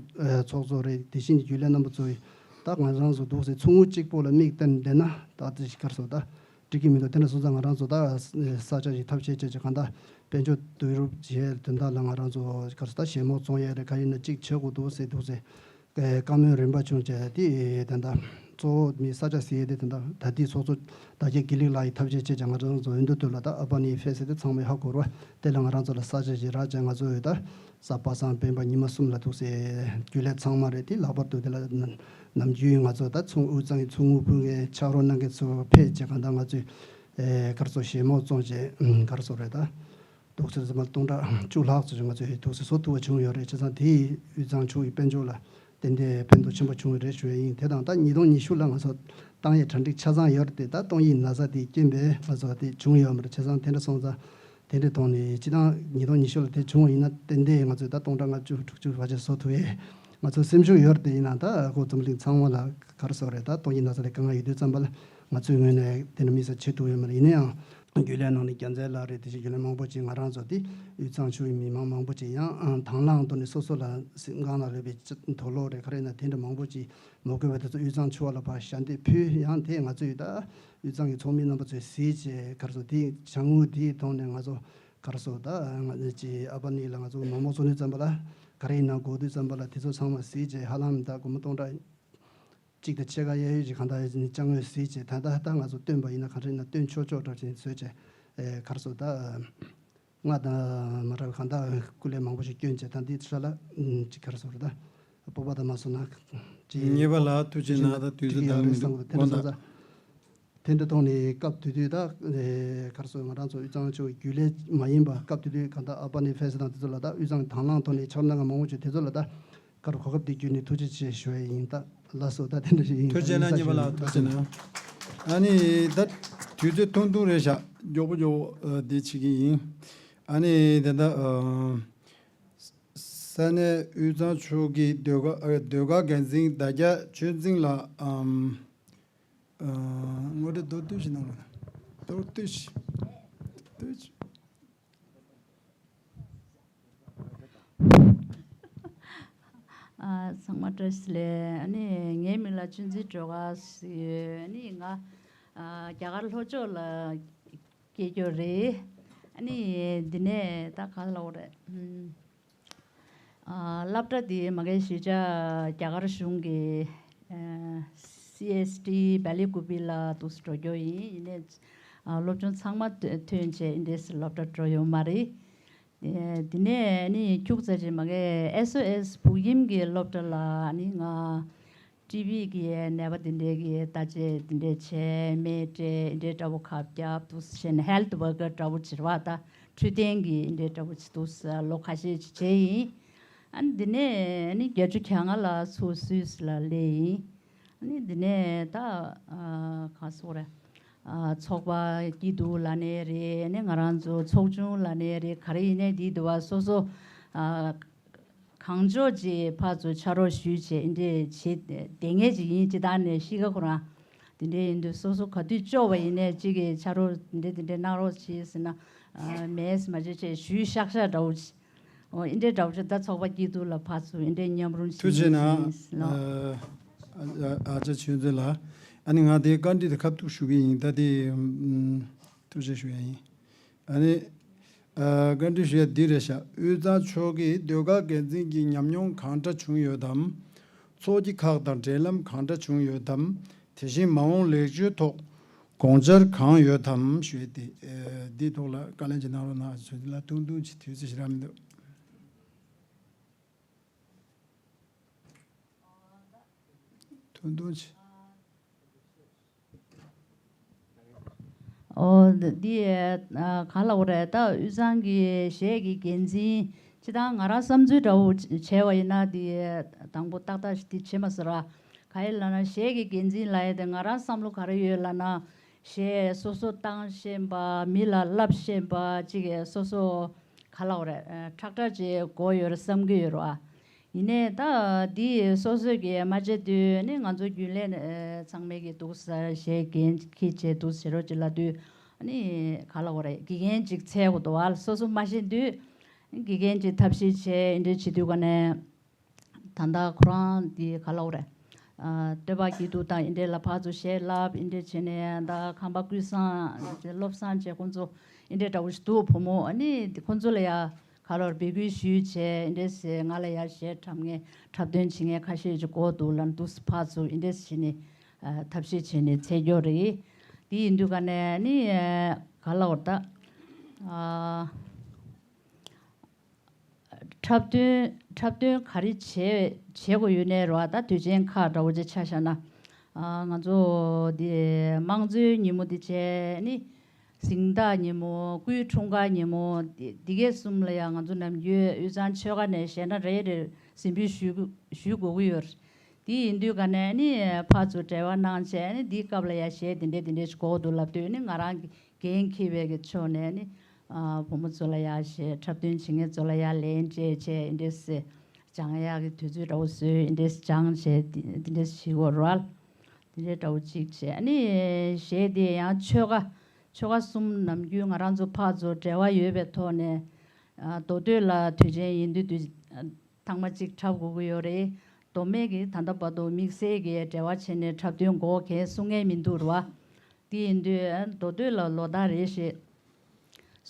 ཚོགས་གཙོ་རེད། དེ་བཞིན་རྒྱུན་ལས་རྣམ་པ་ཚོ་ཡིས་ད་ང་རང་ཚོ་འདུག་སེ་ཚོགས་དངུལ་གཅིག་པོ་ལ་དམིགས་བསྟན་བསྡད་ན་ད་དེ་ག་རེ་ཟེར་ད་འགྲིག་གི་མི་འདུག་དེ་འདྲ་སོང་ཙང་ང་རང་ཚོ་ད་ས་ཆ་ཞིག་ཐབས་ཤེས་བྱས་བྱས་གང་ལྟར་དཔལ་འབྱོར་བསྡུ་རུབ་བྱས་དོན་དག་ལ་ང་རང་ཚོ་ག་རེ་ཟེར་ད་ཞལ་མོ་བཙོང་ཡས་རེད། ག་ཡིན་ན་གཅིག་བྱེད་དགོས་འདུག་སེ་འདུག་སེ་བཀའ་མོལ་རིམ་པ་བྱུང་བྱས་དེ་ད་ལྟ་གཙོ་བོ་མི་ས་ཆ་ཟེར་ཡས་དེ་ད་ལྟ་ད་ལྟའི་ཚོགས་གཙོ་ད་རྒན་དགེ་ལེགས་ལགས་ཡིས་ཐབས་ཤེས་བྱས་བྱས་ང་རང་ཚོ་འོས་བསྡུ་དུས་ལ་ད་ཨ་པ་ནི་ཕེ་སེ་དེ་ཚང་མས་ཧ་གོ་རོགས། དེ་ལ་ང་རང་ཚོ་ལ་ས་ཆ་ཞིག་རག་བྱས་ང་ཚོ་ཡོད་ད། གཟའ་པ་སངས་སྤེན་པ་ཉི་མ་གསུམ་ལ་འདུག་སེ་རྒྱུན་ལས་ཚང་མ་རེད། དེ་ལྷག་པར་དུ་དེ་ལ་ནམ་རྒྱུན་ང་ཚོ་ད་ཚོང་དབུས་གཙང་གི་ཚོང་དངུལ་ཕུལ་མཁན་ཕྱག་རོགས་གནང་མཁན་ཚོ་ཕེབས་བྱས་གང་ལྟར་ང་ཚོས་ཨེ་ག་རེ་ཟེར་ཞལ་མོ་བཙོང་བྱས་ག་རེ་ཟེར་རེད་ད། འདུག་སེ་ཚང་མ་སྟོང་ཕྲག་བཅུ་ལྷག་ཙམ་ང་ཚོས་འདུག་སེ་བཟོ་ཐུབ་པ་བྱུང་ཡོད་རེད། བྱས་ཙང་དེས་དབུས་གཙང་ཕྱོགས་ཀྱི་དཔལ་འབྱོར་ལ་ཏན་ཏན་ཕན་ཐོགས་ཆེན་པོ་བྱུང་བ་རེད་ཞུ་ཡ་ཡིན། དེ་དང་ད་ཉིས་སྟོང་ཉི་ཤུ་ལ་ང་ཚོ་བཏང་ཡས་གྲ་སྒྲིག་ཆ་ཚང་ཡོད་རེད་དེ། ད་གཏོང་ཡིག་ན་ཚ་དེའི་རྐྱེན་པས་ང་ཚོ་དེ་བྱུང་ཡོད་མ་རེད། བྱས་ཙང་དེ་འདྲ་སོང་ཙང་དེ་འདྲའི་ཐོག་ནས་སྤྱི་བཏང་ཉིས་སྟོང་ཉི་ཤུ་ལ་དེ་བྱུང་བ་ཡིན་ན་ཏན་ཏན་ང་ཚོས་ད་སྟོང་ཕྲག་ལྔ་བཅུ་དྲུག་ཅུ་བར་ཆད་བཟོ་ཐུབ་ཡས་ང་ཚོ་སེམས་ཤུགས་ཡོད་རེད་དེ། ཡིན་ན་ད་ཁོ་འཛམ་གླིང་ཚང་མ་ལ་ག་རེ་ཟེར་རེད་ད། སྟོང་ཡིག་ན་ཚ་དེ་དཀའ་ངལ་ཡོད་དུས་ཙམ་པ་ལ་ང་ཚོའི་ངོས་ནས་དེ་འདྲ་དམིགས་བསལ་བྱེད་ཐུབ་ཡོད་མ་རེད། ཡིན་ན་ཡང་རྒྱུན་ལས་ནང་ནས་རྒྱལ་མཚན་ལགས་རེད། དེ་བཞིན་རྒྱུན་ལས་མང་པོ་ཅིག་ང་རང་ཚོ་དེ་དབུས་གཙང་ཕྱོགས་ཀྱི་མི་མང་མང་པོ་ཅིག་ཡང་དང་བླངས་ཐོག་ནས་སོ་སོ་ལ་སེམས་ཁོང་ལ་ལོས་པའི་དུག་སློག་རེད་ག་རེ་ན་དེ་འདྲ་མང་པོ་ཅིག་མ་དགོས་པ་དེ་ཚོ་དབུས་གཙང་ཕྱོགས་ལ་ཕར་ཞལ་འདེབས་ཕུལ། ཡང་དེ་ང་ཚོས་ད་དབུས་གཙང་གི་ཚོགས་མི་རྣམ་པ་ཚོས་གཟིགས་བྱས་ག་རེ་ཟེར་དེ་བྱ་དངོས་དེའི་ཐོག་ནས་ང་ཚོ་ག་རེ་ཟེར་ད་ང་ཚོ་ཅིག་ཨ་པ་ནི་ལ་ང་ཚོ་མང་མང་ཚོགས་དུས་ཙམ་པ་ལ་ག་རེ་ཡིན་ན་དགོས་དུས་ཙམ་པ་ལ་དེ་ཚོ་ཚང་མ་གཟིགས་བྱས་ཧ་ལམ་ད་སྒོར་མོ་སྟོང་ཕྲག་གཅིག་དང་ཕྱེད་ཀ་གཡས་གཡོན་གྱི་གང་ལྟར་ཅ་དངོས་གཟིགས་བྱས་ད་ལྟ་ད་ང་ཚོ་བཏོན་པ་ཡིན་ན་ག་རེ་ཡིན་ན་བཏོན་ཆོག་ཆོག་འདྲ་ཅིག་བཟོས་བྱས་ཨེ་ག་རེ་ཟེར་ད་ང་དང་མ་འདྲ་བའི་གང་ལྟར་སྐུ་ལས་མང་པོ་ཞིག་བསྐྱོན་བྱས་ད་འདི་ཚོ་ལ་ཅིག་ག་རེ་ཟེར་ད་སྤོབས་པ་དང་མ་སོང་ན་ཅིག་ཉེས་པ་ལ་ཐུགས་རྗེ་གནང་། ད་དུས་ཚོད་འདང་མི་འདུག་དེ་འདྲ་སོང་ཙང་། དེ་འདྲ་ཐོག་ནས་སྐབས་དེ་དུས་ད་ག་རེ་ཟེར་ང་རང་ཚོ་དབུས་གཙང་ཕྱོགས་རྒྱུན་ལས་མ་ཡིན་པ་སྐབས་དེ་དུས་གང་ལྟར་ཨ་པ་ནི་ཕེ་སེ་དང་དེ་ཚོ་ལ་ད་དབུས་གཙང་དང་བླངས་ཐོག་ནས་ཕྱག་ལས་གནང་མཁན་མང་པོ་ཅིག་དེ་ཚོ་ལ་ད་ག་རེ་གོ་སྐབས་དེ་བརྒྱུད་ནས་ཐུགས་རྗེ་ཆེ་ཞུ་ཡ་ཡིན། ད་ལགས་སོ། ད་དེ་འདྲ་ཞིག་ཡིན། ཐུགས་རྗེ་གནང་། ཉེས་པ་ལ་ཐུགས་རྗེ་གནང་། ཨ་ནི་ད་དུས་ཚོད་ཐུང་ཐུང་རེད་ཤག་མགྱོགས་པོ་མགྱོགས་པོ་འདི་བྱེད་ཀྱི་ཡིན། ཨ་ནི་ད་ལྟ་ས་གནས་དབུས་གཙང་ཕྱོགས་ཀྱི་ཟློས་གར་ཟློས་གར་འགན་འཛིན་ཟླ་རྒྱ་ཆོས་འཛིན་ལགས་ངོ་སྤྲོད་མདོར་བསྡུས་ཤིག་གནང་རོགས། མདོར་བསྡུས་ཤིག་མདོར་བསྡུས་ཤིག་ཨ། ཚང་མ་བཀྲ་ཤིས་བདེ་ལེགས། ཨ་ནི་ངའི་མིང་ལ་ཆོས་འཛིན་སྒྲོལ་དཀར་ཟེར་ཡོད། ཨ་ནི་ང་ཨ་རྒྱ་གར་ལྷོ་ཕྱོགས་ལ་སྐྱེས་རྒྱུ་རེད། ཨ་ནི་འདི་ནས་ད་ག་ལབ་དགོས་རེད། ཨ། སློབ་གྲྭ་འདི་མ་གི་གཞིས་ཆགས་རྒྱ་གར་གཞུང་གི་ཨ་སི་ཨེས་ཊི་བལ་ཡུ་ཀུ་པི་ལ་འདུག་སེ་འགྲོ་རྒྱུ་ཡིན། ཡིན་ནའི་ཨ་སློབ་སྦྱོང་ཚང་མ་ཐོན་བྱས་འདི་འདྲའི་སློབ་གྲྭ་འགྲོ་ཡོད་མ་རེད། ཨེ། དེ་ནས་ནི་ཁྱུག་ཙམ་ཅིག་མ་གི་ཨེས་ཨོ་ཨེས་སྦུག་གཡེམ་གྱི་སློབ་གྲྭ་ལ་ནི་ང་ཊི་བི་གི་ནད་པ་དེ་འདྲའི་གི་བརྟག་དཔྱད་དེ་འདྲའི་བྱས། སྨན་སྤྲད། འདྲའི་འདྲ་པོ་ཁ་བརྒྱབ་འདུག་སེ་བྱས་ནས་ཧེལ་ཐི་ཝོར་ཀར་འདྲ་པོ་བྱེད་པ། ད་འཕྲོད་བསྟེན་གྱི་འདྲའི་འདྲ་པོ་བྱེད་འདུག་སེ་ལོ་ཁ་ཤས་ཅིག་བྱས་ཡིན། ཨ་ནི་དེ་ནས་ནི་བརྒྱད་ཅུ་གྱ་ལྔ་ལ་ཚུར་སུད་སི་ལ་སླེབས་ཡིན། ཨ་ནི་འདི་ནས་ད་ཨ་ག་རེ་ཟེར་དགོས་རེད། ཨ་ཚོགས་པ་སྐྱིད་སྡུག་ལབ་ནའི་རེད། ཨ་ནི་ང་རང་ཚོ་ཚོགས་ཆུང་ལབ་ནའི་རེད། ག་རེ་ཡིན་ནའི་འདི་འདུག་པ། སོ་སོ་ཨ་ གང་ལྕོགས་ཀྱིས་ཕར་ཚུར་ཕྱག་རོགས་ཞུས་བྱས་འདི་འདྲས་བྱེད་བསྡད་མཁན་ཅིག་ཡིན། སྤྱིར་བཏང་ནས་གཤིས་ཀ་ཁོ་རང་དེ་འདྲས་ཡིན་དུས་སོ་སོ་ག་དུས་ལྕོགས་པ་ཡིན་ནའི་གཅིག་གིས་ཕྱག་རོགས་འདི་འདྲས་འདི་འདྲས་གནང་རོགས་བྱེད་ཟེར་ན་ཨ་མེད་མ་བྱེད་བྱས་ཞུས་ཤག་ཤག་འདྲ་བོ་ཅིག་ཨོ་འདི་འདྲས་འདྲ་བོ་ཅིག་ད་ཚོགས་པ་སྐྱིད་སྡུག་ལ་ཕར་ཚུར་འདི་འདྲས་མཉམ་རུབ་ཐུགས་རྗེ་བྱེད་གནང་། ཡིན་ལགས། ཨ་ཨ་ཅག་ཆོས་འཛིན་ལགས། ཨ་ནི་ང་དེའི་བཀའ་འདྲི་དེ་ཁ་ཐུག་ཞུ་གི་ཡིན། ད་དེ་ཨམ་ཐུགས་རྗེ་ཞུ་ཡ་ཡིན། ཨ་ནི། ཨ་བཀའ་འདྲི་ཞུ་ཡ་འདི་རེད་ཤག་དབུས་གཙང་ཕྱོགས་ཀྱི་ཟློས་གར་འགན་འཛིན་གྱི་ཉམས་མྱོང་གང་འདྲ་བྱུང་ཡོད་དམ། ཚོགས་ཀྱི་ཁག་དང་འབྲེལ་ལམ་གང་འདྲ་བྱུང་ཡོད་དམ། དེ་བཞིན་མ་འོངས་ལེགས་བཅོས་ཐོག་དགོངས་འཆར་གང་ཡོད་དམ་ཞུས་ཏེ། ཨ་འདིའི་ཐོག་ལ་བཀའ་ལན་ཅིག་གནང་རོགས་གནང་ཞུ། འདི་ལ་ཐུང་ཐུང་ཅིག་དུས་ཚོད་ཞེ་དྲག་མི་འདུག་ཐུང་ཐུང་ཅིག་ཨོ་འདི་ཨ་ག་ལབ་དགོས་རེད། ད་དབུས་གཙང་གི་གཞས་ཀྱི་འགན་འཛིན་སྤྱིར་བཏང་ང་རང་བསམ་ཚུལ་འདྲ་བོ་བྱས་པ་ཡིན་ན་འདི་དང་པོ་ཏག་ཏག་ཞིག་འདི་བྱེད་མ་སོང་ར། ག་ཡིན་ལབ་ན་གཞས་ཀྱི་འགན་འཛིན་ལབ་ཡ་དེ་ང་རང་བསམ་བློ་ག་རེ་ཡོད་ལབ་ན་གཞས་སོ་སོ་བཏང་ཤེས་པ། མི་ལ་བསླབ་ཤེས་པ་གཅིག་གིས་སོ་སོ་ག་ལབ་དགོས་རེད། ཨ་ཁྲག་ཁྲག་ཅིག་དགོས་ཡོད་རེད་བསམ་གྱི་ཡོད་རེད་བ། ཡིན་ནའི་ད་འདི་སོ་སོས་ཀྱིས་མ་བྱེད་དུས་ནི་ང་ཚོ་རྒྱུན་ལས་ཨ་ཚང་མས་ཀྱིས་འདུག་ཟེར། གཞས་འགན་འཁྱེར་བྱས་འདུག་ཟེར་རོགས་ཅིག་ལབ་དུས་ནི་ག་ལབ་དགོས་རེད། དགེ་རྒན་ཅིག་འཚོལ་དགོས་འདུག་བ། སོ་སོ་མ་ཤེས་དུས་དགེ་རྒན་ཅིག་ཐབས་ཤེས་བྱས་འདི་འདྲ་བྱེད་དུས་ག་ནས་ད་ལྟ་ཁོ་རང་འདི་ག་ལབ་དགོས་རེད། ཨ་སྟོད་པ་སྐྱིད་སྡུག་དང་འདི་འདྲ་ལ་ཕར་ཚུར་གཞས་བསླབ་འདི་འདྲ་བྱས་ནས། ད་ཁམས་པ་ཀུན་བཟང་བློ་བཟང་བྱས་ཁོང་ཚོ་འདི་འདྲ་འདྲ་བོ་ཞིག་འདུག་བུ་མོ། ཨ་ནི་ཁོང་ཚོ་ལ་ཡ་ག་ལབ་དགོས་རེད། འབོད་སྐུལ་ཞུས་བྱས་འདི་འདྲ་ཟེར། ང་ལ་ཡ་གཞས་འཁྲབ་མཁན་འཁྲབ་སྟོན་བྱེད་མཁན་ཁ་ཤས་ཅིག་དགོས་འདུག་ལབ་འདུག་ཟེར། ཕར་ཚུར་འདི་འདྲ་བྱས་ནས་ཨ་ཐབས་ཤེས་བྱས་ནས་འཚོལ་རྒྱུ་རེད། དེ་ཡིན་དུས་ག་ནས་ནི་ཨ་ག་ལབ་དགོས་རེད། ད་ཨ་འཁྲབ་སྟོན་འཁྲབ་སྟོན་ག་རེ་བྱེད་བྱེད་དགོས་ཡོད་ནའི་རེད་བ། ད་དུས་ཆེན་ཁག་འདྲ་བོ་ཅིག་ཆ་བཞག་ན། ཨ་ང་ཚོ་འདི་དམངས་གཙོའི་ཉིན་མོ་འདི་བྱས་ནི། གཟེངས་རྟགས་ཉིན་མོ། སྐུའི་འཁྲུངས་སྐར་ཉིན་མོ། འདི་འདི་གའི་གསུམ་ལ་ཡང་ང་ཚོ་ནམ་རྒྱུན་དབུས་གཙང་ཆོལ་ཁ་ནས་གཞས་སྣ་རེ་རེ་གཟིགས་འབུལ་ཞུ་ཞུ་དགོས་ཀྱི་ཡོད་རེད། དེ་ཡིན་དུས་ག་ནས་ནི་ཕར་ཚུར་འབྲེལ་བ་གནང་བྱས་ནི། འདིའི་སྐབས་ལ་ཡ་གཞས་འདི་འདྲས་འདི་འདྲས་ཞིག་དགོས་འདུག་ལབ་དུས་ནི་ང་རང་གི་འགན་འཁྱེར་བའི་གི་ཕྱོགས་ནས་ནི་ཨ་བུ་མོ་ཚོ་ལ་ཡ་གཞས་འཁྲབ་སྟོན་བྱེད་མཁན་ཚོ་ལ་ཡ་ལན་སྤྲད་བྱས་འདི་འདྲས་སེ་སྦྱང་ཡག་གི་དུས་ཚོད་འདྲ་བོ་བཟོས། འདི་འདྲས་སྦྱངས་བྱས་འདི་འདི་འདྲས་བྱེད་དགོས་རེད་བ། འདི་འདྲས་འདྲ་བོ་གཅིག་བྱས། ཨ་ནི་གཞས་དེ་ཡང་ཆོལ་ཁ་ཆོལ་ཁ་གསུམ་ནམ་རྒྱུན་ང་རང་ཚོ་ཕར་ཚུར་འབྲེལ་བ་ཡོད་པའི་ཐོག་ནས་ཨ་མདོ་སྟོད་ལ་དུས་ཆེན་ཡིན་དུས་དུས་ཨ་ཐེངས་མ་གཅིག་འཁྲབ་དགོས་ཀྱི་ཡོད་རེད། མདོ་སྨད་ཀྱིས་ད་ལྟ་བར་དུ་དམིགས་བསལ་གྱི་འབྲེལ་བ་བྱས་ནས་འཁྲབ་སྟོན་དགོས་གལ་གསུང་མཁན་མི་འདུག་རེད་བ། དེ་ཡིན་དུས་མདོ་སྟོད་ལ་ལོ་ལྟར་རེ་བཞིན་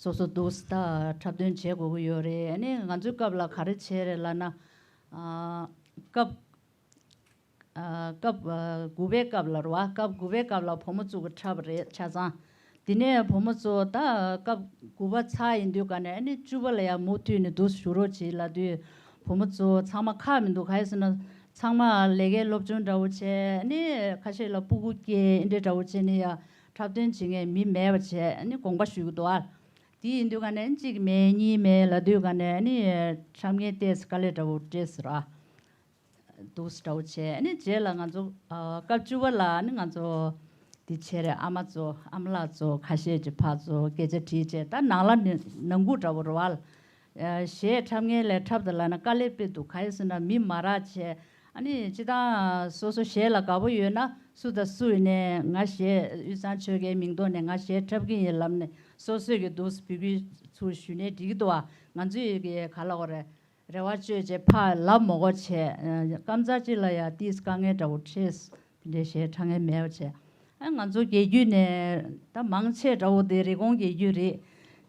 སོ་སོ་འདུག་སེ་ད་འཁྲབ་སྟོན་བྱེད་དགོས་ཀྱི་ཡོད་རེད། ཨ་ནི་ང་ཚོའི་སྐབས་ལ་ག་རེ་བྱས་རེད་ལབ་ན། ཨ་སྐབས་ཨ་སྐབས་ཨ་དགུ་པའི་སྐབས་ལ་རེད་བ། སྐབས་དགུ་པའི་སྐབས་ལ་བུ་མོ་ཚོ་གིས་འཁྲབ་པ་རེད་ཆ་ཚང་། དེ་ནས་བུ་མོ་ཚོ་ད་སྐབས་དགུ་པ་ཚར་ཡིན་དུས་ག་ནས་ཨ་ནི་བཅུ་པ་ལ་ཡང་མུ་མཐུད་ནས་འདུག་སེ་བཞུགས་རོགས་བྱེད་ལབ་དུས་བུ་མོ་ཚོ་ཚང་མ་ཁག་མི་འདུག་ག་རེ་ཟེར་ན་ཚང་མ་ལས་ཀའི་སློབ་སྦྱོང་འདྲ་བོ་བྱས། ཨ་ནི་ཁ་ཤས་ལ་སྤུ་གུ་སྐྱེས་འདི་འདྲ་བོ་བྱས་ནས་ཡ་འཁྲབ་སྟོན་བྱེད་མཁན་མི་མེད་པ་བྱས། ཨ་ནི་དགོངས་པ་ཞུ་གི་འདུག་ཨ། དེ་ཡིན་དུས་ག་ནས་གཅིག་མེད་གཉིས་མེད་ལབ་དུས་ག་ནས་ཨ་ནི་འཁྲབ་མཁན་ཏོག་ཙམ་དཀའ་ལས་འདྲ་བོ་འཕྲད་སོང་ར། འདུག་སེ་འདྲ་བོ་བྱས། ཨ་ནི་རྗེས་ལ་ང་ཚོ་ཨ་སྐབས་བཅུ་པ་ལ་ཨ་ནི་ང་ཚོ་འདི་བྱས་རེད། ཨ་མ་ཚོ་ཨ་མ་ལགས་ཚོ་ཁ་ཤས་ཀྱིས་ཕར་ཚུར་སྐད་ཆ་དྲིས་བྱས། ད་ནང་ལ་ནི་ནང་ཁུལ་འདྲ་བོ་རེད་བ། ཨ་གཞས་འཁྲབ་མཁན་ལས་འཁྲབ་དེ་ལ་ན་དཀའ་ལས་དཔེ་འདུག་ག་རེ་ཟེར་ན་མི་མང་རག་བྱས། ཨ་ནི་སྤྱིར་བཏང་སོ་སོ་གཞས་ལ་དགའ་པོ་ཡོད་ན་སུ་དང་སུ་ཡིན་ནའི་ང་གཞས་དབུས་གཙང་ཆོལ་ཁའི་མིང་ཐོག་ནས་ང་གཞས་འཁྲབ་ཀྱི་ཡིན་ལབ་ནས་སོ་སོས་ཀྱི་འདུག་སེ་འབོད་སྐུལ་ཚུར་ཞུས་ནའི་འགྲིག་གི་འདུག་བ། ང་ཚོས་ཀྱི་ག་ལབ་དགོས་རེད། རེ་བ་བཅོལ་བྱས་ཕར་ལབ་མ་དགོས་བྱས། ཨ་སྐབས་ཚར་གཅིག་ལ་ཡ་ཏོག་ཙམ་དཀའ་ངལ་འདྲ་བོ་འཕྲད། དེ་འདྲའི་གཞས་འཁྲབ་མཁན་མེད་པ་བྱས། ཨ་ང་ཚོ་རྒྱལ་རྒྱུད་ནས་ད་མང་ཆེ་འདྲ་བོ་དེ་རེབ་གོང་རྒྱལ་རྒྱུད་རེད།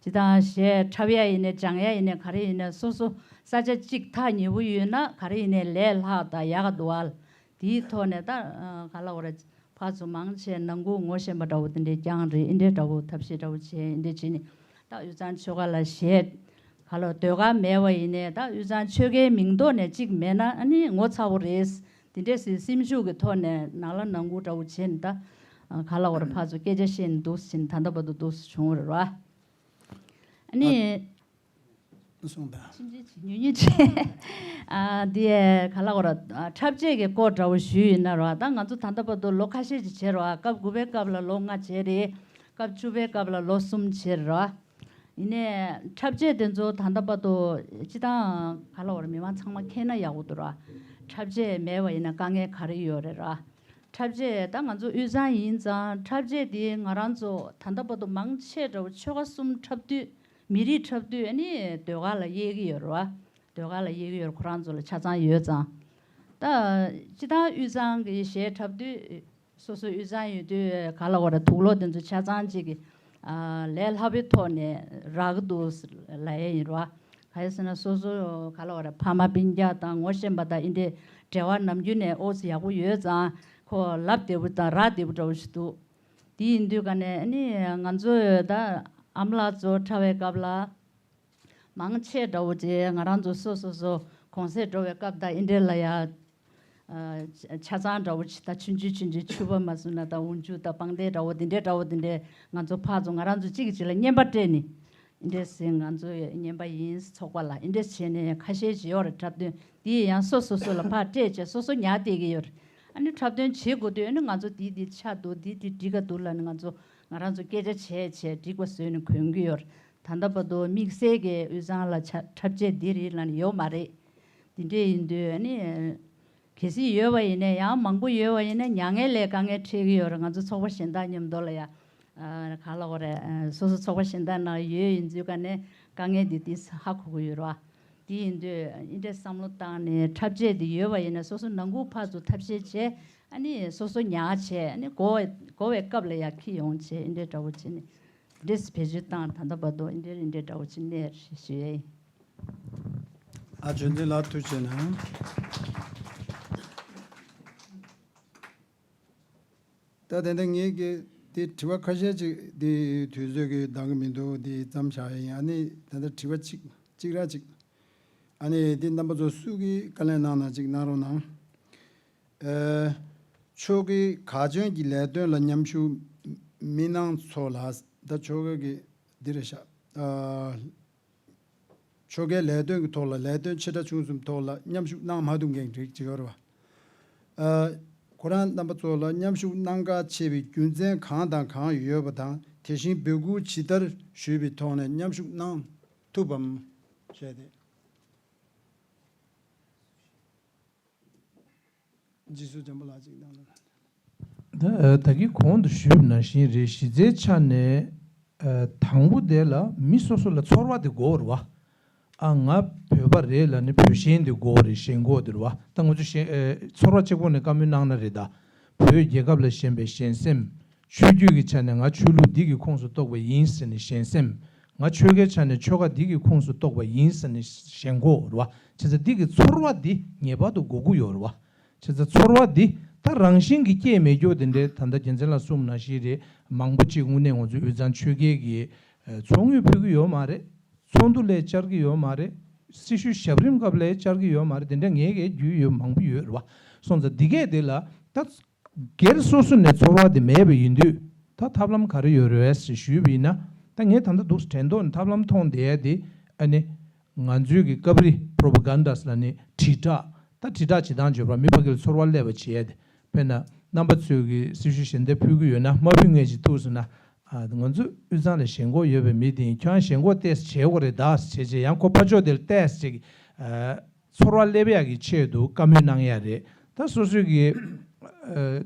སྤྱིར་བཏང་གཞས་འཁྲབ་ཡ་ཡིན་ནའི་སྦྱང་ཡ་ཡིན་ནའི་ག་རེ་ཡིན་ནའི་སོ་སོ་ས་ཆ་གཅིག་ཐག་ཉེ་པོ་ཡོད་ན་ག་རེ་ཡིན་ནའི་ལས་སླ་དང་ཡག་ག་འདུག་ཨ། དེའི་ཐོག་ནས་ད་ཨ་ག་ལབ་དགོས་རེད། ཕར་ཚུར་མང་ཆེ་ནང་ཁུལ་ངོ་ཤེས་པ་འདྲ་བོ་དེ་འདྲའི་རྐྱང་རེད། འདི་འདྲའི་འདྲ་བོ་ཐབས་ཤེས་འདྲ་བོ་བྱས་འདི་འདྲ་བྱས་ནས་ད་དབུས་གཙང་ཆོལ་ཁ་ལ་གཞས་ག་ལབ་ཟློས་གར་མེད་པ་ཡིན་ནའི་ད་དབུས་གཙང་ཆོལ་ཁའི་མིང་ཐོག་ནས་གཅིག་མེད་ན་ཨ་ནི་ངོ་ཚ་བོ་རེད། དེ་འདྲས་སེ་སེམས་ཤུགས་ཀྱི་ཐོག་ནས་ནང་ལ་ནང་ཁུལ་འདྲ་བོ་བྱས་ནས་ད་ག་ལབ་དགོས་རེད། ཕར་ཚུར་སྐད་ཆ་བཤད་ནས་འདུག་སེ་བྱས་ནས་ད་ལྟ་བར་དུ་འདུག་སེ་བྱུང་བ་རེད་བ། ཨ་ནི། གསུངས་དང་། ཕྱིན་ཆད་ཅིག་ཉུང་ཉུང་ཅིག་ཨ་འདི་ག་ལབ་དགོས་རེད། ཨ་འཁྲབ་ཆས་ཀྱི་སྐོར་འདྲ་བོ་ཞུས་ཡིན་ན་རེད་བ། ད་ང་ཚོ་ད་ལྟ་བར་དུ་ལོ་ཁ་ཤས་ཅིག་བྱས་རེད་བ། སྐབས་དགུ་པའི་སྐབས་ལ་ལོ་ལྔ་བྱས་རེད། སྐབས་བཅུ་པའི་སྐབས་ལ་ལོ་གསུམ་བྱས་རེད་བ། ཡིན་ནའི་འཁྲབ་ཆས་དེ་ཚོ་ད་ལྟ་བར་དུ་སྤྱི་བཏང་ག་ལ་བར་མི་མང་ཚང་མ་མཁྱེན་ན་ཡག་པོ་འདུག་ར། འཁྲབ་ཆས་མེད་པ་ཡིན་ན་དཀའ་ངལ་ག་རེ་ཡོད་རེད་ར། འཁྲབ་ཆས་ད་ང་ཚོ་དབུས་གཙང་ཡིན་ཙང་འཁྲབ་ཆས་དེ་ང་རང་ཚོ་ད་ལྟ་བར་དུ་མང་ཆེ་འདྲ་བོ་ཆོལ་ཁ་གསུམ་འཁྲབ་དུས་མི་རིགས་འཁྲབ་དུས་ཨ་ནི་ཟློས་གར་ལ་དབྱེ་གི་ཡོད་རེད་བ། ཟློས་གར་ལ་དབྱེ་གི་ཡོད་རེད། ཁོ་རང་ཚོ་ལ་ཆ་ཚང་ཡོད་ཙང་། ད་སྤྱི་བཏང་དབུས་གཙང་གི་གཞས་འཁྲབ་དུས། སོ་སོ་དབུས་གཙང་ཡོད་དུས་ག་ལ་བ་ར་དུག་ལོག་དེ་ཚོ་ཆ་ཚང་གཅིག་གི་ཨ་ལས་སླ་པོའི་ཐོག་ནས་རག་གི་འདུག་ལབ་ཡས་ཡིན་རོ། ག་རེ་ཟེར་ན་སོ་སོ་ག་ལ་བ་ར་ཕ་མ་སྤུན་ཀྱག་དང་ངོ་ཤེས་པ་དང་ཨིན་འདྲའི་འབྲེལ་བ་ནམ་རྒྱུན་ནས་ཨོ་ཙི་ཡག་པོ་ཡོད་ཙང་ཁོ་ལབ་བདེ་པོ་དང་རག་བདེ་པོ་འདྲ་བོ་ཞིག་འདུག་དེ་ཡིན་དུས་ག་ནས་ཨ་ནི་ང་ཚོས་ད་ཨ་མ་ལགས་ཚོ་འཁྲབ་པའི་སྐབས་ལ། མང་ཆེ་འདྲ་བོ་ཅིག་ང་རང་ཚོ་སོ་སོ་སོ་གུང་སེང་འགྲོ་བའི་སྐབས་དང་ཨིན་འདྲའི་ལ་ཡ། ཨ་ཆ་ཆ་ཚང་འདྲ་བོ་ཅིག་ད་ཆུང་ཆུང་ཆུང་ཆུང་ཕྱུ་པ་མ་བཟུང་ན་ད་འུན་ཆུ་ད་པང་གདན་འདྲ་བོ་དེ་འདྲའི་འདྲ་བོ་དེ་འདྲའི་ང་ཚོ་ཕར་ཚུར་ང་རང་ཚོ་གཅིག་གིས་གཅིག་ལ་རྔན་པ་སྤྲད་ནས་ཨིན་འདྲའི་ཟེར་ང་ཚོ་རྔན་པ་ཡིན་ཚོགས་པ་ལ་ཨིན་འདྲའི་བྱས་ནས་ཁ་ཤས་ཅིག་ཡོད་རེད། འཁྲབ་སྟོན་དེ་ཡང་སོ་སོ་སོ་ལ་ཕར་སྤྲད་བྱས་སོ་སོ་ཉར་བསྡད་ཀྱི་ཡོད་རེད། ཨ་ནི་འཁྲབ་སྟོན་བྱེད་དགོས་དུས་ཨ་ནི་ང་ཚོ་དེ་དེ་ཆགས་འདུག་དེ་དེ་འགྲིག་ག་འདུག་ལབ་ནས་ང་ཚོ་ང་རང་ཚོ་སྐད་ཆ་བྱས་བྱས་འགྲིག་པ་བཟོས་ནས་གོན་གྱི་ཡོད་རེད། ད་ལྟ་བར་དུ་དམིགས་བསལ་གྱི་དབུས་གཙང་ལ་ཆ་འཁྲབ་ཆས་འདི་རེད་ལབ་ནས་ཡོད་མ་རེད། འདི་འདྲས་ཡིན་དུས་ཨ་ནི། གལ་སྲིད་ཡོད་པ་ཡིན་ན་ཡང་མང་པོ་ཡོད་པ་ཡིན་ན་མྱ་ངན་ལས་དཀའ་ངལ་འཕྲད་ཀྱི་ཡོད་རེད། ང་ཚོ་ཚོགས་པ་གཞན་དག་མཉམ་དུ་ལ་ཡ། ཨ་ག་ལ་གོ་རེད། ཨ་སོ་སོ་ཚོགས་པ་གཞན་དག་ནང་ཡོད་ཡིན་ཚུལ་ག་ནས་དཀའ་ངལ་འདི་འདི་ཧ་གོ་གི་ཡོད་རེད་བ། འདི་ཡིན་དུས་ཨིན་འདྲས་བསམ་བློ་བཏང་ནས་འཁྲབ་ཆས་འདི་ཡོད་པ་ཡིན་ན་སོ་སོ་ནང་ཁུལ་ཕར་ཚུར་ཐབས་ཤེས་བྱས་ཨ་ནི་སོ་སོ་ཉར་བྱས་ཨ་ནི་དགོས་པའི་དགོས་པའི་སྐབས་ལ་ཡ་འཁྱེར་ཡོང་བྱས་ཨིན་འདྲས་འདྲ་བོ་བྱས་ནས་འདྲས་བེད་སྤྱོད་བཏང་ད་ལྟ་བར་དུ་ཨིན་འདྲས་ཨིན་འདྲས་འདྲ་བོ་བྱས་ནས་ཞུ་ཡ་ཡིན། ཨ་ཆོས་འཛིན་ལགས་ཐུགས་རྗེ་གནང་། ད་དེ་འདྲ་ངེད་ཀྱི་དེ་དྲི་བ་ཁ་ཤས་ཅིག་དེ་དུས་ཚོད་ཀྱིས་འདང་གི་མི་འདུག་དེ་ཙམ་བཞག་ཡིན། ཨ་ནི་ད་ལྟ་དྲི་བ་གཅིག་གཅིག་ར་གཅིག་ཨ་ནི་དེ་རྣམ་པ་ཚོ་སུ་གིས་བཀའ་ལན་གནང་ན་གཅིག་གནང་རོགས་གནང་། ཨ་ཆོ་གའི་ག་ཅོན་གྱི་ལས་དོན་ལ་མཉམ་ཞུགས་མི་གནང་ཚོ་ལ་ད་ཆོ་ག་གི་འདི་རེད་ཤག་ཨ། ཆོ་གའི་ལས་དོན་གྱི་ཐོག་ལ་ལས་དོན་ཆེ་ཕྲ་ཆུང་གསུམ་ཐོག་ལ་མཉམ་ཞུགས་གནང་མ་ཐུབ་མཁན་རིགས་ཅིག་ཡོད་རེད་བ། ཨ། ཁོ་རང་རྣམ་པ་ཚོ་ལ་མཉམ་ཞུགས་གནང་གལ་ཆེ་བའི་རྒྱུ་མཚན་གང་དང་གང་ཡོད་པ་དང་དེ་བཞིན་འབོད་སྐུལ་ཇི་ལྟར་ཞུས་པའི་ཐོག་ནས་མཉམ་ཞུགས་གནང་ཐུབ་བམ་ཞེས་ཏེ། རྗེས་སུ་འཇམ་པོ་ལགས་ཅིག་གནང་རོགས། ད་ད་གིན་གོང་དུ་ཞུས་པ་ནང་བཞིན་རེད། གཞི་རྩའི་ཆ་ནས་ཨ་དང་པོ་དེ་ལ་མི་སོ་སོ་ལ་ཚོར་བ་དེ་དགོས་རེད་བ། ཨ་ང་བོད་པ་རེད་ལབ་ནས་བོད་ཞེན་དེ་དགོས་རེད། ཞེན་ཁོག་དེ་རེད་བ། ད་ང་ཚོ་ཞེན་ཨ་ཚོར་བ་གཅིག་པོ་ནས་བཀའ་མོལ་གནང་ན་རེད་ད། བོད་རྒྱལ་ཁབ་ལ་ཞེན་པའི་ཞེན་སེམས། ཆོས་བརྒྱུད་ཀྱི་ཆ་ནས་ང་ཆོས་ལུགས་འདི་གི་ཁོངས་སུ་གཏོགས་པ་ཡིན་ཟེར་ནས་ཞེན་སེམས། ང་ཆོལ་ཁའི་ཆ་ནས་ཆོལ་ཁ་འདི་གི་ཁོངས་སུ་གཏོགས་པ་ཡིན་ཟེར་ནས་ཞེན་ཁོག་རེད་བ། བྱས་ཙང་འདི་གི་ཚོར་བ་འདི་ངེས་པར་དུ་དགོས་ཀྱི་ཡོད་རེད་བ། བྱས་ཙང་ཚོར་བ་འདི་ད་རང་བཞིན་གྱིས་སྐྱེས་མེད་རྒྱུ་དེ་འདྲའི་ད་ལྟ་རྒྱལ་མཚན་ལགས་གསུངས་ནང་བཞིན་རེད། མང་པོ་ཅིག་དངོས་གནས་ང་ཚོ་དབུས་གཙང་ཆོལ་ཁའི་གི་ཚོགས་དངུལ་ཕུལ་གྱི་ཡོད་མ་རེད། ཚོགས་འདུ་ལ་བཅར་གྱི་ཡོད་མ་རེད། སྲི་ཞུ་ཞབས་རིམ་སྐབས་ལ་བཅར་གྱི་ཡོད་མ་རེད། དེ་འདྲ་ངའི་གི་རྒྱུས་ཡོད་མང་པོ་ཡོད་རེད་བ། སོང་ཙང་འདི་གས་དེ་ལ་ད། སྒེར་སོ་སོ་ནས་ཚོར་བ་དེ་མེད་པ་ཡིན་དུས་ད་ཐབས་ལམ་ག་རེ་ཡོད་རེད་ཟེར་ཞུས་པ་ཡིན་ན། ད་ངས་ད་ལྟ་འདུག་དྲན་ཐོག་ནས་ཐབས་ལམ་མཐོང་བསྡད་ཡ་དེ་ཨ་ནི་ང་ཚོའི་གི་སྐབས་རེ་པྲོ་པ་གན་ཌ་ལབ་ནི་དྲིལ་བསྒྲགས། ད་དྲིལ་བསྒྲགས་བྱེད་སྟངས་བརྗོད་པ་མི་ཕ་གི་ལ་ཚོར་བ་སླེབས་པ་བྱེད་ཡ་དེ། དཔེར་ན་རྣམ་པ་ཚོས་གི་སྲི་ཞུ་ཞལ་འདེབས་ཕུལ་གི་ཡོད་ན་མ་ཕུལ་མཁན་ཞིག་ཐུག་སོང་ན། ཨ་ང་ཚོ་དབུས་གཙང་ལ་ཞེན་ཁོག་ཡོད་པའི་མི་དེ་ཡིན། ཁྱོད་རང་ཞེན་ཁོག་ཏོག་ཙམ་བྱེད་དགོས་རེད་ད་ཟེར་བྱས་ཡང་ཁོ་ཕར་ཕྱོགས་དེ་ལ་ཏོག་ཙམ་ཅིག་ཨ་ཚོར་བ་སླེབས་ཡག་གི་ཆེད་དུ་བཀའ་མོལ་གནང་ཡ་རེད། ད་སོ་སོའི་གི་ཨ་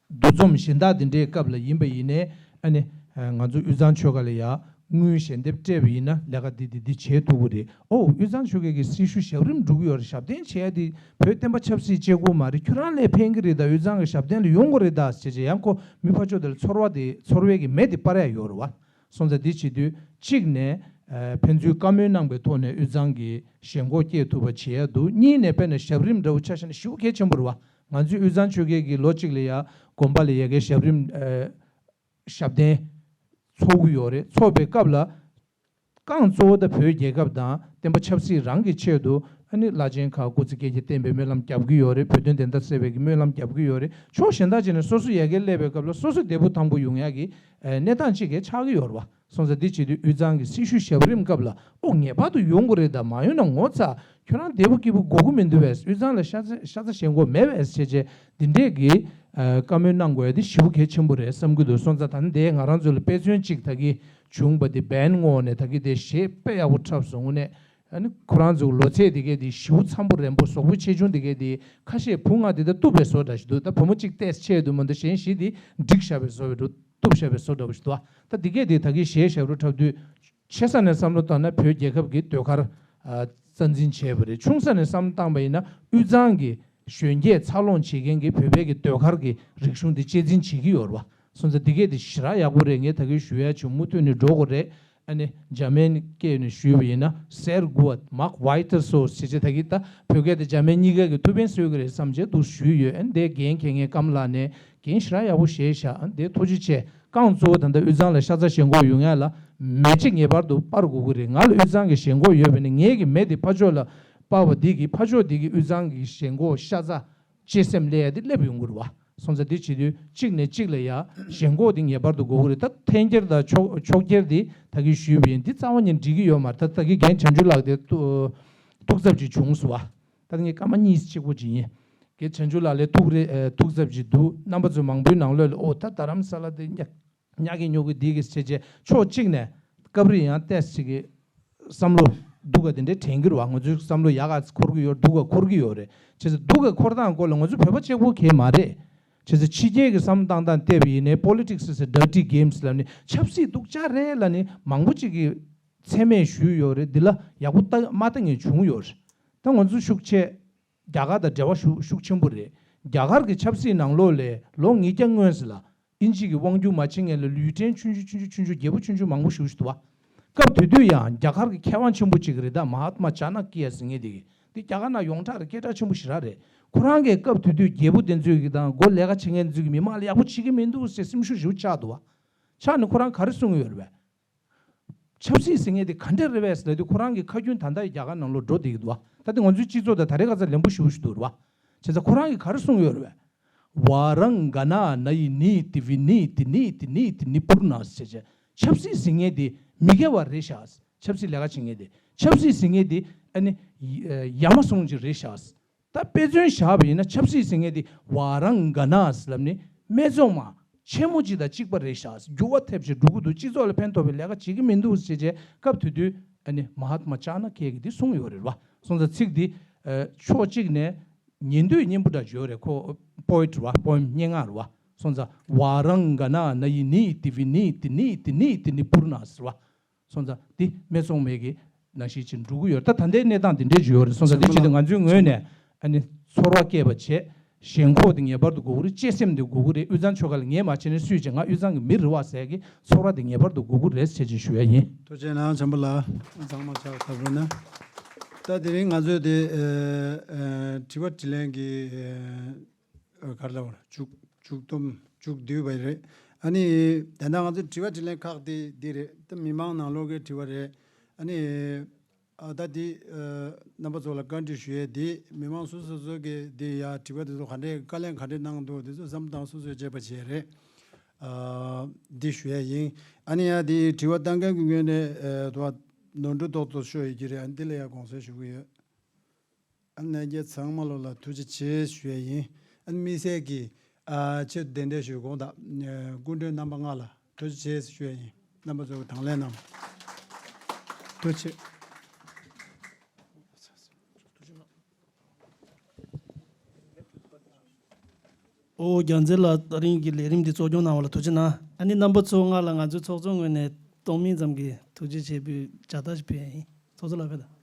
འདུ་འཛོམས་གཞན་དག་དེ་འདྲའི་སྐབས་ལ་ཡིན་པ་ཡིན་ནའི་ཨ་ནི་ཨ་ང་ཚོ་དབུས་གཙང་ཆོལ་ཁ་ལ་ཡ་དངུལ་ཞལ་འདེབས་སྤྲད་པ་ཡིན་ན་ལས་ཀ་འདི་འདི་འདི་བྱེད་ཐུབ་ཀྱི་རེད། ཨོ་དབུས་གཙང་ཆོལ་ཁའི་གི་སྲི་ཞུ་ཞབས་རིམ་འགྲོ་གི་ཡོད་རེད། ཞབས་བརྟན་བྱེད་ཡ་དེ་བོད་བསྟན་པ་ཆབ་སྲིད་གཅིག་པུ་མ་རེད། ཁྱོད་རང་ལ་ཕན་གི་རེད་ད། དབུས་གཙང་གི་ཞབས་བརྟན་ལ་ཡོང་གི་རེད་ད་ཟེར་བྱས་ཡང་ཁོ་མི་ཕར་ཕྱོགས་དེ་ལ་ཚོར་བ་དེ་ཚོར་བའི་གི་མེ་དེ་སྤར་ཡ་ཡོད་རེད་བ། སོང་ཙང་འདི་བྱེད་དུས་གཅིག་ནས་ཨ་ཕན་ཚུན་བཀའ་མོལ་གནང་པའི་ཐོག་ནས་དབུས་གཙང་གི་ཞེན་ཁོག་སྐྱེ་ཐུབ་པ་བྱེད་ཡ་འདུག་གཉིས་ནས་དཔེར་ན་ཞབས་རིམ་འདྲ་བོ་ཆ་བཞག་ན་ཞེ་པོ་གལ་ཆེན་པོ་རེད་བ། ང་ཚོའི་དབུས་གཙང་ཆོལ་ཁའི་གི་ལོ་གཅིག་ལ་ཡ་དགོན་པ་ལ་ཡ་གའི་ཞབས་རིམ་ཨ་ཞབས་བརྟན་ཚོགས་ཀྱི་ཡོད་རེད། ཚོགས་པའི་སྐབས་ལ་རྐང་གཙོ་བོ་ད་བོད་རྒྱལ་ཁབ་དང་བསྟན་པ་ཆབ་སྲིད་རང་གི་ཆེད་དུ་ཨ་ནི་བླ་ཆེན་ཁག་སྐུ་ཚེ་བསྐལ་བརྒྱར་བརྟན་པའི་སྨོན་ལམ་རྒྱབ་ཀྱི་ཡོད་རེད། བོད་དོན་བདེན་མཐའ་གསལ་བའི་གི་སྨོན་ལམ་རྒྱབ་ཀྱི་ཡོད་རེད། ཕྱོགས་གཞན་དག་ཅིག་ནས་སོ་སོ་ཡ་གིར་སླེབས་པའི་སྐབས་ལ་སོ་སོ་བདེ་པོ་ཐང་པོ་ཡོང་ཡ་གི་ཨ་གནས་སྟངས་ཅིག་གི་ཆགས་ཀྱི་ཡོད་རེད་བ། སོང་ཙང་འདི་བྱེད་དུས་དབུས་གཙང་གི་སྲི་ཞུ་ཞབས་རིམ་སྐབས་ལ་ཨོ་ངེས་པར་དུ་ཡོང་དགོས་རེད། ད་མ་ཡོང་ན་ངོ་ཚ་ཁྱོད་རང་བདེ་པོ་སྐྱིད་པོ་དགོས་ཀྱི་མི་འདུག་བས། དབུས་གཙང་ལ་ཤ་ཚ་ཤ་ཚ་ཞེན་ཁོག་མེད་བས་བྱས་བྱས་འདི་འདྲས་ཀྱི་ཨ་བཀའ་མོལ་གནང་དགོས་ཡ་འདི་ཞེ་པོ་གལ་ཆེན་པོ་རེད་བསམ་གྱི་འདུག་སོང་ཙང་ད་ནི་དེ་ང་རང་ཚོ་ལ་དཔེ་མཚོན་གཅིག་ད་གི་བྱུང་བ་འདི་བན་ངོ་ནས་ད་གི་དེ་གཞས་དཔེ་ཡག་པོ་འཁྲབ་སོང་ནས། ཨ་ནི་ཁོ་རང་ཚོ་ལོ་ཚད་དེ་གས་དེ་ཞེ་པོ་འཚམ་པོ་རན་པོ་གཟུགས་པོ་ཆེ་ཆུང་དེ་གས་དེ་ཁ་ཤས་བུ་ལྔ་དེ་ད་གཏུབ་པའི་བཟོ་འདྲ་ཞིག་འདུག་ད་བུ་མོ་གཅིག་ཏོག་ཙམ་ཆེ་འདུག་མ་གཏོགས་གཞན་བཞི་དེ་འགྲིག་བཞག་པའི་བཟོ་འདྲ་གཏུབ་བཞག་པའི་བཟོ་འདྲ་པོ་ཞིག་འདུག་ད་དེ་གས་དེ་ད་གི་གཞས་ཞབས་བྲོ་འཁྲབ་དུས་ཆེ་ས་ནས་བསམ་བློ་བཏང་ན་བོད་རྒྱལ་ཁབ་ཀྱི་ཟློས་གར་ཨ་རྩ་འཛིན་བྱས་པ་རེད། ཆུང་ས་ནས་བསམ་བློ་བཏང་པ་ཡིན་ན་དབུས་གཙང་གི་གཞོན་སྐྱེས་འཚར་ལོངས་བྱེད་མཁན་གྱི་བོད་པའི་གི་ཟློས་གར་གྱི་རིག་གཞུང་དེ་གཅེས་འཛིན་བྱེད་ཀྱི་ཡོད་རེད་བ། སོང་ཙང་འདི་གས་དེ་ཞེ་དྲག་ཡག་པོ་རེད། ངས་ད་གིན་ཞུ་ཡ་བྱུང་མུ་མཐུད་ནས་འགྲོ་དགོས་རེད། ཨ་ནི་འཇར་མན་སྐད་ནས་ཞུས་པ་ཡིན་ན་sehr gut, mach weiter so ཞེས་བྱས། ད་གིན་ད་བོད་སྐད་དང་འཇར་མན་གཉིས་ཀ་གི་ཐུགས་ཕན་གསོས་ཀྱི་རེད་བསམ་བྱས་འདུག་ཞུས་ཡོད། ཨ་ནི་དེ་འགན་འཁྱེར་མཁན་ཀམ་ལགས་ནས་འགན་ཞེ་དྲག་ཡག་པོ་བཞེས་བཞག་ཨ་ནི་དེ་ཐུགས་རྗེ་ཆེ། རྐང་གཙོ་བོ་ད་ལྟ་དབུས་གཙང་ལ་ཤ་ཚ་ཞེན་ཁོག་ཡོང་ཡ་ལ་མེ་ལྕེ་ངེས་པར་དུ་སྤར་དགོས་ཀྱི་རེད། ང་ལ་དབུས་གཙང་གི་ཞེན་ཁོག་ཡོད་པ་ནི་ངེད་ཀྱི་མེ་དེ་ཕར་ཕྱོགས་ལ་སྤར་བ་འདི་གིས་ཕར་ཕྱོགས་འདི་གི་དབུས་གཙང་གི་ཞེན་ཁོག་ཤ་ཚ་གཅེས་སེམས་སླེབས་ཡ་དེ་སླེབས་ཡོང་གི་རེད་བ། སོང་ཙང་འདི་བྱེད་དུས་གཅིག་ནས་གཅིག་ལ་ཡ་ཞེན་ཁོག་འདི་ངེས་པར་དུ་དགོས་ཀྱི་རེད། ད་འཐེན་འཁྱེར་དང་ཕྱོགས་ཕྱོགས་འཁྱེར་འདི་ད་གིན་ཞུས་པ་ཡིན། འདི་རྩ་བ་ཉིད་འགྲིག་གི་ཡོད་མ་རེད། ད་ད་གིན་རྒན་བྱང་ཆུབ་ལགས་དེ་ཐུགས་ཐུགས་འཚབ་ཅིག་བྱུང་སོང་བ། ད་ངས་སྐར་མ་གཉིས་གཅིག་པོ་ཅིག་ཡིན། རྒན་བྱང་ཆུབ་ལགས་ལ་ཐུགས་རེ་ཨ་ཐུགས་འཚབ་ཅིག་འདུག་རྣམ་པ་ཚོ་མང་པོའི་ནང་ལོགས་ལ་ཨོ་ད་རྡ་རམ་ས་ལ་དེ་ཉག་ཉག་གི་ཉོག་གི་འདི་གི་བྱས་བྱས་ཕྱོགས་གཅིག་ནས་སྐབས་རེ་ཡང་ཏོག་ཙམ་གྱི་བསམ་བློ་སྡུག་ག་དེ་འདྲའི་དྲན་གྱི་རེད་བ། ང་ཚོའི་བསམ་བློ་ཡག་ག་འཁོར་གྱི་ཡོད་རེད། སྡུག་ག་འཁོར་གྱི་ཡོད་རེད། བྱས་ཙང་སྡུག་ག་འཁོར་སྟངས་སྐོར་ལ་ང་ཚོ་བོད་པ་གཅིག་པོ་གས་མ་རེད། བྱས་ཙང་ཕྱི་རྒྱལ་གྱི་བསམ་བློ་བཏང་སྟངས་བལྟས་པ་ཡིན་ནའི་politics is a dirty games ལབ་ནས་ཆབ་སྲིད་སྡུག་ཅག་རེད་ལབ་ནས་མང་པོ་ཅིག་གིས་མཚན་སྨད་ཞུས་ཡོད་རེད། འདི་ལ་ཡག་པོ་ལྟ་མ་ལྟ་མཁན་བྱུང་ཡོད་རེད། ད་ང་ཚོ་ཤུགས་ཆེ་རྒྱ་གར་དང་འབྲེལ་བ་ཤུགས་ཤུགས་ཆེན་པོ་རེད། རྒྱ་གར་གྱི་ཆབ་སྲིད་ནང་ལོགས་ལས་ལོ་ཉིས་བརྒྱ་སྔོན་ཟེར་ལ་དབྱིན་ཇི་གི་དབང་སྒྱུར་མ་བྱེད་སྔོན་ལ་ལུས་ཕྲན་ཆུང་ཆུང་ཆུང་ཆུང་ཆུང་ཆུང་རྒྱལ་པོ་ཆུང་ཆུང་མང་པོ་ཞིག་ཞིག་འདུག་བ། སྐབས་དེ་དུས་ཡང་རྒྱ་གར་གྱི་མཁས་དབང་ཆེན་པོ་གཅིག་རེད། ད་མ་ཧཱ་ཏ་མ་ཅ་ན་ཀི་ཡ་ཟེར་མཁན་དེ་གི་འདི་རྒྱ་གར་ནང་ཡོངས་གྲགས་རེད། སྐད་གྲགས་ཆེན་པོ་ཞེ་དྲག་རེད། ཁོ་རང་གིས་སྐབས་དེ་དུས་རྒྱལ་པོ་དེ་ཚོས་གི་དང་སྒོ་ལས་ཀ་བྱེད་མཁན་ཚོས་གི་མི་མང་ལ་ཡག་པོ་བྱེད་ཀྱི་མི་འདུག་ཟེར་སེམས་ཤུགས་ཞེ་པོ་ཆག་འདུག་བ། ཆག་ནས་ཁོ་རང་ག་རེ་གསུང་གི་ཡོད་རེད་པས། ཆབ་སྲིད་ཟེར་མཁན་དེ་ག་འདྲ་རེད་པས་ཟེར་ལབ་དུས་ཁོ་རང་གི་ཁ་རྒྱུན་ད་ལྟ་རྒྱ་གར་ནང་ལོགས་འགྲོ་བསྡད་ཀྱི་འདུག་བ། ད་ལྟ་ང་ཚོའི་སྤྱི་ཚོགས་དང་ད་རེས་ཁ་སང་ལེན་པོ་ཞེ་པོ་ཞིག་འདུག་རེད་བ། བྱས་ཙང་ཁོ་རང་གིས་ག་རེ་གསུངས་ཡོད་རེད་པས། Vāraṃ ganānayi niti viniti niti niti nipurnā ཟེར་བྱས། ཆབ་སྲིད་ཟེར་མཁན་དེ་མི་དགེ་བ་རེད་ཤག་ཆབ་སྲིད་ལས་ཀ་བྱེད་མཁན་དེ་ཆབ་སྲིད་ཟེར་མཁན་དེ་ཨ་ནི་ཡ་མ་ཟུང་ཅིག་རེད་ཤག་ད་དཔེ་མཚོན་བཞག་པ་ཡིན་ན་ཆབ་སྲིད་ཟེར་མཁན་དེ་Vāraṃ ganānayi ལབ་ནི་སྨད་འཚོང་མ་ཆེན་མོ་ཅིག་དང་གཅིག་པ་རེད་ཤག་འགྱུར་བ་ཐེབས་བྱས་འགྲོ་གི་འདུག་སྤྱི་ཚོགས་ལ་ཕན་ཐོགས་པའི་ལས་ཀ་བྱེད་ཀྱི་མི་འདུག་ཟེར་བྱས་སྐབས་དེ་དུས་ཨ་ནི་མ་ཧཱ་ཏ་མ་ཅ་ན་ཀི་ཡ་གིས་འདི་གསུངས་ཡོད་རེད་བ། སོང་ཙང་ཚིག་འདི་ཕྱོགས་གཅིག་ནས་ཉན་དུས་སྙན་པོ་འདྲ་ཅིག་ཡོད་རེད། ཁོ་པོ་ཨེ་ཊི་རེད་བ། པོ་ཨེམ་སྙན་ངག་རེད་བ། སོང་ཙང་Vāraṃ ganānayi niti viniti niti niti nipurnā ཟེར་བ། སོང་ཙང་འདི་སྨད་འཚོང་མའི་གི་ནང་བཞིན་ཅིག་འགྲོ་གི་ཡོད་རེད། ད་ད་ལྟའི་གནས་སྟངས་འདི་འདྲས་ཅིག་ཡོད་རེད། སོང་ཙང་འདི་བྱེད་དུས་ང་ཚོའི་ངོས་ནས་ཨ་ནི་ཚོར་བ་སྐྱེས་པ་བྱས། ཞེན་ཁོག་དེ་ངེས་པར་དུ་དགོས་ཀྱི་རེད། གཅེས་སེམས་དེ་དགོས་ཀྱི་རེད། དབུས་གཙང་ཆོལ་ཁ་ལ་ངས་མ་བྱས་ན་སུས་བྱེད། ང་དབུས་གཙང་གི་མི་རེད་བ་ཟེར་གྱི་ཚོར་བ་དེ་ངེས་པར་དུ་དགོས་ཀྱི་རེད་ཟེར་ཅིག་ཞུ་ཡ་ཡིན། ཐུགས་རྗེ་གནང་བྱམས་པ་ལགས། ཚང་མ་ཕྱག་ཐབས་རོལ་ན། ད་དེ་རིང་ང་ཚོས་དེ་ཨ་ཨ་དྲི་བ་དྲིས་ལན་གྱི་ཨ་ག་རེ་ལབ་དགོས་རེད། མཇུག་མཇུག་སྡོམ་མཇུག་བསྡུས་པ་རེད། ཨ་ནི་ད་ལྟ་ང་ཚོ་དྲི་བ་དྲིས་ལན་ཁག་དེ་འདི་རེད། ད་མི་མང་ནང་ལོགས་ཀྱི་དྲི་བ་རེད། ཨ་ནི་ཨ་ད་འདི་ཨ་རྣམ་པ་ཚོ་ལ་བཀའ་འདྲི་ཞུ་ཡས་འདི་མི་མང་སོ་སོ་སོ་གི་འདི་ཡ་དྲི་བ་དེ་ཚོ་ག་འདྲས་བཀའ་ལན་ག་འདྲས་གནང་འདུག་དེ་ཚོ་བསམ་སྟངས་སོ་སོས་དཔྱད་པ་བྱས་རེད། ཨ་འདི་ཞུ་ཡས་ཡིན། ཨ་ནི་ཡ་འདི་དྲི་བ་བཏང་མཁན་གྱི་ངོས་ནས་ཨ་དུ་བ་ནོར་འཁྲུལ་རྡོག་རྡོག་ཤོར་ཡོད་ཀྱི་རེད། ཨ་ནི་འདི་ལ་ཡ་དགོངས་སེལ་ཞུ་གི་ཡོད། ཨ་ནི་ལྷན་རྒྱས་ཚང་མ་ལོ་ལ་ཐུགས་རྗེ་ཆེ་ཞུ་ཡས་ཡིན། ཨ་ནི་དམིགས་བསལ་གྱི་ཨ་ཆེད་དུ་གདན་འདྲེན་ཞུ་དགོངས་དག་སྐུ་མགྲོན་རྣམ་པ་ལྔ་ལ་ཐུགས་རྗེ་ཆེ་ཞུ་ཡས་ཡིན། རྣམ་པ་ཚོ་གི་དང་ལེན་གནང་། ཐུགས་རྗེ་ཆེ། ཨོ་རྒྱལ་མཚན་ལགས། ད་རིང་གི་ལས་རིམ་འདི་གཙོ་སྐྱོང་གནང་བ་ལ་ཐུགས་རྗེ་གནང་། ཨ་ནི་རྣམ་པ་ཚོ་ལྔ་ལ་ང་ཚོའི་ཚོགས་གཙོའི་ངོས་ནས་སྟོང་མིན་ཙམ་གྱི་ཐུགས་རྗེ་ཆེ་ཕུལ་མཇལ་དར་ཞིག་ཕུལ་ཡས་ཡིན། ཚོགས་གཙོ་ལགས་ཕེབས་དང་།